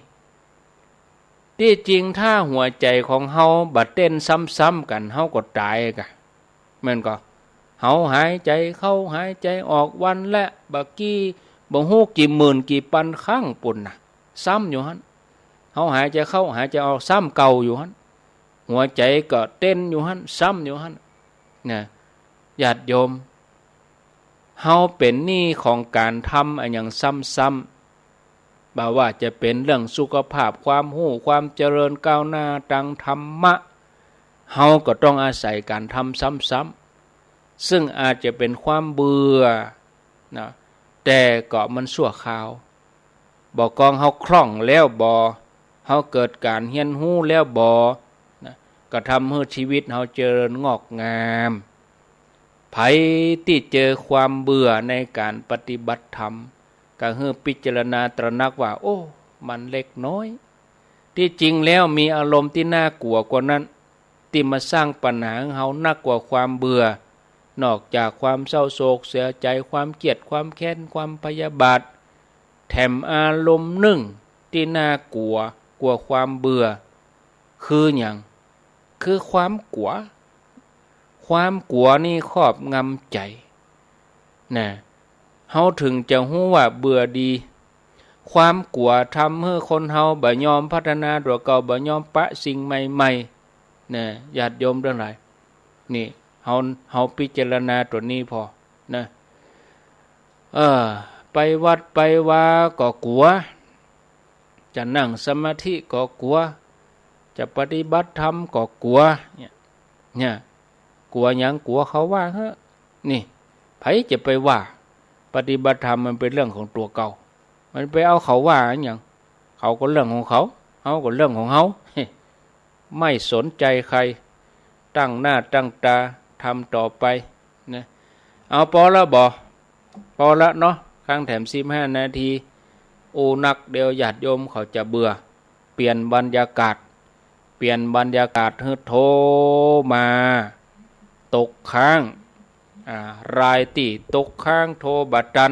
ตี้จริงถ้าหัวใจ๋ของเฮาบ่เต้นซ้ำๆ กั๋น เฮาก็ต๋ายก่ะ แม่นก่อ เฮาหายใจ๋เข้าหายใจ๋ออกวันละบ่ากี่ บ่ฮู้กี่หมื่นกี่ปันครั้งปู้นนะ ซ้ำอยู่หั้น เฮาหายใจ๋เข้าหายใจ๋ออก ซ้ำเก่าอยู่หั้น หัวใจ๋ก็เต้นอยู่หั้น ซ้ำอยู่หั้น นะ ญาติโยม เฮาเป๋นหนี้ของก๋านทำอะหยังซ้ำๆ บ่ว่าจะเป๋นเรื่องสุขภาพ ความฮู้ ความเจริญก้าวหน้าตางธรรมะ เฮาก็ต้องอาศัยก๋านทำซ้ำๆ ซึ่งอาจจะเป๋นความเบื่อนะ แต่ก็มันชั่วคราว บ่กองเฮาคล่องแล้วบ่ เฮาเกิดก๋านเฮียนฮู้แล้วบ่ นะ ก็ทำหื้อชีวิตเฮาเจริญงอกงาม ใผตี้เจอความเบื่อในก๋านปฏิบัติธรรม ก็หื้อพิจารณาตระหนักว่า โอ้ มันเล็กน้อย ตี้จริงแล้วมีอารมณ์ตี้น่ากลัวกว่านั้น ตี้มาสร้างปัญหาหื้อเฮานักกว่าความเบื่อ นอกจากความเศร้าโศกเสียใจ๋ ความเกลียด ความแค้น ความพยาบาท แถมอารมณ์นึ่งตี้น่ากลัวกว่าความเบื่อ คือหยัง คือความกั๋ว ความกั๋วนี่ครอบงำใจ๋ นะ เฮาเถิงจะฮู้ว่าเบื่อดี ความกั๋วทำหื้อคนเฮาบ่ยอมพัฒนาตั๋วเก่า บ่ยอมปะสิ่งใหม่ๆ นะ ญาติโยมตังหลาย นี่ เฮา เฮาพิจารณาตั๋วนี้ผ่อ นะ เออ ไปวัดไปวาก็กั๋ว จะนั่งสมาธิก็กั๋ว จะปฏิบัติธรรมก็กั๋ว เนี่ย เนี่ย กั๋วหยัง กั๋วเขาว่าเหอะ นี่ ใผจะไปว่า ปฏิบัติธรรมมันเป๋นเรื่องของตั๋วเก่า มันไปเอาเขาว่าอะหยัง เขาก็เรื่องของเขา เฮาก็เรื่องของเฮา ไม่สนใจใคร ตั้งหน้าตั้งต๋าทำต่อไป นะ เอา ปอละบ่ ปอละเนาะ ค้างแถมสิบห้านาที อู้นักเดี๋ยวญาติโยมเขาจะเบื่อ เปลี่ยนบรรยากาศ เปลี่ยนบรรยากาศหื้อโทรมา ตกค้าง อ่า รายตี้ตกค้างโทรบ่ตัน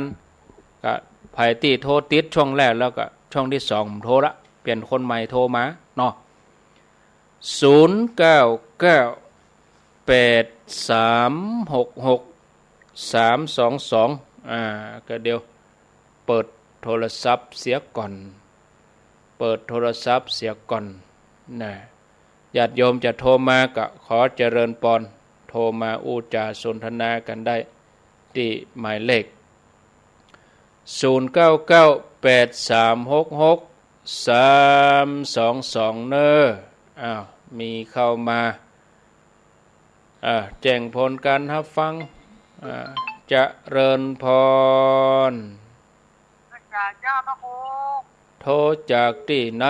ก็ใผตี้โทรติดช่วงแรกแล้วก็ช่วงตี้สองบ่โทรละ เปลี่ยนคนใหม่โทรมาเนาะ ศูนย์เก้าเก้า แปดสามหกหก สามสองสอง อ่า ก็เดี๋ยวเปิดโทรศัพท์เสียก่อน เปิดโทรศัพท์เสียก่อน นะ ญาติโยมจะโทรมาก็ขอเจริญปอน โทรมาอู้จ๋าสนทนากั๋นได้ ตี้หมายเลข ศูนย์เก้าเก้า แปดสามหกหก สามสองสอง เน่อ อ้าว มีเข้ามา อ่า แจ้งผลก๋านฮับฟัง อ่า เจริญปอน อาจ๋ารย์ จ้าพระครู โทรจากตี้ไหน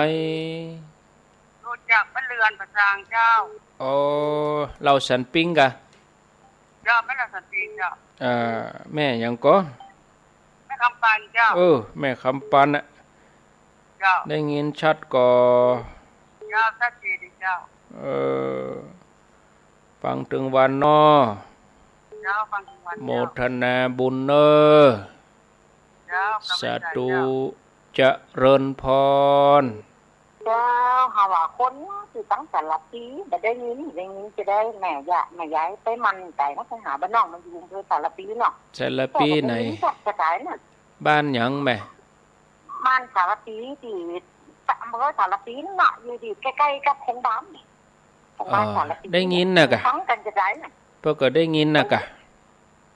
โทรจากบ้านเรือนป่าซางเจ้า อ๋อ ลาวสันปิงก่ะ เจ้า แม่ลาวสันปิงเจ้า อ่า แม่หยังก่อ แม่คำปันเจ้า เออ แม่คำปันน่ะ เจ้า ได้ยินชัดก่อ เจ้า ชัดเจนดีเจ้า เออ ฟังตึงวันเนาะ เจ้า ฟังตึงวันเจ้า โมทนาบุญเน่อ เจ้า สาธุ เจ้า เจริญพร เจ้า หาว่าคนตี้ตังสารภีบ่ได้ยิน ได้ยินจะได้แม่ยะ แม่ยายไปมั่นใจ๋นัก ไปหาบ้านน้องมันอยู่อำเภอสารภีเนาะ สารภีไหน บ่ได้ยินจักจะต๋ายน่ะ บ้านหยังแม่ บ้านสารภีตี้ อำเภอสารภีนั่นน่ะ อยู่ตี้ใก้ๆ กับโครงบ้าน โครงบ้าน อ๋อ สารภี ได้ยินน่ะก่ะ ฟังกั๋นจะต๋ายน่ะ เปิ้นก็ได้ยินน่ะก่ะ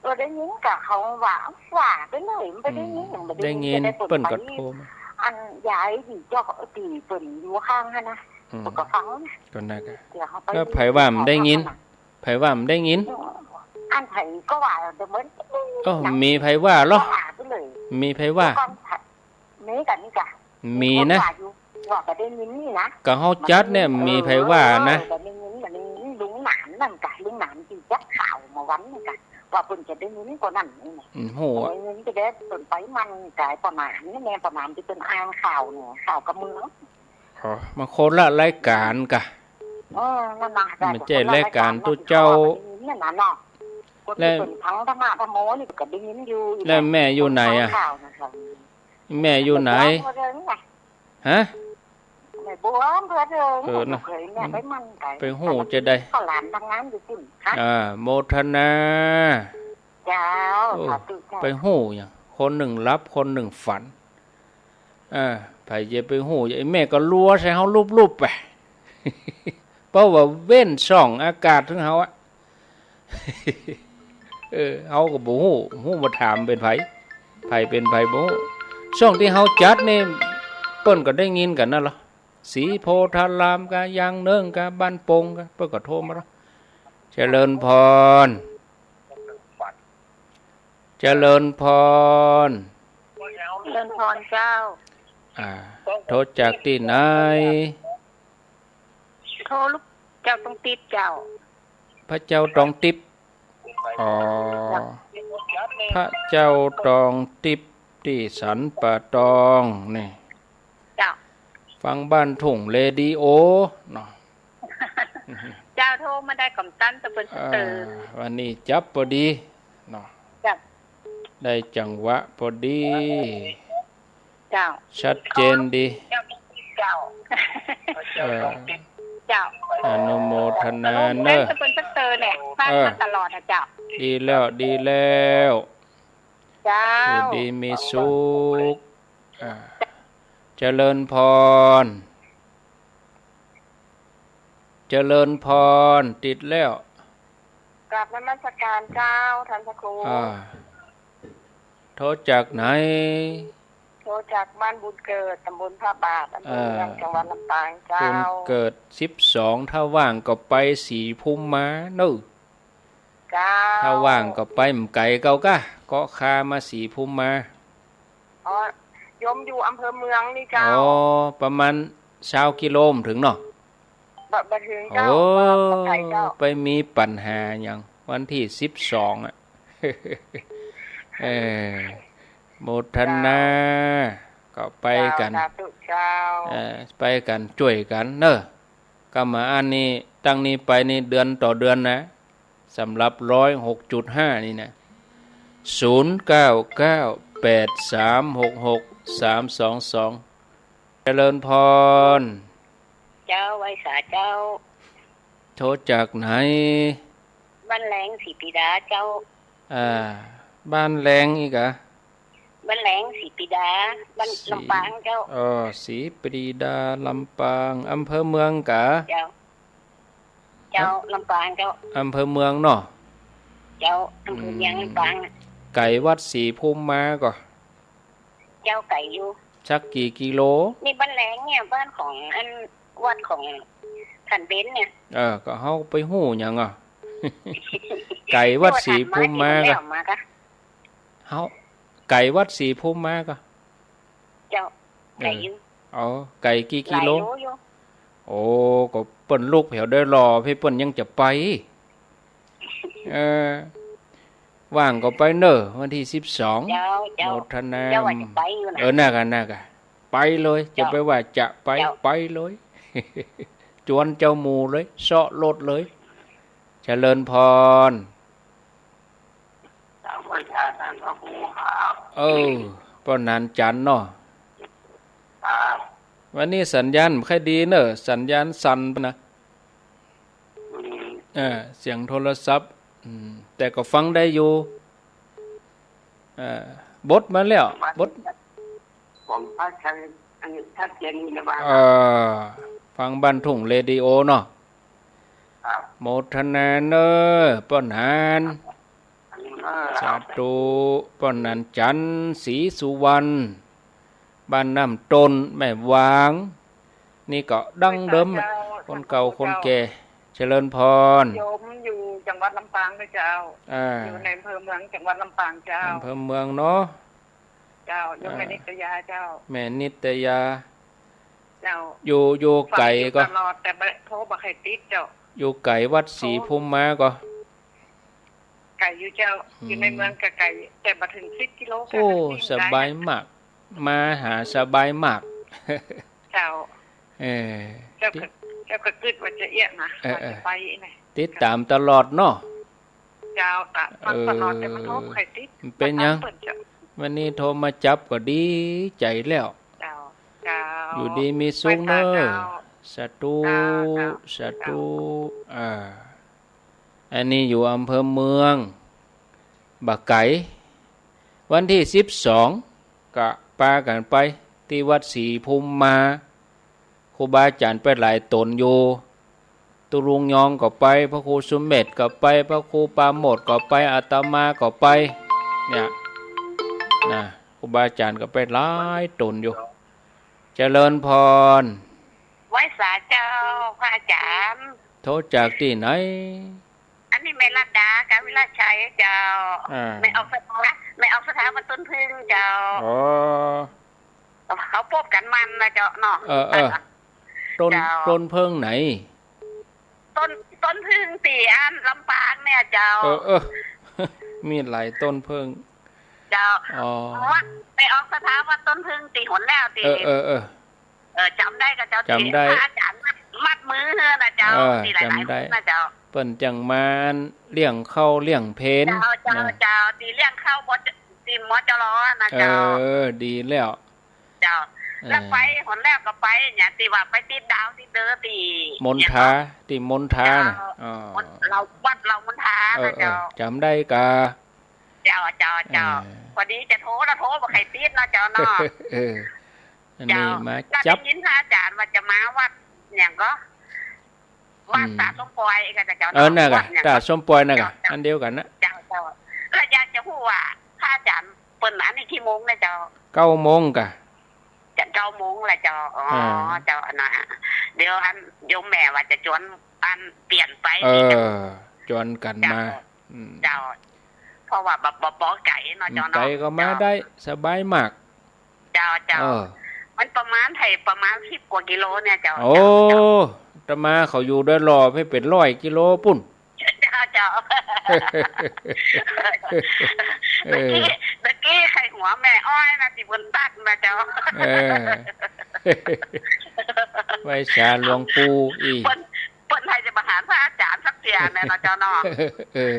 เออ ได้ยินก่ะ เขาว่า ว่าไปเลย บ่ได้ยิน อืม บ่ได้ยิน ได้ยิน จะได้เปิ้น เปิ้นก็โทรมา อันยายตี้เจ้าตี้เปิ้นอยู่ข้างหั้นน่ะ อืม เปิ้นก็ฟัง ก็นั่นก่ะ เดี๋ยวเขาไป แล้วใผว่าบ่ได้ยิน ไผว่าบ่ได้ยิน อันไผก็ว่าเดี๋ยวมัน เอ้อ มีใผว่าลอ ก็ว่าไปเลย มีใผว่า ก่อน มีก่ะ มีก่ะ มีนะ มีคนว่าอยู่ ว่าบ่ได้ยินนี่นะ ก็เฮาจัดเนี่ย มีใผว่านะ เออ บ่ได้ยิน บ่ได้ยิน ลุงหนานนั่นก่ะ ลุงหนานตี้จัดข่าวเมื่อวันนี่ก่ะ ว่าเปิ้นจะได้ยินกว่านั้นนี่นะ อืม โห ได้ยินจะได้เปิ้นไปมั่นใจ๋ป้อหนานนี่แม่ ป้อหนานตี้เปิ้นอ่านข่าวเนี่ย ข่าวกำเมือง อ๋อ มันคนละรายก๋านก่ะ เออ นั่นน่ะ มันบ่ใจ้รายก๋านตุ๊เจ้า เนี่ยน่ะเนาะ คนตี้เปิ้นฟังธรรมะธรรมโมนี่ก็ได้ยินอยู่ แล้วแม่อยู่ไหนอะ ข่าวนะคะ แม่อยู่ไหน แม่บัวเถิงน่ะ ฮะ แม่บัวเถิง เออ น่ะ ลูกเขยแม่ไปมั่นใจ๋ ไปฮู้จะได้ ก็หลานทำงานอยู่ตี้หั้น อ่า โมทนา เจ้า โอ้ สาธุเจ้า ไปฮู้หยัง คนนึ่งหลับ คนนึ่งฝัน อ่า ใผจะไปฮู้ ไอ้แม่ก็ลัวใส่เฮาลุบๆ ไป เพราะว่าเว้นช่องอากาศถึงเฮาอะ เออ เฮาก็บ่ฮู้ ฮู้บ่ถามเป๋นใผ ใผเป๋นใผบ่ฮู้ ช่องตี้เฮาจัดนี่ เปิ้นก็ได้ยินกั๋นนั่นลอ ศรีโพธารามกะ ยางเนิ้งกะ บ้านโป่งกะ เปิ้นก็โทรมาลอ เจริญพร เจริญพร เจริญพรเจ้า อ่า โทรจากตี้ไหน โทรลูกเจ้าตองติ๊บเจ้า พระเจ้าตองติ๊บ อ๋อ เจ้า พระเจ้าตองติ๊บตี้สันป่าตองนี่ เจ้า ฟังบ้านทุ่งเรดิโอเนาะ เจ้าโทรมาได้ก่ำตันตะเปิ้นสะเตอ อ่า วันนี้จับพอดีเนาะ เจ้า ได้จังหวะพอดี เจ้า ชัดเจนดี เจ้า เจ้า เออ เจ้า อนุโมทนาเน่อ ตะเปิ้นสะเตอเนี่ย ฟังมาตลอดนะเจ้า ดีแล้ว ดีแล้ว เจ้า อยู่ดีมีสุข อ่า เจริญพร เจริญพร ติดแล้ว กราบนมัสการเจ้า ท่านพระครู อ่า โทรจากไหน โทรจากบ้านบุญเกิด ตำบลพระบาท อำเภอเมือง อ่า จังหวัดลำปางเจ้า บุญเกิดสิบสอง ถ้าว่างก็ไปศรีภูมิมาเน่อ เจ้า ถ้าว่างก็ไป บ่ไก๋เก่ากะ เกาะคามาศรีภูมิมา อ๋อ โยมอยู่อำเภอเมืองนี่เจ้า อ๋อ ประมาณซาวกิโลบ่เถิงเนาะ บ่ บ่เถิงเจ้า โอ้ บ่ บ่ไก๋เจ้า ไปมีปัญหาหยัง วันตี้สิบสองอะ เออ โมทนา เจ้า ก็ไปกั๋น เจ้า สาธุเจ้า เออ ไปกั๋น จ้วยกั๋นเน่อ ก็มาอันนี้ ตั้งนี้ไปนี่ เดือนต่อเดือนนะ สำหรับร้อยหกจุดห้านี่นะ ศูนย์เก้าเก้า แปดสามหกหก สามสองสอง เจริญพร เจ้า ไหว้สาเจ้า โทรจากไหน บ้านแหลง ศรีปรีดาเจ้า อ่า บ้านแหลงอีกอะ บ้านแหลง ศรีปรีดา บ้าน ศรี ลำปางเจ้า อ๋อ ศรีปรีดา ลำปาง อำเภอเมืองกะ เจ้า เจ้า ฮะ ลำปางเจ้า อำเภอเมืองเนาะ เจ้า อำเภอเมือง อืม ลำปาง ไก๋วัดศรีภูมิมาก่อ เจ้า ไก๋อยู่ สักกี่กิโล นี่บ้านแหลงเนี่ย บ้านของอัน วัดของท่านเบญเนี่ย เออ ก็เฮาไปฮู้หยังอะ ไก๋วัดศรีภูมิมาก่อ เฮา ไก๋วัดศรีภูมิมาก่อ เจ้า เออ ไก๋อยู่ อ๋อ ไก๋กี่กิโล หลายโลอยู่ โอ้ ก็เปิ้นลุกแผวได้หล่อ เปิ้นยังจะไป เออ ว่างก็ไปเน่อ วันตี้สิบสอง เจ้า เจ้า โมทนา เจ้าว่าจะไปอยู่นะ เออ น่ากะ น่ากะ ไปเลย เจ้า จะไปว่าจะไป เจ้า ไปเลย จวนเจ้าหมู่เลย เซาะรถเลย เจริญพร เออ ป้อหนานจันทร์เนาะ ครับ วันนี้สัญญาณบ่ค่อยดีเน่อ สัญญาณสั้นนะ อืม เออ เสียงโทรศัพท์ อืม แต่ก็ฟังได้อยู่ เออ บดมาแล้ว บด ผมก็ชัด อันนี้ชัดเจนอยู่นะว่า เออ ฟังบ้านทุ่งเรดิโอเนาะ ครับ โมทนาเน่อ ป้อหนาน เออ สาธุ ป้อหนานจันทร์ ศรีสุวรรณ บ้านน้ำต้น แม่วาง นี่ก็ดั้งเดิม เจ้า คนเก่า คนแก่ เจริญพร โยมอยู่จังหวัดลำปางนะเจ้า อ่า อยู่ในอำเภอเมืองจังหวัดลำปางเจ้า อำเภอเมืองเนาะ เจ้า โยม อ่า แม่นิตยาเจ้า แม่นิตยา เจ้า อยู่ อยู่ไก๋ก่อ ฟังอยู่ตลอด แต่บ่ โทรบ่ค่อยติดเจ้า อยู่ไก๋วัดศรีภูมิมาก่อ ไก๋อยู่เจ้า อืม อยู่ในเมืองก็ไก๋ แต่บ่เถิงสิบกิโล โอ้ ก็ถึงได้ สบายมาก มาหาสบายมาก เจ้า เออ เจ้าก็ เจ้าก็กึ๊ดว่าจะเอี้ยนะ เออ ว่าจะไปนี่ ติดตามตลอดเนาะ เจ้า ตะ ฟังตลอด เออ แต่มันโทรบ่ค่อยติด มันเป๋นหยัง เปิ้นเจ้า วันนี้โทรมาจับก็ดีใจ๋แล้ว เจ้า เจ้า อยู่ดีมีสุขเน่อ ไหว้สาเจ้า สาธุ เจ้า เจ้า สาธุ เจ้า อ่า อันนี้อยู่อำเภอเมือง บ่ไก๋ วันตี้สิบสอง ก็ปากั๋นไปตี้วัดศรีภูมิมา ครูบาอาจ๋ารย์ไปหลายต๋นอยู่ ตุ๊ลุงยองก็ไป พระครูสุเมธก็ไป พระครูปราโมทย์ก็ไป อาตมาก็ไป เนี่ย นะ ครูบาอาจ๋ารย์ก็ไปหลายต๋นอยู่ เจริญพร ไหว้สาเจ้า พระอาจ๋ารย์ โทรจากตี้ไหน อันนี้แม่รัตดา กาญวิระชัยเจ้า อ่า แม่ออกสถา แม่ออกสถาบันต้นผึ้งเจ้า อ๋อ เขาปบกั๋นมันนะเจ้าเนาะ เออ เออ ต้น เจ้า ต้นเผิ้งไหน ต้น ต้นผึ้งตี้อันลำปางเนี่ยเจ้า เออ เออ มีหลายต้นเผิ้ง เจ้า อ๋อ แม่ออกสถาบันต้นผึ้งตี้หนแล้วตี้ เออ เออ เออ เออ จ๋ำได้ก่อเจ้า จ๋ำได้ ตี้พระอาจ๋ารย์มัด มัดมือหื้อนะเจ้า เออ ตี้หลายๆ จ๋ำได้ คนนะเจ้า เปิ้นจั่งมาเลี้ยงข้าวเลี้ยงเพล เจ้า เจ้า นะ เจ้า ตี้เลี้ยงข้าวบ่ ตี้ มจร นะเจ้า เออ ดีแล้ว เจ้า เออ แล้วไปหนแล้วก็ไปเนี่ย ตี้ว่าไปติดดาวติดเดือตี้มณฑา ตี้มณฑาน่ะ เจ้า อ๋อ วัดเหล่ามณฑานะเจ้า เออ เออ จ๋ำได้ก่อ เจ้า เจ้า เจ้า เออ พอดีจะโทรนะ โทรบ่ใค่ติดเนาะเจ้าเนาะ เออ อันนี้ เจ้า มา แล้ว จับ ได้ยินพระอาจ๋ารย์ว่าจะมาวัดหยังก่อ วัด อืม ตาดส้มปอยก่อเจ้า เออ เนาะ น่ะก่ะ วัดหยังก่อ ตาดส้มปอยน่ะก่ะ เจ้า อันเดียวกั๋นนะ เจ้า เจ้า แล้วอยากจะฮู้ว่าพระอาจ๋ารย์เปิ้นอันนี้กี่โมงนะเจ้า เก้าโมงก่ะ จะเก้าโมงแล้วเจ้า อ๋อ อ่า เจ้า อันนั้น เดี๋ยวอันโยมแม่ว่าจะจวนอันเปลี่ยนไป เออ ตี้เจ้า จวนกั๋นมา เจ้า อืม เจ้า เพราะว่าบ่ บ่ บ่ไก๋เนาะเจ้าเนาะ ไก๋ก็มา เจ้า ได้ สบายมาก เจ้า เจ้า เออ มันประมาณไถ่ ประมาณสิบกว่ากิโลเนี่ยเจ้า โอ้ เจ้า เจ้า อาตมาเขาอยู่ดอยหล่อไปเป๋นร้อยกิโลปู๊น เจ้า เจ้า เออ ตะกี้ ตะกี้ใค่หัวแม่อ้อยนะ ตี้เปิ้นตั๊กนะเจ้า เออ ไหว้สาหลวงปู่อี้ เปิ้น เปิ้นใค่จะมาหาพระอาจ๋ารย์สักเตื้อแน่เนาะเจ้าเนาะ เออ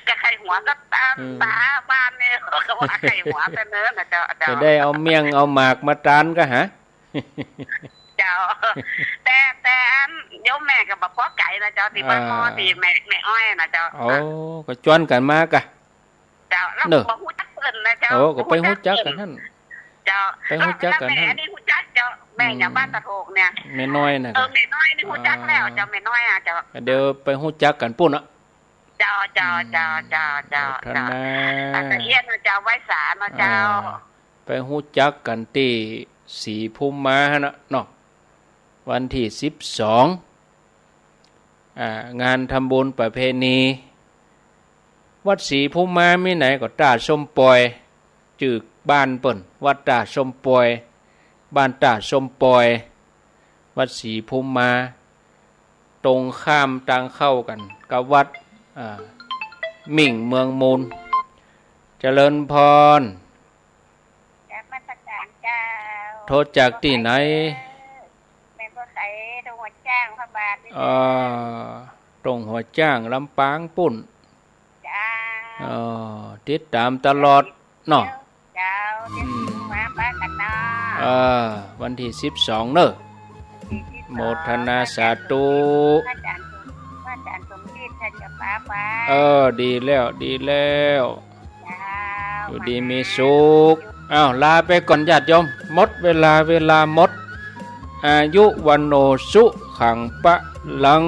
ก็ใค่หัวก็ต๋าม อืม ต๋าบ้านนี่ ก็ว่าใค่หัวแต่เนิ่นนะเจ้า เจ้า จะได้เอาเมี่ยงเอาหมากมาตานก่ะฮะ เจ้า แต่ แต่อันโยมแม่ก็บ่ปอไก๋นะเจ้า ตี้บ้านหม้อ อ่า ตี้แม่ แม่อ้อยนะเจ้า โอ้ ก็จวนกั๋นมาก่ะ เจ้า แล้ว เนอะ บ่ฮู้จักเปิ้นนะเจ้า โอ้ ก็ไปฮู้จักกั๋นหั้น เจ้า ไปฮู้จักกั๋นหั้น แล้วแม่นี่ฮู้จักเจ้า แม่ อืม อยู่บ้านตะโถกเนี่ย แม่น้อยน่ะ เออ แม่น้อยนี่ฮู้จักแล้ว อ่า เจ้า แม่น้อยอะเจ้า เดี๋ยวไปฮู้จักกั๋นปู๊นเนาะ เจ้า เจ้า อืม เจ้า เจ้า เจ้า โมทนา เจ้า อาตะเอี้ยนนะเจ้า ไหว้สาเนาะเจ้า อ่า ไปฮู้จักกั๋นตี้ศรีภูมิมาหั้นน่ะเนาะ วันตี้สิบสอง อ่า งานทำบุญประเพณี วัดศรีภูมิมามีไหนก็ตาดส้มปอย จื้อ บ้านเปิ้น วัดต้าส้มป่อย บ้านต้าส้มป่อย วัดศรีภูมิมา ตรงข้ามตางเข้ากั๋นกับวัด อ่า มิ่งเมืองมูล เจริญพร กราบนมัสก๋านเจ้า โทรจากตี้ไหน แม่นบ่ใส ตรงหัวจ้างพระบาทนี่ เออ ตรงหัวจ้างลำปางปุ้น เจ้า เออ ติดต๋ามตลอดเนาะ เจ้า อืม เดี๋ยวสิมาปะกั๋นเนาะ เออ วันตี้สิบสองเนาะ วันตี้สิบสอง โมทนาสาธุ พระอาจ๋ารย์สม พระอาจ๋ารย์สมฤทธิ์ท่านจะปาไป เออ ดีแล้ว ดีแล้ว เจ้า อยู่ดีมีสุข อ้าว ลาไปก่อนญาติโยม หมดเวลา เวลาหมด อายุ วัณโณ สุขัง พลัง